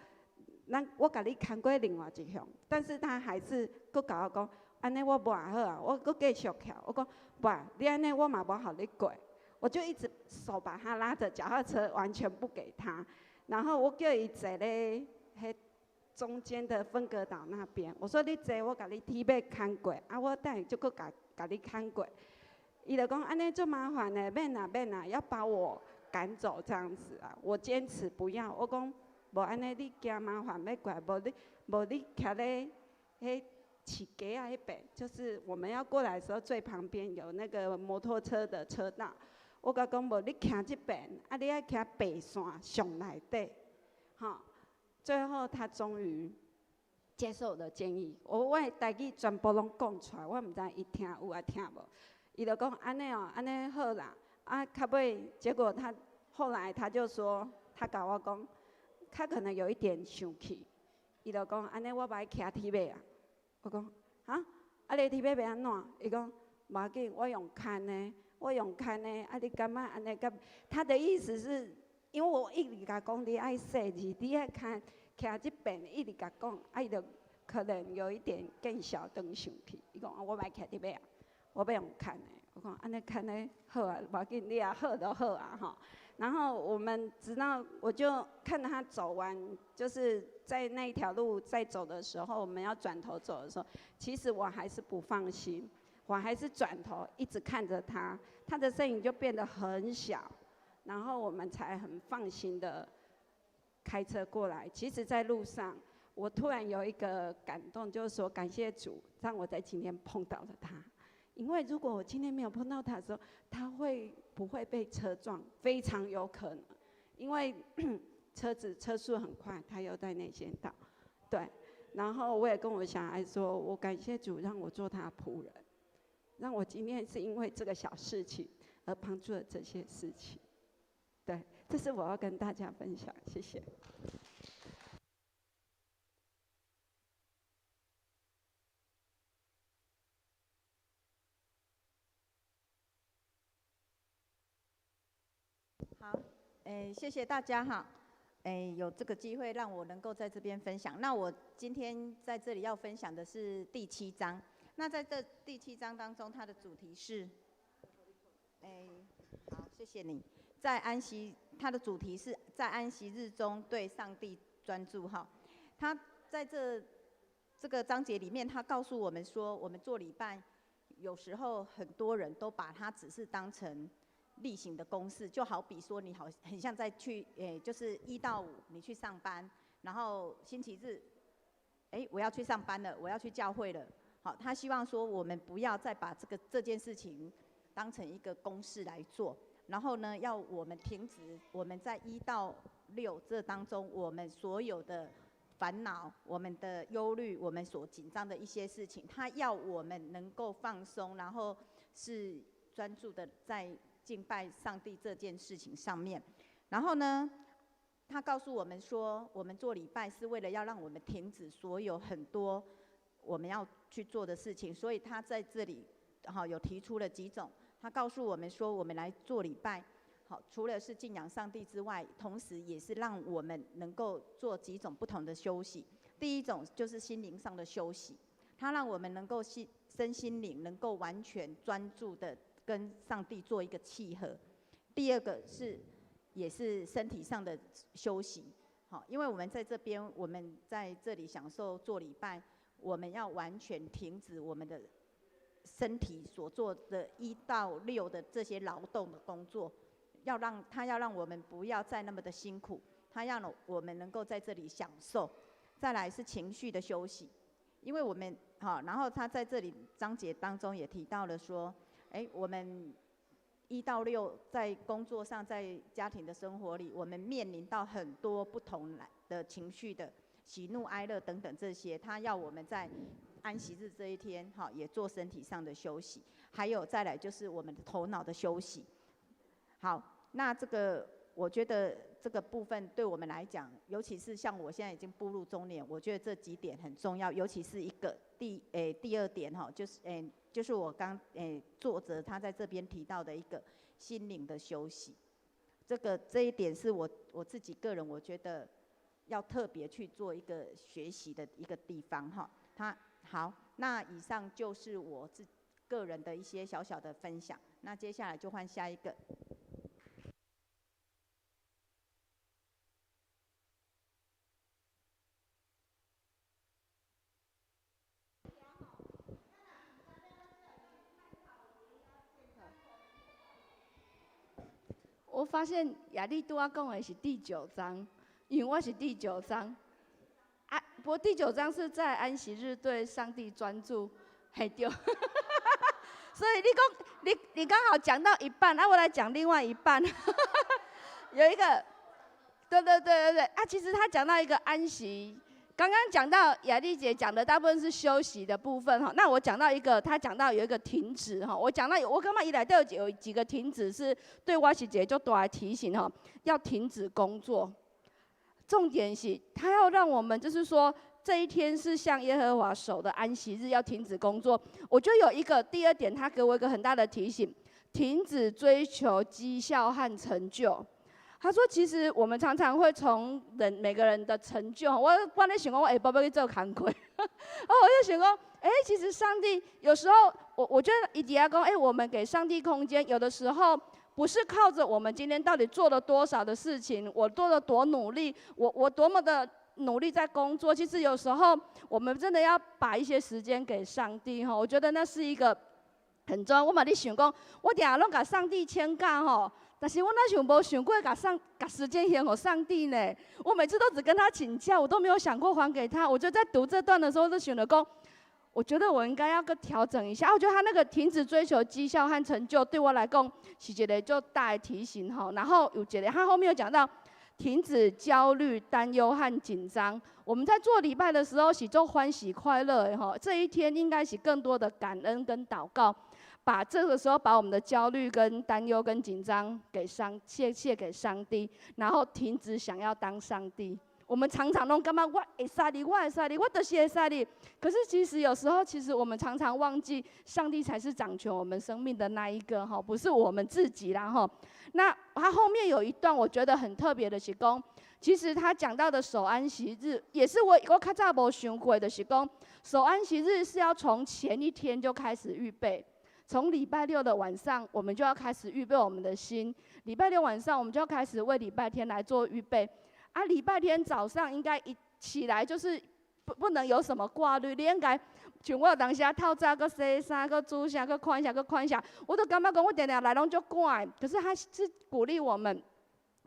咱我共你牵过另外一向，但是他还是阁共我讲，按呢我无好啊，我阁继续徛。我讲无，你按呢我嘛无予你过，我就一直手把他拉着脚踏车，完全不给他。然后我叫伊坐咧，彼中间的分隔岛那边。我说你坐，我共你铁马牵过，啊，我等下就阁共共你牵过。伊就讲按呢足麻烦的，免啦免啦，要把我赶走这样子啊。我坚持不要，我讲。无按呢，你惊麻烦欲过来，无你无你徛咧彼市街仔彼边，就是我们要过来的时候，最旁边有那个摩托车的车道。我共讲无，你徛这边，啊，你爱徛白线上内底，吼。最后他终于接受我的建议，我的台语全部拢讲出来，我毋知伊听有抑听无。伊就讲按呢哦，按呢好啦，啊，较尾结果他后来他就说，他共我讲。他可能有一点生气，伊就讲按呢我欲徛铁马啊。我讲哈，啊你铁马欲按怎？伊讲无要紧，我用牵的，我用牵的。啊你感觉按呢？佮他的意思是，因为我一直共讲你爱细腻，你爱牵徛这边，一直共讲，啊伊就可能有一点见笑转生气。伊讲我欲徛铁马啊，我欲用牵的。我讲按呢牵的好啊，无要紧，你也好就好啊吼。然后我们直到我就看他走完，就是在那一条路在走的时候，我们要转头走的时候，其实我还是不放心，我还是转头一直看着他，他的身影就变得很小，然后我们才很放心的开车过来。其实，在路上，我突然有一个感动，就是说感谢主，让我在今天碰到了他。因为如果我今天没有碰到他的时候，他会不会被车撞？非常有可能，因为车子车速很快，他又在内线道，对。然后我也跟我小孩说，我感谢主让我做他仆人，让我今天是因为这个小事情而帮助了这些事情。对，这是我要跟大家分享，谢谢。好，谢谢大家哈，有这个机会让我能够在这边分享。那我今天在这里要分享的是第七章。那在这第七章当中，它的主题是，好，谢谢你。在安息，它的主题是在安息日中对上帝专注哈。他在这个章节里面，他告诉我们说，我们做礼拜，有时候很多人都把它只是当成例行的公事，就好比说你好，很像在去，就是1到5你去上班，然后星期日，我要去上班了，我要去教会了。好，他希望说我们不要再把这件事情当成一个公事来做，然后呢，要我们停止我们在1到6这当中我们所有的烦恼、我们的忧虑、我们所紧张的一些事情，他要我们能够放松，然后是专注的在敬拜上帝这件事情上面。然后呢，他告诉我们说，我们做礼拜是为了要让我们停止所有很多我们要去做的事情，所以他在这里有提出了几种。他告诉我们说，我们来做礼拜，好，除了是敬仰上帝之外，同时也是让我们能够做几种不同的休息。第一种就是心灵上的休息，他让我们能够身心灵能够完全专注的跟上帝做一个契合。第二个是，也是身体上的休息，好，因为我们在这边，我们在这里享受做礼拜，我们要完全停止我们的身体所做的1到6的这些劳动的工作，他要让我们不要再那么的辛苦，他让我们能够在这里享受。再来是情绪的休息，因为我们好，然后他在这里章节当中也提到了说，我们1到6在工作上，在家庭的生活里，我们面临到很多不同的情绪的喜怒哀乐等等这些，他要我们在安息日这一天，哈，也做身体上的休息。还有再来就是我们的头脑的休息。好，那这个我觉得这个部分对我们来讲，尤其是像我现在已经步入中年，我觉得这几点很重要，尤其是一个第二点哈，就是我刚作者他在这边提到的一个心灵的休息，这一点是我自己个人我觉得要特别去做一个学习的一个地方哈。好，那以上就是我自个人的一些小小的分享，那接下来就换下一个。我发现雅丽拄仔讲的是第九章，因为我是第九章。啊，不过第九章是在安息日对上帝专注，嘿对。所以你讲，你刚好讲到一半，啊，我来讲另外一半。有一个，对对对对对，啊，其实他讲到一个安息，刚刚讲到雅丽姐讲的大部分是休息的部分哈，那我讲到一个，他讲到有一个停止哈，我讲到我感觉伊内底有几个停止是对我是一个足大的提醒哈，要停止工作。重点是他要让我们就是说这一天是向耶和华守的安息日，要停止工作。我就有一个第二点，他给我一个很大的提醒，停止追求绩效和成就。他说：“其实我们常常会从人每个人的成就，我咧想讲，我下晡欲去做工课，我就想讲，其实上帝有时候，我觉得伊伫遐讲，我们给上帝空间，有的时候不是靠着我们今天到底做了多少的事情，我做了多努力，我多么的努力在工作。其实有时候我们真的要把一些时间给上帝哈，我觉得那是一个很重要。我嘛咧想讲，我定定拢共上帝请假吼。”但是我哪想无想过共时间还予上帝呢？我每次都只跟他请假，我都没有想过还给他。我就在读这段的时候，就想了讲，我觉得我应该要个调整一下。我觉得他那个停止追求绩效和成就，对我来讲是一个足大的提醒吼。然后有一个，他后面有讲到停止焦虑、担忧和紧张。我们在做礼拜的时候是做欢喜快乐的吼，这一天应该是更多的感恩跟祷告。把这个时候把我们的焦虑跟担忧跟紧张给上，卸给上帝，然后停止想要当上帝。我们常常拢感觉我会使你，我会使你，我就是会使你。可是其实有时候，其实我们常常忘记，上帝才是掌权我们生命的那一个哈，不是我们自己啦哈。那他后面有一段我觉得很特别的是讲，其实他讲到的守安息日，也是我较早无想过的是讲，守安息日是要从前一天就开始预备。从礼拜六的晚上，我们就要开始预备我们的心。礼拜六晚上，我们就要开始为礼拜天来做预备。啊，礼拜天早上应该一起来就是不能有什么挂虑，你应该像我有当时透早阁洗衫，阁煮啥，阁看啥，阁看啥，我都感觉讲我定定来拢足赶的。可是他是鼓励我们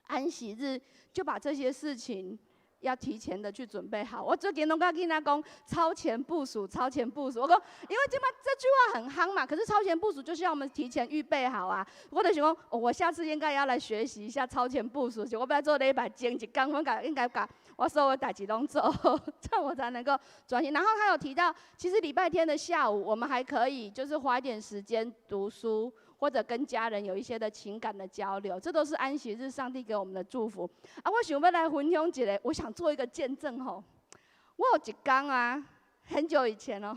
安息日就把这些事情要提前的去准备好。我最近拢佮囡仔讲超前部署，超前部署。我讲，因为这摆这句话很夯嘛，可是超前部署就是要我们提前预备好啊。我就想讲，哦，我下次应该要来学习一下超前部署，是我欲做礼拜前一工，我应该共我所有代志拢做好，这样我才能够专心。然后他有提到，其实礼拜天的下午，我们还可以花一点时间读书。或者跟家人有一些的情感的交流，这都是安息日上帝给我们的祝福。啊，我想欲来分享一个，我想做一个见证吼。我有一天啊，很久以前哦，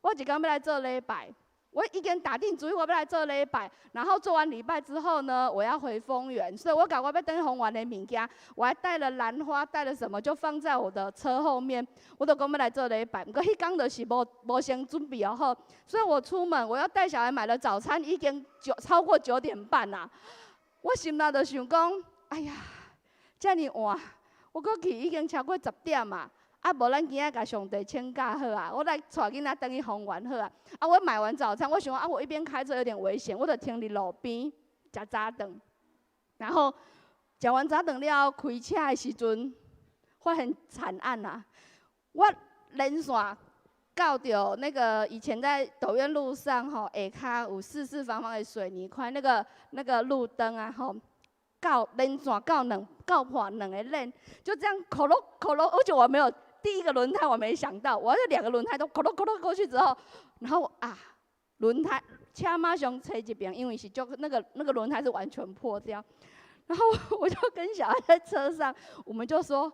我有一天欲来做礼拜，我已经打定主意我欲来做礼拜，然后做完礼拜之后呢，我要回丰原，所以我共我欲转丰原的物件，我还带了兰花，带了什么，就放在我的车后面。我就讲欲来做礼拜，毋过彼工就是无先准备好，所以我出门我要带小孩买了早餐，已经超过9点半啦。我心内就想讲，哎呀，遮尔晚，我阁去已经超过10点啊。啊，无咱今仔共上帝请假好啊，我来带囡仔转去丰原好啊。啊，我买完早餐，我想啊，我一边开车有点危险，我就停伫路边食早顿。然后食完早顿了后，开车的时阵发现惨案啊！我连线到著那个以前在斗院路上吼，下跤有四四方方的水泥块，那个路灯啊吼，到连线到两到破两个链，就这样口落口落，而且我没有第一个轮胎我没想到，我这两个轮胎都口落口落过去之后，然后啊，轮胎车马上揣一边，因为是就那个轮胎是完全破掉，然后我就跟小孩在车上，我们就说，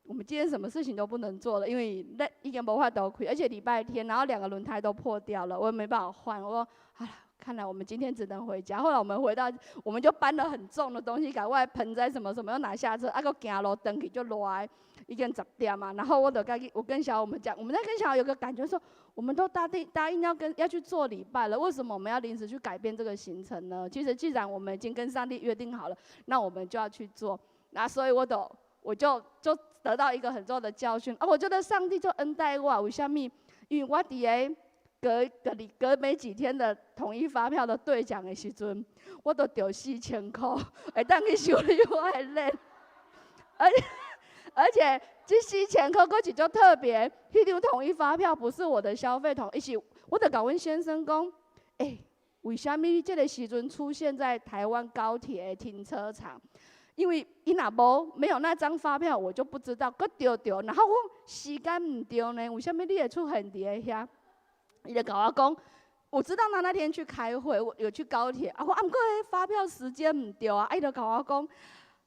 我们今天什么事情都不能做了，因为那已经无法度开，而且礼拜天，然后两个轮胎都破掉了，我也没办法换。我说，啊，看来我们今天只能回家。后来我们回到，我们就搬了很重的东西，共我的盆栽什么什么又拿下车，啊，阁行路转去足热的，已经10点嘛。然后我就共我跟小我们讲，我们在跟小有个感觉说，我们都答应要去做礼拜了，为什么我们要临时去改变这个行程呢？其实既然我们已经跟上帝约定好了，那我们就要去做。那所以我就得到一个很重要的教训啊！我觉得上帝就恩待我，为啥物？因为我伫个隔隔里隔没几天的统一发票的兑奖的时阵，我都著4000箍，会当去修理我的链，而且这四千箍阁是足特别，彼张统一发票不是我的消费统一，是我就共阮先生讲，欸，为啥物你这个时阵出现在台湾高铁停车场？因为伊若无没有那张发票，我就不知道，阁著著，然后我时间毋对呢，为啥物你会出现伫咧遐？伊就共我讲，我知道他那天去开会，我有去高铁啊，我啊，毋过彼发票时间毋对啊，啊，伊就共我讲，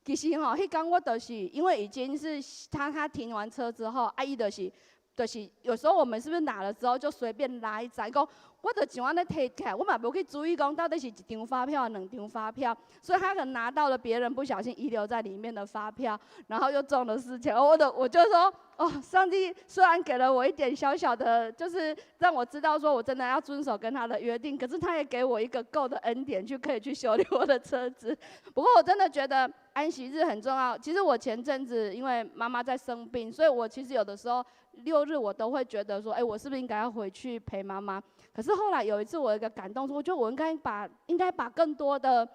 其实吼，彼工我就是因为已经是他停完车之后，啊，伊就是有时候我们是不是拿了之后就随便拉一张，讲我就像按呢提起来，我嘛无去注意讲到底是一张发票、两张发票，所以他可能拿到了别人不小心遗留在里面的发票，然后又中了4000。我就说，哦，上帝虽然给了我一点小小的，就是让我知道说我真的要遵守跟他的约定，可是他也给我一个够的恩典，去可以去修理我的车子。不过我真的觉得安息日很重要。其实我前阵子因为妈妈在生病，所以我其实有的时候六日我都会觉得说，哎，我是不是应该要回去陪妈妈？可是后来有一次我有一个感动，说我觉得我应该把更多的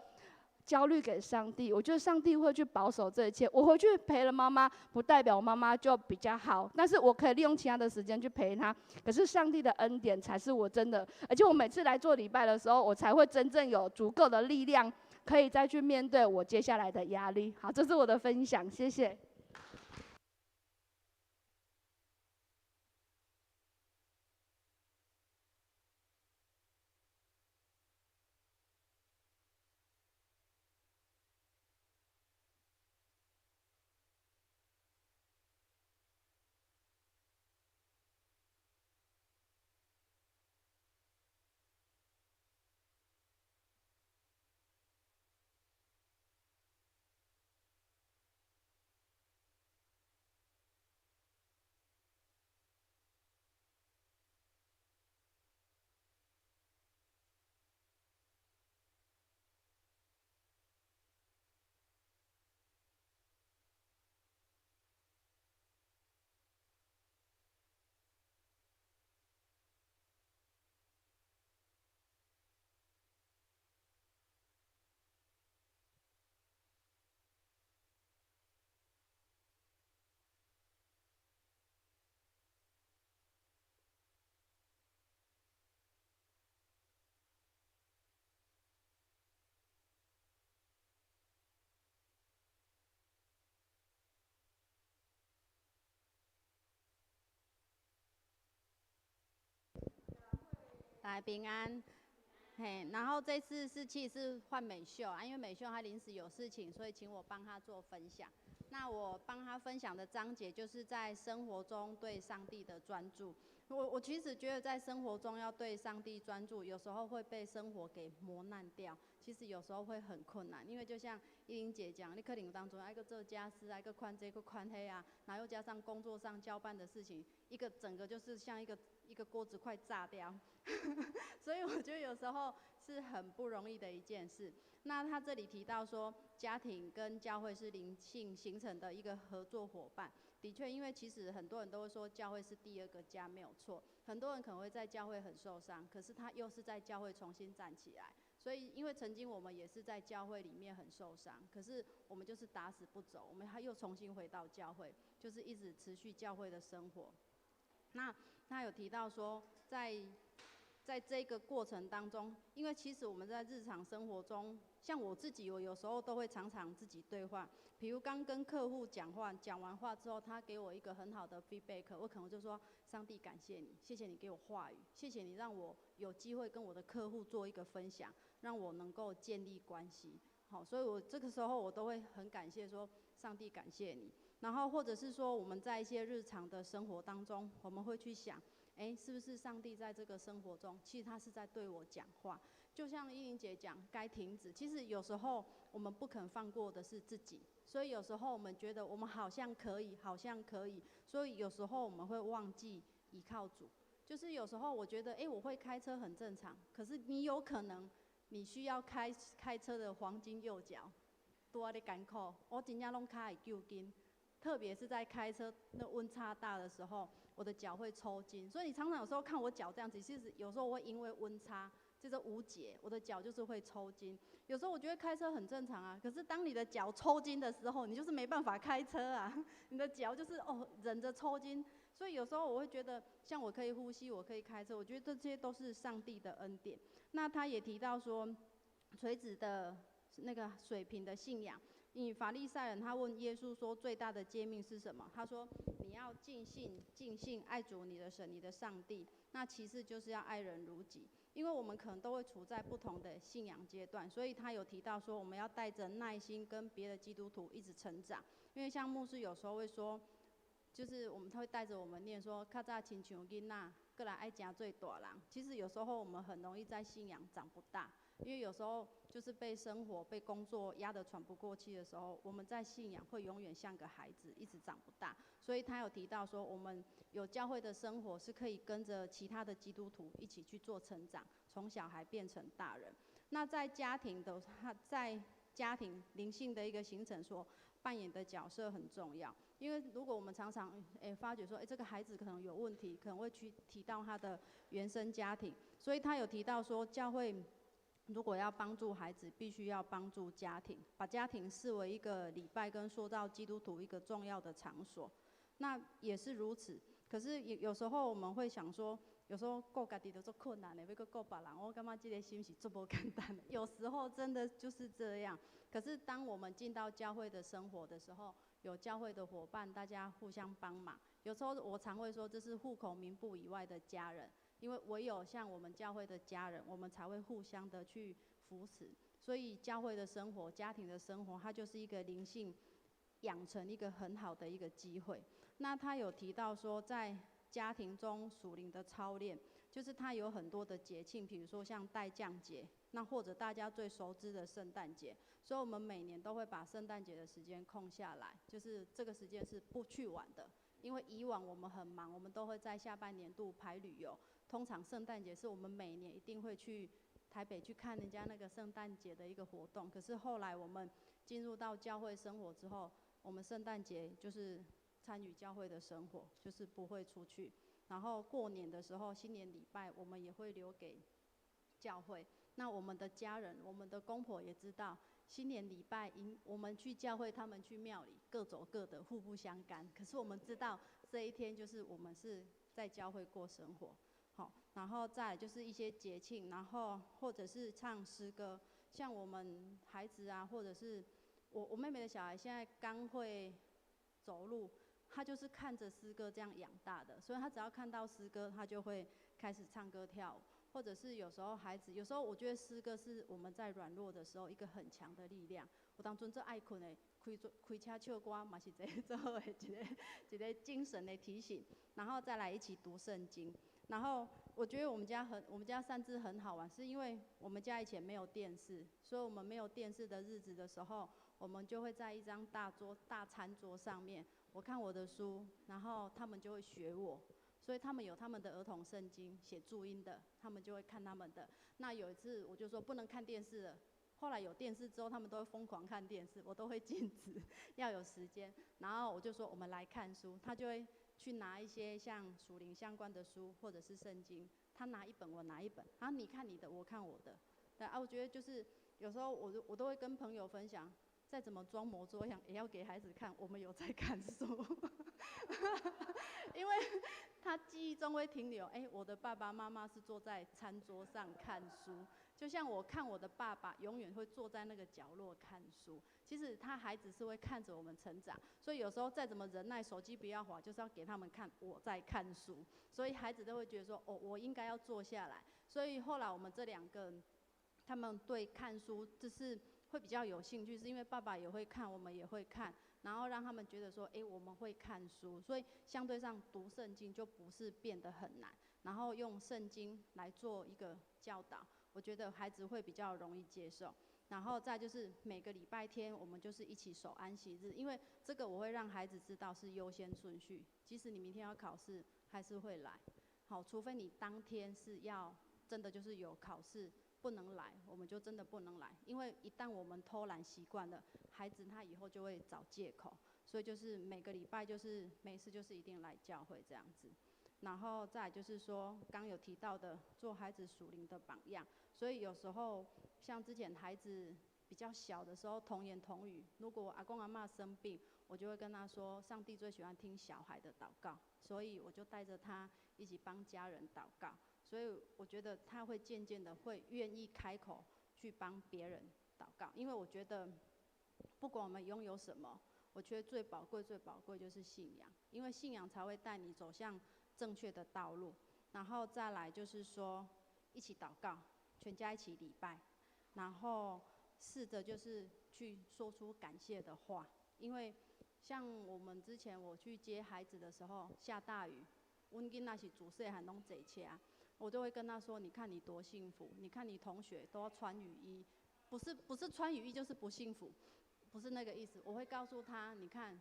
焦虑给上帝。我觉得上帝会去保守这一切。我回去陪了妈妈，不代表我妈妈就比较好，但是我可以利用其他的时间去陪她。可是上帝的恩典才是我真的，而且我每次来做礼拜的时候，我才会真正有足够的力量，可以再去面对我接下来的压力。好，这是我的分享，谢谢。大家平安，嘿，然后这次是其实是换美秀啊，因为美秀她临时有事情，所以请我帮她做分享。那我帮她分享的章节就是在生活中对上帝的专注。我其实觉得在生活中要对上帝专注，有时候会被生活给磨难掉。其实有时候会很困难，因为就像依玲姐讲，你可能当中爱阁做家事，爱阁看这阁看彼啊，然后又加上工作上交办的事情，一个整个就是像一个一个锅子快炸掉。所以我觉得有时候是很不容易的一件事。那他这里提到说，家庭跟教会是灵性形成的一个合作伙伴。的确，因为其实很多人都会说教会是第二个家，没有错。很多人可能会在教会很受伤，可是他又是在教会重新站起来。所以，因为曾经我们也是在教会里面很受伤，可是我们就是打死不走，我们他又重新回到教会，就是一直持续教会的生活。那他有提到说，在在这个过程当中，因为其实我们在日常生活中，像我自己，我有时候都会常常自己对话。比如刚跟客户讲话，讲完话之后，他给我一个很好的 feedback，我可能就说：上帝感谢你，谢谢你给我话语，谢谢你让我有机会跟我的客户做一个分享，让我能够建立关系。好，所以我这个时候我都会很感谢说：上帝感谢你。然后或者是说我们在一些日常的生活当中，我们会去想，哎，是不是上帝在这个生活中，其实他是在对我讲话？就像依玲姐讲，该停止。其实有时候我们不肯放过的是自己，所以有时候我们觉得我们好像可以，好像可以，所以有时候我们会忘记依靠主。就是有时候我觉得，哎，我会开车很正常，可是你有可能你需要开车的黄金右脚，拄仔咧艰苦，我真正拢跤会揪筋。特别是在开车那温差大的时候，我的脚会抽筋，所以你常常有时候看我脚这样子，其实有时候我会因为温差，这个无解，我的脚就是会抽筋。有时候我觉得开车很正常啊，可是当你的脚抽筋的时候，你就是没办法开车啊，你的脚就是哦忍着抽筋。所以有时候我会觉得，像我可以呼吸，我可以开车，我觉得这些都是上帝的恩典。那他也提到说，垂直的那个水平的信仰。因法利赛人他问耶稣说：“最大的诫命是什么？”他说：“你要尽心尽性爱主你的神，你的上帝。那其次就是要爱人如己。因为我们可能都会处在不同的信仰阶段，所以他有提到说，我们要带着耐心跟别的基督徒一直成长。因为像牧师有时候会说，就是我们他会带着我们念说，较早亲像囡仔，阁来爱诚做大人。其实有时候我们很容易在信仰长不大。”因为有时候就是被生活、被工作压得喘不过气的时候，我们在信仰会永远像个孩子，一直长不大。所以他有提到说，我们有教会的生活是可以跟着其他的基督徒一起去做成长，从小孩变成大人。那在家庭的他在家庭灵性的一个形成所扮演的角色很重要。因为如果我们常常发觉说，这个孩子可能有问题，可能会去提到他的原生家庭。所以他有提到说，教会如果要帮助孩子，必须要帮助家庭，把家庭视为一个礼拜跟塑造基督徒一个重要的场所。那也是如此。可是有时候我们会想说，有时候顾家己都足困难的，欲阁顾别人，我感觉这个心是足无简单的。有时候真的就是这样。可是当我们进到教会的生活的时候，有教会的伙伴，大家互相帮忙。有时候我常会说，这是户口名簿以外的家人。因为唯有像我们教会的家人，我们才会互相的去扶持。所以教会的生活、家庭的生活，它就是一个灵性养成一个很好的一个机会。那他有提到说，在家庭中属灵的操练，就是他有很多的节庆，比如说像待降节，那或者大家最熟知的圣诞节。所以我们每年都会把圣诞节的时间空下来，就是这个时间是不去玩的。因为以往我们很忙，我们都会在下半年度排旅游。通常圣诞节是我们每年一定会去台北去看人家那个圣诞节的一个活动。可是后来我们进入到教会生活之后，我们圣诞节就是参与教会的生活，就是不会出去。然后过年的时候，新年礼拜我们也会留给教会。那我们的家人，我们的公婆也知道，新年礼拜，我们去教会，他们去庙里，各走各的，互不相干。可是我们知道这一天就是我们是在教会过生活。好，然后再来就是一些节庆，然后或者是唱诗歌，像我们孩子啊，或者是我妹妹的小孩，现在刚会走路，他就是看着诗歌这样养大的，所以他只要看到诗歌，他就会开始唱歌跳舞，或者是有时候孩子，有时候我觉得诗歌是我们在软弱的时候一个很强的力量。有当阵足爱困的，开车唱歌嘛是一个足好的一个精神的提醒，然后再来一起读圣经。然后我觉得我们家擅自很好玩，是因为我们家以前没有电视，所以我们没有电视的日子的时候，我们就会在一张大餐桌上面，我看我的书，然后他们就会学我，所以他们有他们的儿童圣经写注音的，他们就会看他们的。那有一次我就说不能看电视了，后来有电视之后，他们都会疯狂看电视，我都会禁止，要有时间。然后我就说我们来看书，他就会去拿一些像属灵相关的书或者是圣经，他拿一本我拿一本，然后你看你的，我看我的。对啊，我觉得就是有时候我都会跟朋友分享，再怎么装模作样，也要给孩子看我们有在看书，因为他记忆中会停留，哎，我的爸爸妈妈是坐在餐桌上看书，就像我看我的爸爸永远会坐在那个角落看书。其实他孩子是会看着我们成长，所以有时候再怎么忍耐，手机不要滑，就是要给他们看我在看书，所以孩子都会觉得说，哦，我应该要坐下来。所以后来我们这两个，他们对看书就是会比较有兴趣，是因为爸爸也会看，我们也会看，然后让他们觉得说，哎，我们会看书，所以相对上读圣经就不是变得很难，然后用圣经来做一个教导，我觉得孩子会比较容易接受。然后再就是每个礼拜天我们就是一起守安息日，因为这个我会让孩子知道是优先顺序，即使你明天要考试，还是会来，好，除非你当天是要真的就是有考试。不能来，我们就真的不能来，因为一旦我们偷懒习惯了，孩子他以后就会找借口，所以就是每个礼拜就是没事就是一定来教会这样子，然后再就是说刚有提到的做孩子属灵的榜样，所以有时候像之前孩子比较小的时候童言童语，如果阿公阿嬷生病，我就会跟他说，上帝最喜欢听小孩的祷告，所以我就带着他一起帮家人祷告。所以我觉得他会渐渐的会愿意开口去帮别人祷告，因为我觉得不管我们拥有什么，我觉得最宝贵、最宝贵就是信仰，因为信仰才会带你走向正确的道路。然后再来就是说，一起祷告，全家一起礼拜，然后试着就是去说出感谢的话，因为像我们之前我去接孩子的时候，下大雨，阮囡仔是自细汉拢坐车。我都会跟他说：“你看你多幸福，你看你同学都要穿雨衣，不是穿雨衣就是不幸福，不是那个意思。”我会告诉他：“你看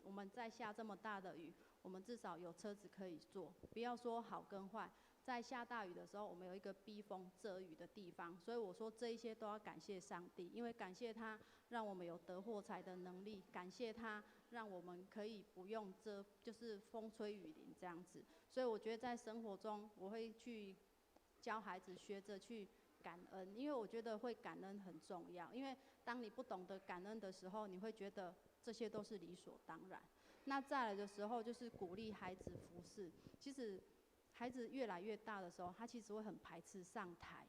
我们在下这么大的雨，我们至少有车子可以坐，不要说好跟坏。在下大雨的时候，我们有一个避风遮雨的地方。所以我说这一些都要感谢上帝，因为感谢他让我们有得货财的能力，感谢他让我们可以不用遮，就是风吹雨淋这样子。所以我觉得在生活中，我会去教孩子学着去感恩，因为我觉得会感恩很重要。因为当你不懂得感恩的时候，你会觉得这些都是理所当然。那再来的时候，就是鼓励孩子服侍。其实孩子越来越大的时候，他其实会很排斥上台。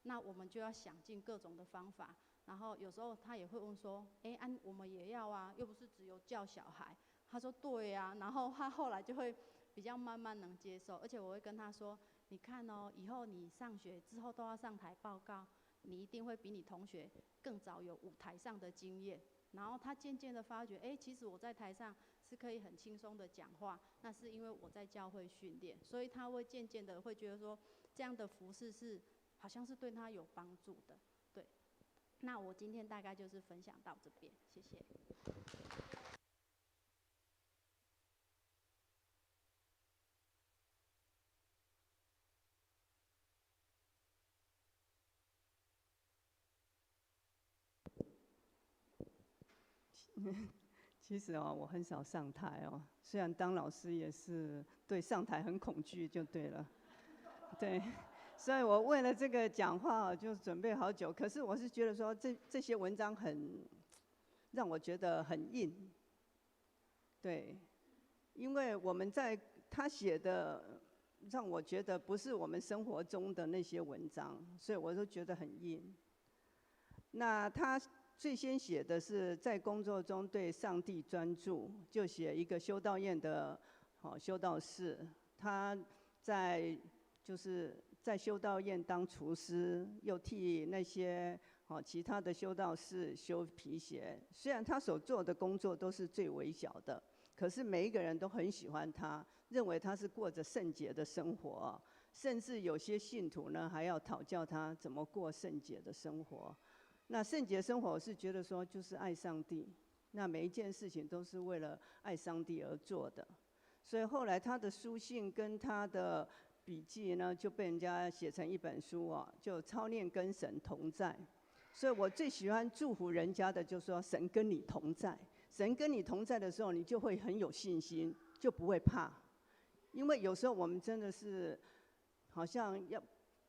那我们就要想尽各种的方法。然后有时候他也会问说：“哎，啊，我们也要啊，又不是只有教小孩。”他说：“对啊。”然后他后来就会比较慢慢能接受，而且我会跟他说：“你看哦，以后你上学之后都要上台报告，你一定会比你同学更早有舞台上的经验。”然后他渐渐的发觉，哎，其实我在台上是可以很轻松的讲话，那是因为我在教会训练，所以他会渐渐的会觉得说，这样的服事是好像是对他有帮助的，对。那我今天大概就是分享到这边，谢谢。其实哦，我很少上台哦。虽然当老师也是对上台很恐惧，就对了。对，所以我为了这个讲话就准备好久。可是我是觉得说这些文章很让我觉得很硬。对，因为我们在他写的让我觉得不是我们生活中的那些文章，所以我都觉得很硬。那他最先写的是在工作中对上帝专注，就写一个修道院的，好修道士，他在就是在修道院当厨师，又替那些好其他的修道士修皮鞋。虽然他所做的工作都是最微小的，可是每一个人都很喜欢他，认为他是过着圣洁的生活，甚至有些信徒呢还要讨教他怎么过圣洁的生活。那圣洁生活，我是觉得说就是爱上帝，那每一件事情都是为了爱上帝而做的。所以后来他的书信跟他的笔记呢，就被人家写成一本书哦，就操练跟神同在。所以我最喜欢祝福人家的，就是说神跟你同在。神跟你同在的时候，你就会很有信心，就不会怕。因为有时候我们真的是好像要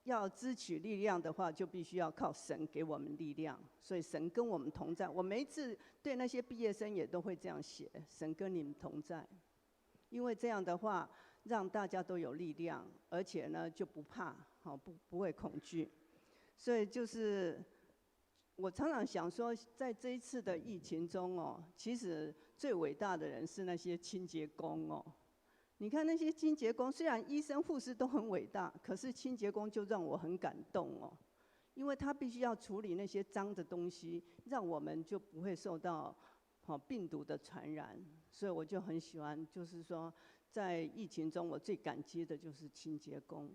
要支取力量的话，就必须要靠神给我们力量。所以神跟我们同在。我每一次对那些毕业生也都会这样写：神跟你们同在。因为这样的话，让大家都有力量，而且呢就不怕，好，不会恐惧。所以就是我常常想说，在这一次的疫情中哦，其实最伟大的人是那些清洁工哦。你看那些清洁工，虽然医生、护士都很伟大，可是清洁工就让我很感动哦，因为他必须要处理那些脏的东西，让我们就不会受到病毒的传染。所以我就很喜欢，就是说在疫情中，我最感激的就是清洁工。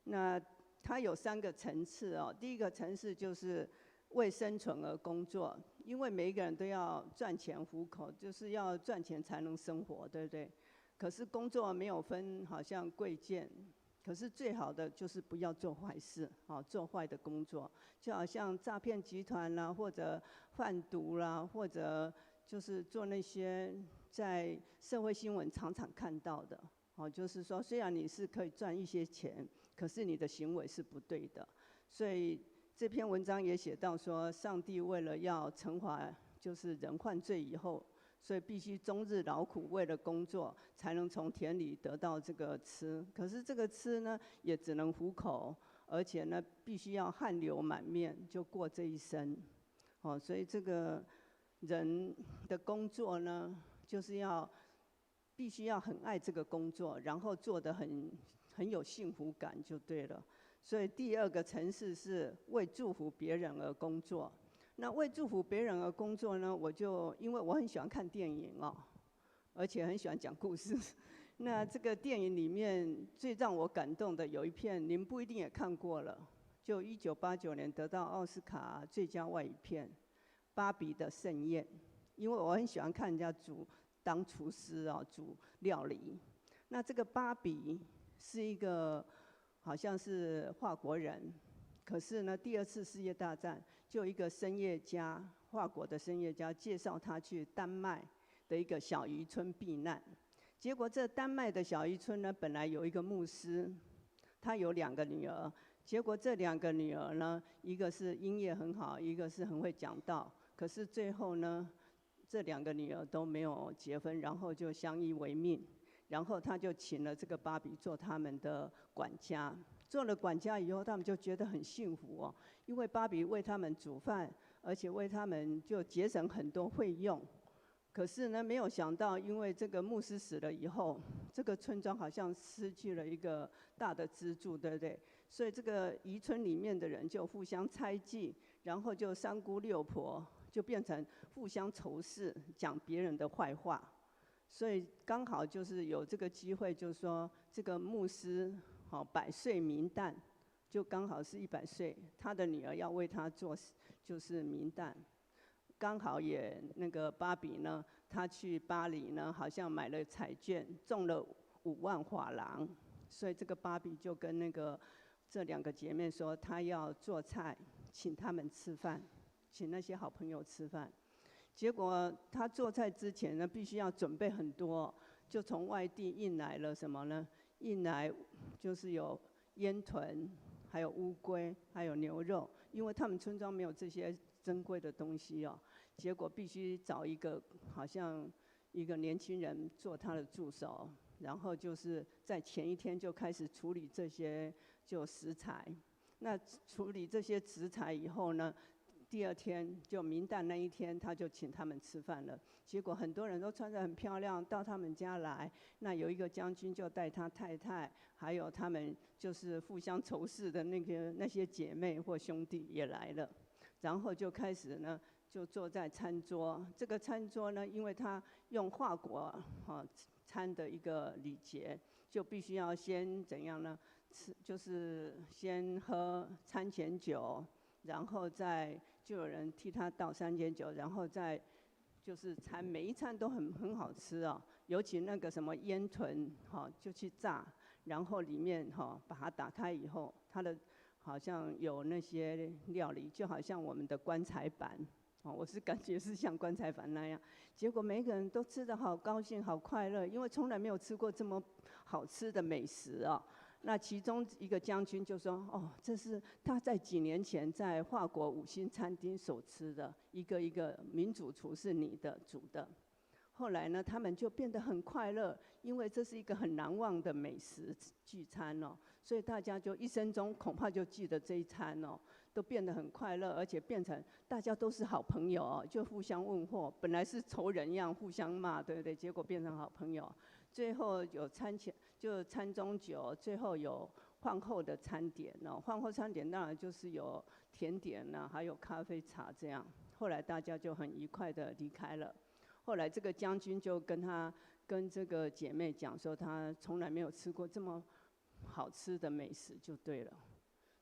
那它有三个层次哦，第一个层次就是为生存而工作，因为每一个人都要赚钱糊口，就是要赚钱才能生活，对不对？可是工作没有分，好像贵贱。可是最好的就是不要做坏事，啊，做坏的工作，就好像诈骗集团啦，或者贩毒啦，或者就是做那些在社会新闻常常看到的，哦，就是说虽然你是可以赚一些钱，可是你的行为是不对的。所以这篇文章也写到说，上帝为了要惩罚，就是人犯罪以后，所以必须终日劳苦，为了工作，才能从田里得到这个吃。可是这个吃呢，也只能糊口，而且呢，必须要汗流满面就过这一生。哦，所以这个人的工作呢，就是要必须要很爱这个工作，然后做得很有幸福感就对了。所以第二个层次是为祝福别人而工作。那为祝福别人而工作呢，我就因为我很喜欢看电影哦，而且很喜欢讲故事。那这个电影里面最让我感动的有一片，您不一定也看过了，就1989年得到奥斯卡最佳外语片《芭比的盛宴》。因为我很喜欢看人家煮，当厨师啊，煮料理。那这个芭比是一个好像是法国人，可是呢，第二次世界大战，就一个声乐家，法国的声乐家介绍他去丹麦的一个小渔村避难。结果这丹麦的小渔村呢，本来有一个牧师，他有两个女儿。结果这两个女儿呢，一个是音乐很好，一个是很会讲道。可是最后呢，这两个女儿都没有结婚，然后就相依为命。然后他就请了这个芭比做他们的管家。做了管家以后，他们就觉得很幸福哦，因为芭比为他们煮饭，而且为他们就节省很多费用。可是呢，没有想到，因为这个牧师死了以后，这个村庄好像失去了一个大的支柱，对不对？所以这个渔村里面的人就互相猜忌，然后就三姑六婆就变成互相仇视，讲别人的坏话。所以刚好就是有这个机会，就是说这个牧师，好，百岁冥诞，就刚好是100岁，他的女儿要为他做，就是冥诞。刚好也那个芭比呢，他去巴黎呢，好像买了彩券，中了5万法郎，所以这个芭比就跟那个这两个姐妹说，她要做菜，请他们吃饭，请那些好朋友吃饭。结果她做菜之前呢，必须要准备很多，就从外地运来了什么呢？运来就是有烟豚，还有乌龟，还有牛肉，因为他们村庄没有这些珍贵的东西哦。结果必须找一个好像一个年轻人做他的助手，然后就是在前一天就开始处理这些就食材。那处理这些食材以后呢，第二天就冥诞那一天，他就请他们吃饭了。结果很多人都穿得很漂亮到他们家来。那有一个将军就带他太太，还有他们就是互相仇视的那些姐妹或兄弟也来了。然后就开始呢，就坐在餐桌。这个餐桌呢，因为他用法国餐的一个礼节，就必须要先怎样呢？吃就是先喝餐前酒，然后再就有人替他倒餐前酒，然后再就是餐，每一餐都很好吃哦，尤其那个什么烟豚哈，就去炸，然后里面哈把它打开以后，它的好像有那些料理，就好像我们的棺材板，哦，我是感觉是像棺材板那样。结果每个人都吃得好高兴、好快乐，因为从来没有吃过这么好吃的美食啊。那其中一个将军就说：“哦，这是他在几年前在法国五星餐厅所吃的一个名主厨是你的煮的。”后来呢，他们就变得很快乐，因为这是一个很难忘的美食聚餐哦，所以大家就一生中恐怕就记得这一餐哦，都变得很快乐，而且变成大家都是好朋友哦，就互相问候，本来是仇人一样互相骂，对不对？结果变成好朋友。最后有餐前就餐中酒，最后有饭后的餐点哦。饭后餐点当然就是有甜点呐，还有咖啡茶这样。后来大家就很愉快的离开了。后来这个将军就跟这个姐妹讲说，他从来没有吃过这么好吃的美食，就对了。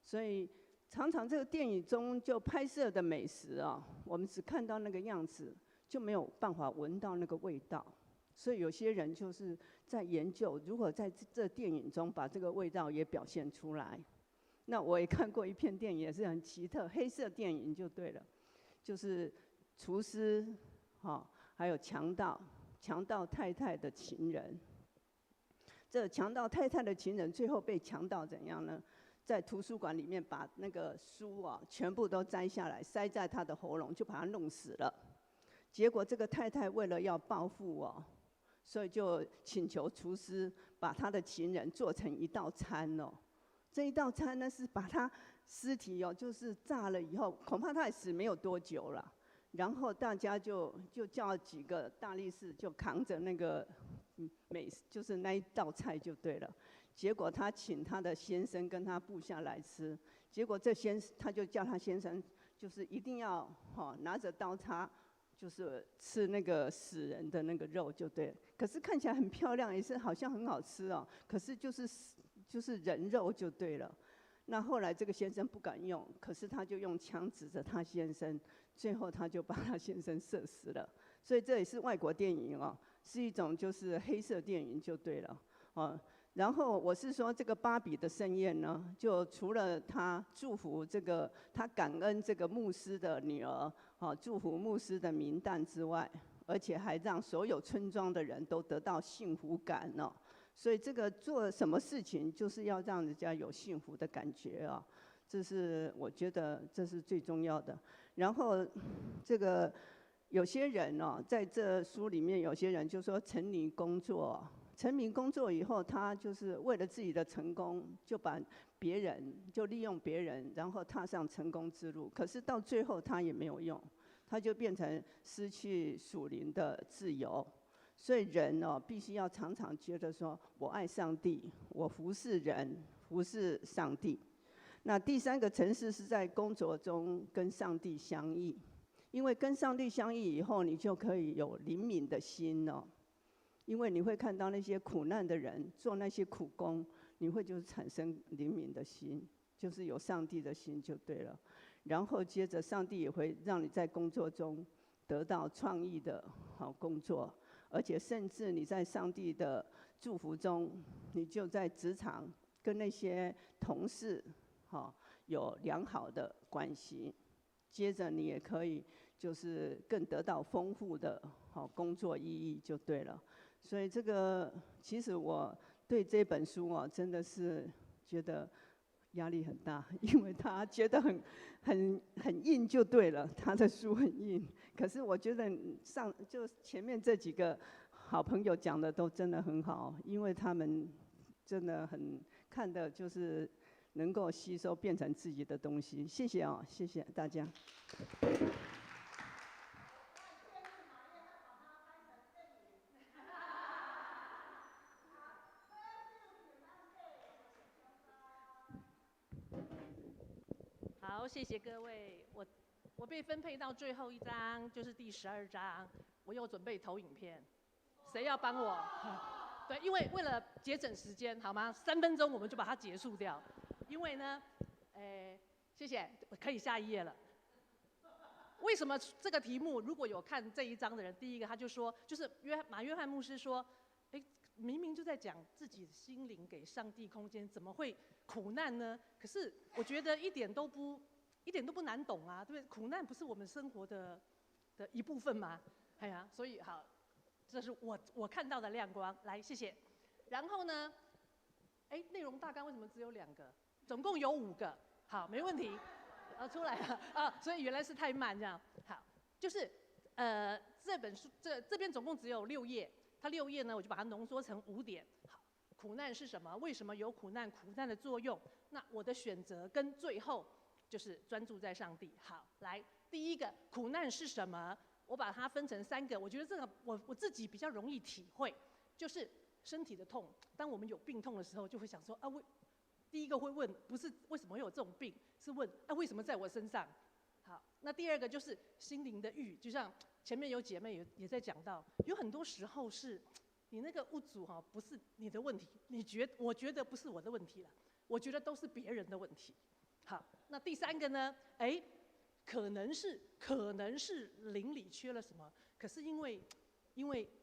所以常常这个电影中就拍摄的美食啊，我们只看到那个样子，就没有办法闻到那个味道。所以有些人就是在研究如何在这电影中把这个味道也表现出来。那我也看过一片电影，也是很奇特，黑色电影就对了，就是厨师，哈，还有强盗，强盗太太的情人。这强盗太太的情人最后被强盗怎样呢？在图书馆里面把那个书啊全部都摘下来，塞在他的喉咙，就把他弄死了。结果这个太太为了要报复哦，所以就请求厨师把他的情人做成一道餐哦。这一道餐呢是把他尸体哦，就是炸了以后，恐怕他也死没有多久了。然后大家就叫几个大力士就扛着那个美，就是那一道菜就对了。结果他请他的先生跟他部下来吃，结果这先他就叫他先生就是一定要哈拿着刀叉，就是吃那个死人的那个肉就对了。可是看起来很漂亮，也是好像很好吃哦。可是就是人肉就对了。那后来这个先生不敢用，可是他就用枪指着他先生，最后他就把他先生射死了。所以这也是外国电影哦，是一种就是黑色电影就对了哦。然后我是说这个芭比的盛宴呢，就除了他祝福这个他感恩这个牧师的女儿，哦，祝福牧师的名单之外，而且还让所有村庄的人都得到幸福感哦。所以这个做什么事情，就是要让人家有幸福的感觉啊，这是我觉得这是最重要的。然后这个有些人哦，在这书里面，有些人就说沉迷工作，沉迷工作以后，他就是为了自己的成功，就把别人就利用别人，然后踏上成功之路。可是到最后他也没有用，他就变成失去属灵的自由。所以人哦，必须要常常觉得说，我爱上帝，我服侍人，服侍上帝。那第三个层次是在工作中跟上帝相遇，因为跟上帝相遇以后，你就可以有怜悯的心哦。因为你会看到那些苦难的人做那些苦工，你会就产生怜悯的心，就是有上帝的心就对了。然后接着，上帝也会让你在工作中得到创意的好工作。而且甚至你在上帝的祝福中，你就在职场跟那些同事，哈，有良好的关系。接着你也可以就是更得到丰富的好工作意义就对了。所以这个其实我对这本书哦，真的是觉得压力很大，因为他觉得很硬就对了，他的书很硬。可是我觉得上就前面这几个好朋友讲的都真的很好，因为他们真的很看的就是能够吸收变成自己的东西。谢谢哦，谢谢大家。好，谢谢各位。我被分配到最后一章，就是第12章。我有准备投影片，谁要帮我？对，因为为了节省时间，好吗？3分钟我们就把它结束掉。因为呢，诶，谢谢，可以下一页了。为什么这个题目？如果有看这一章的人，第一个他就说，就是马约翰牧师说，诶，明明就在讲自己心灵给上帝空间，怎么会苦难呢？可是我觉得一点都不难懂啊，对不对？苦难不是我们生活的一部分吗？哎呀，所以好，这是我看到的亮光。来，谢谢。然后呢，哎，内容大纲为什么只有两个？总共有五个。好，没问题。啊，出来了啊，所以原来是太慢这样。好，就是这本书这边总共只有六页，它六页呢，我就把它浓缩成五点。好，苦难是什么？为什么有苦难？苦难的作用？那我的选择跟最后就是专注在上帝。好，来，第一个苦难是什么？我把它分成三个，我觉得这个我自己比较容易体会，就是身体的痛。当我们有病痛的时候，就会想说啊，第一个会问，不是为什么会有这种病，是问啊为什么在我身上？好，那第二个就是心灵的愈，就像前面有姐妹也在讲到，有很多时候是你那个物主哈，不是你的问题，我觉得不是我的问题了，我觉得都是别人的问题。好，那第三个呢？哎，可能是灵里缺了什么，可是因为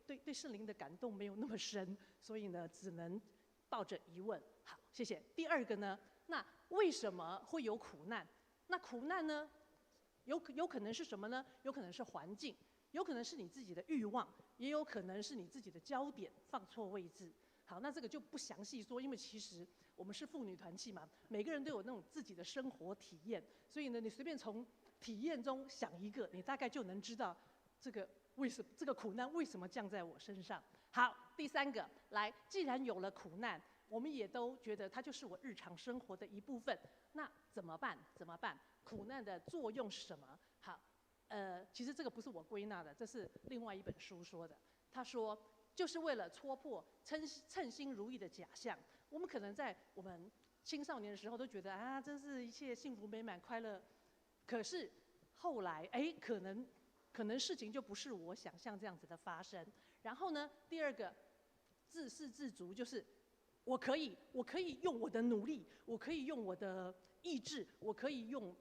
对圣灵的感动没有那么深，所以呢，只能抱着疑问。好，谢谢。第二个呢，那为什么会有苦难？那苦难呢，有可能是什么呢？有可能是环境，有可能是你自己的欲望，也有可能是你自己的焦点放错位置。好，那这个就不详细说，因为其实我们是妇女团契嘛，每个人都有那种自己的生活体验，所以呢，你随便从体验中想一个，你大概就能知道这个为什么这个苦难为什么降在我身上。好，第三个，来，既然有了苦难，我们也都觉得它就是我日常生活的一部分，那怎么办？怎么办？苦难的作用是什么？好，其实这个不是我归纳的，这是另外一本书说的。他说，就是为了戳破称心如意的假象。我们可能在我们青少年的时候都觉得啊，真是一切幸福美满快乐。可是后来，哎，可能事情就不是我想象这样子的发生。然后呢，第二个，自适自足，就是我可以用我的努力，我可以用我的意志，我可以用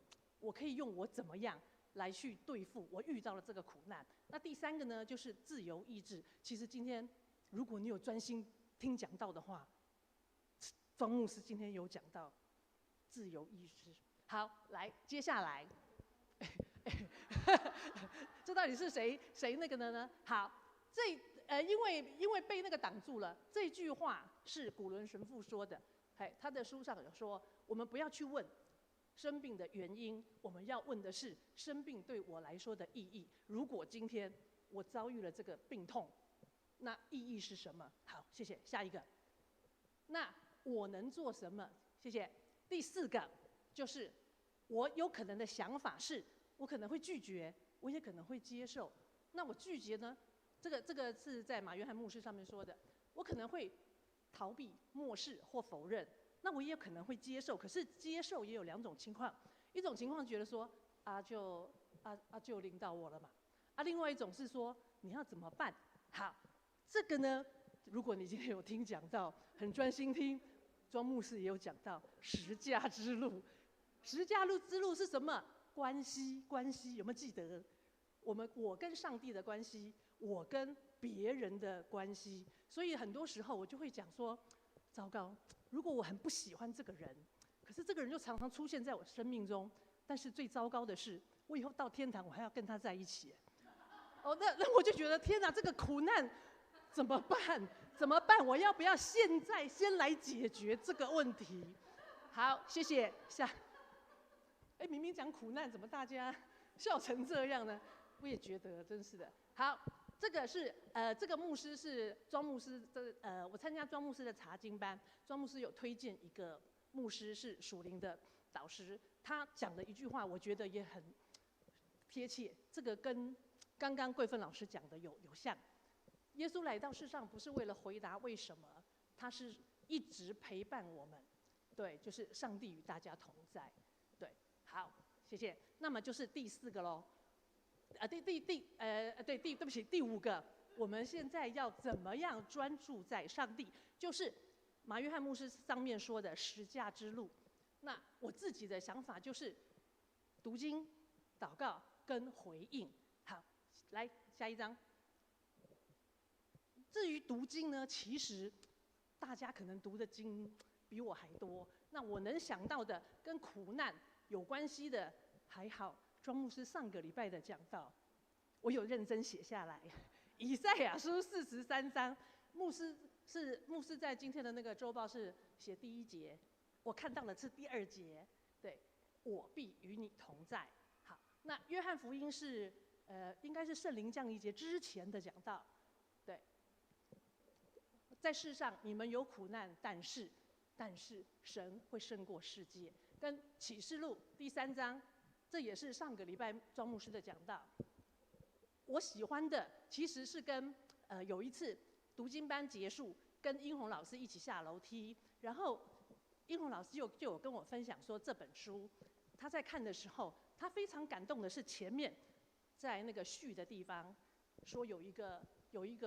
我怎么样来去对付我遇到了这个苦难。那第三个呢，就是自由意志。其实今天如果你有专心听讲道的话，庄牧师今天有讲到自由意志。好，来，接下来，这到底是谁那个的呢？好，因为被那个挡住了，这句话是古伦神父说的。嘿，他的书上有说，我们不要去问生病的原因，我们要问的是生病对我来说的意义。如果今天我遭遇了这个病痛，那意义是什么？好，谢谢。下一个，那我能做什么？谢谢。第四个就是我有可能的想法是，我可能会拒绝，我也可能会接受。那我拒绝呢？这个是在马约翰牧师上面说的，我可能会逃避、漠视或否认。那我也可能会接受，可是接受也有两种情况，一种情况觉得说啊就啊啊就临到我了嘛，啊另外一种是说你要怎么办？好，这个呢，如果你今天有听讲道，很专心听，庄牧师也有讲到十架之路，十架路之路是什么？关系，关系有没有记得？我跟上帝的关系，我跟别人的关系，所以很多时候我就会讲说，糟糕，如果我很不喜欢这个人，可是这个人就常常出现在我生命中，但是最糟糕的是，我以后到天堂我还要跟他在一起。哦，那我就觉得天哪，这个苦难怎么办？怎么办？我要不要现在先来解决这个问题？好，谢谢。下，哎，明明讲苦难，怎么大家笑成这样呢？我也觉得真是的。好，这个是这个牧师是庄牧师的我参加庄牧师的查经班，庄牧师有推荐一个牧师是属灵的导师，他讲的一句话，我觉得也很贴切。这个跟刚刚桂芬老师讲的有像。耶稣来到世上不是为了回答为什么，他是一直陪伴我们，对，就是上帝与大家同在，对，好，谢谢。那么就是第四个喽。啊，第第第，呃，对，对不起，第五个，我们现在要怎么样专注在上帝？就是马约翰牧师上面说的十架之路。那我自己的想法就是读经、祷告跟回应。好，来下一张。至于读经呢，其实大家可能读的经比我还多。那我能想到的跟苦难有关系的还好。庄牧师上个礼拜的讲道，我有认真写下来。以赛亚书43章，牧师是牧师在今天的那个周报是写第一节，我看到的是第二节。对，我必与你同在。好，那约翰福音是应该是圣灵降临节之前的讲道。对，在世上你们有苦难，但是神会胜过世界。跟启示录第三章，这也是上个礼拜庄牧师的讲道。我喜欢的其实是跟有一次读经班结束，跟英红老师一起下楼梯，然后英红老师就有跟我分享说这本书，他在看的时候，他非常感动的是前面在那个序的地方，说有一个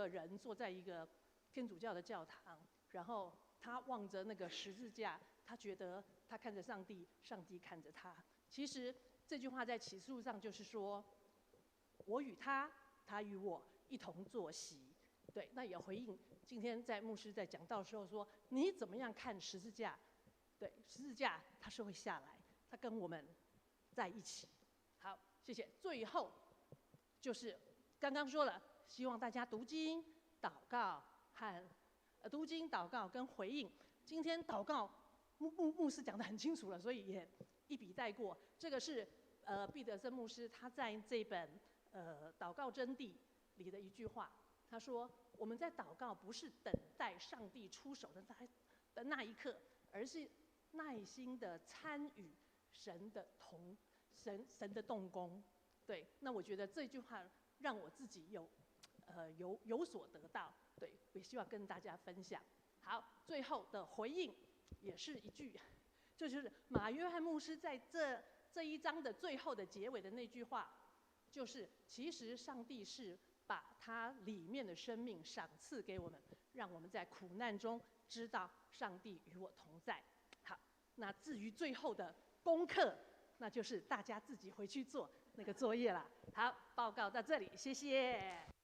人坐在一个天主教的教堂，然后他望着那个十字架，他觉得他看着上帝，上帝看着他。其实这句话在启示录上就是说，我与他，他与我一同坐席。对，那也回应今天在牧师在讲道的时候说，你怎么样看十字架？对，十字架它是会下来，它跟我们在一起。好，谢谢。最后就是刚刚说了，希望大家读经、祷告和读经、祷告跟回应。今天祷告牧师讲得很清楚了，所以也一笔带过。这个是毕德森牧师他在这本祷告真谛里的一句话，他说：“我们在祷告不是等待上帝出手的那一刻，而是耐心的参与神的动工。”对，那我觉得这句话让我自己有所得到，对，也希望跟大家分享。好，最后的回应也是一句，这就是马约翰牧师在这一章的最后的结尾的那句话，就是其实上帝是把他里面的生命赏赐给我们，让我们在苦难中知道上帝与我同在。好，那至于最后的功课，那就是大家自己回去做那个作业了。好，报告到这里，谢谢。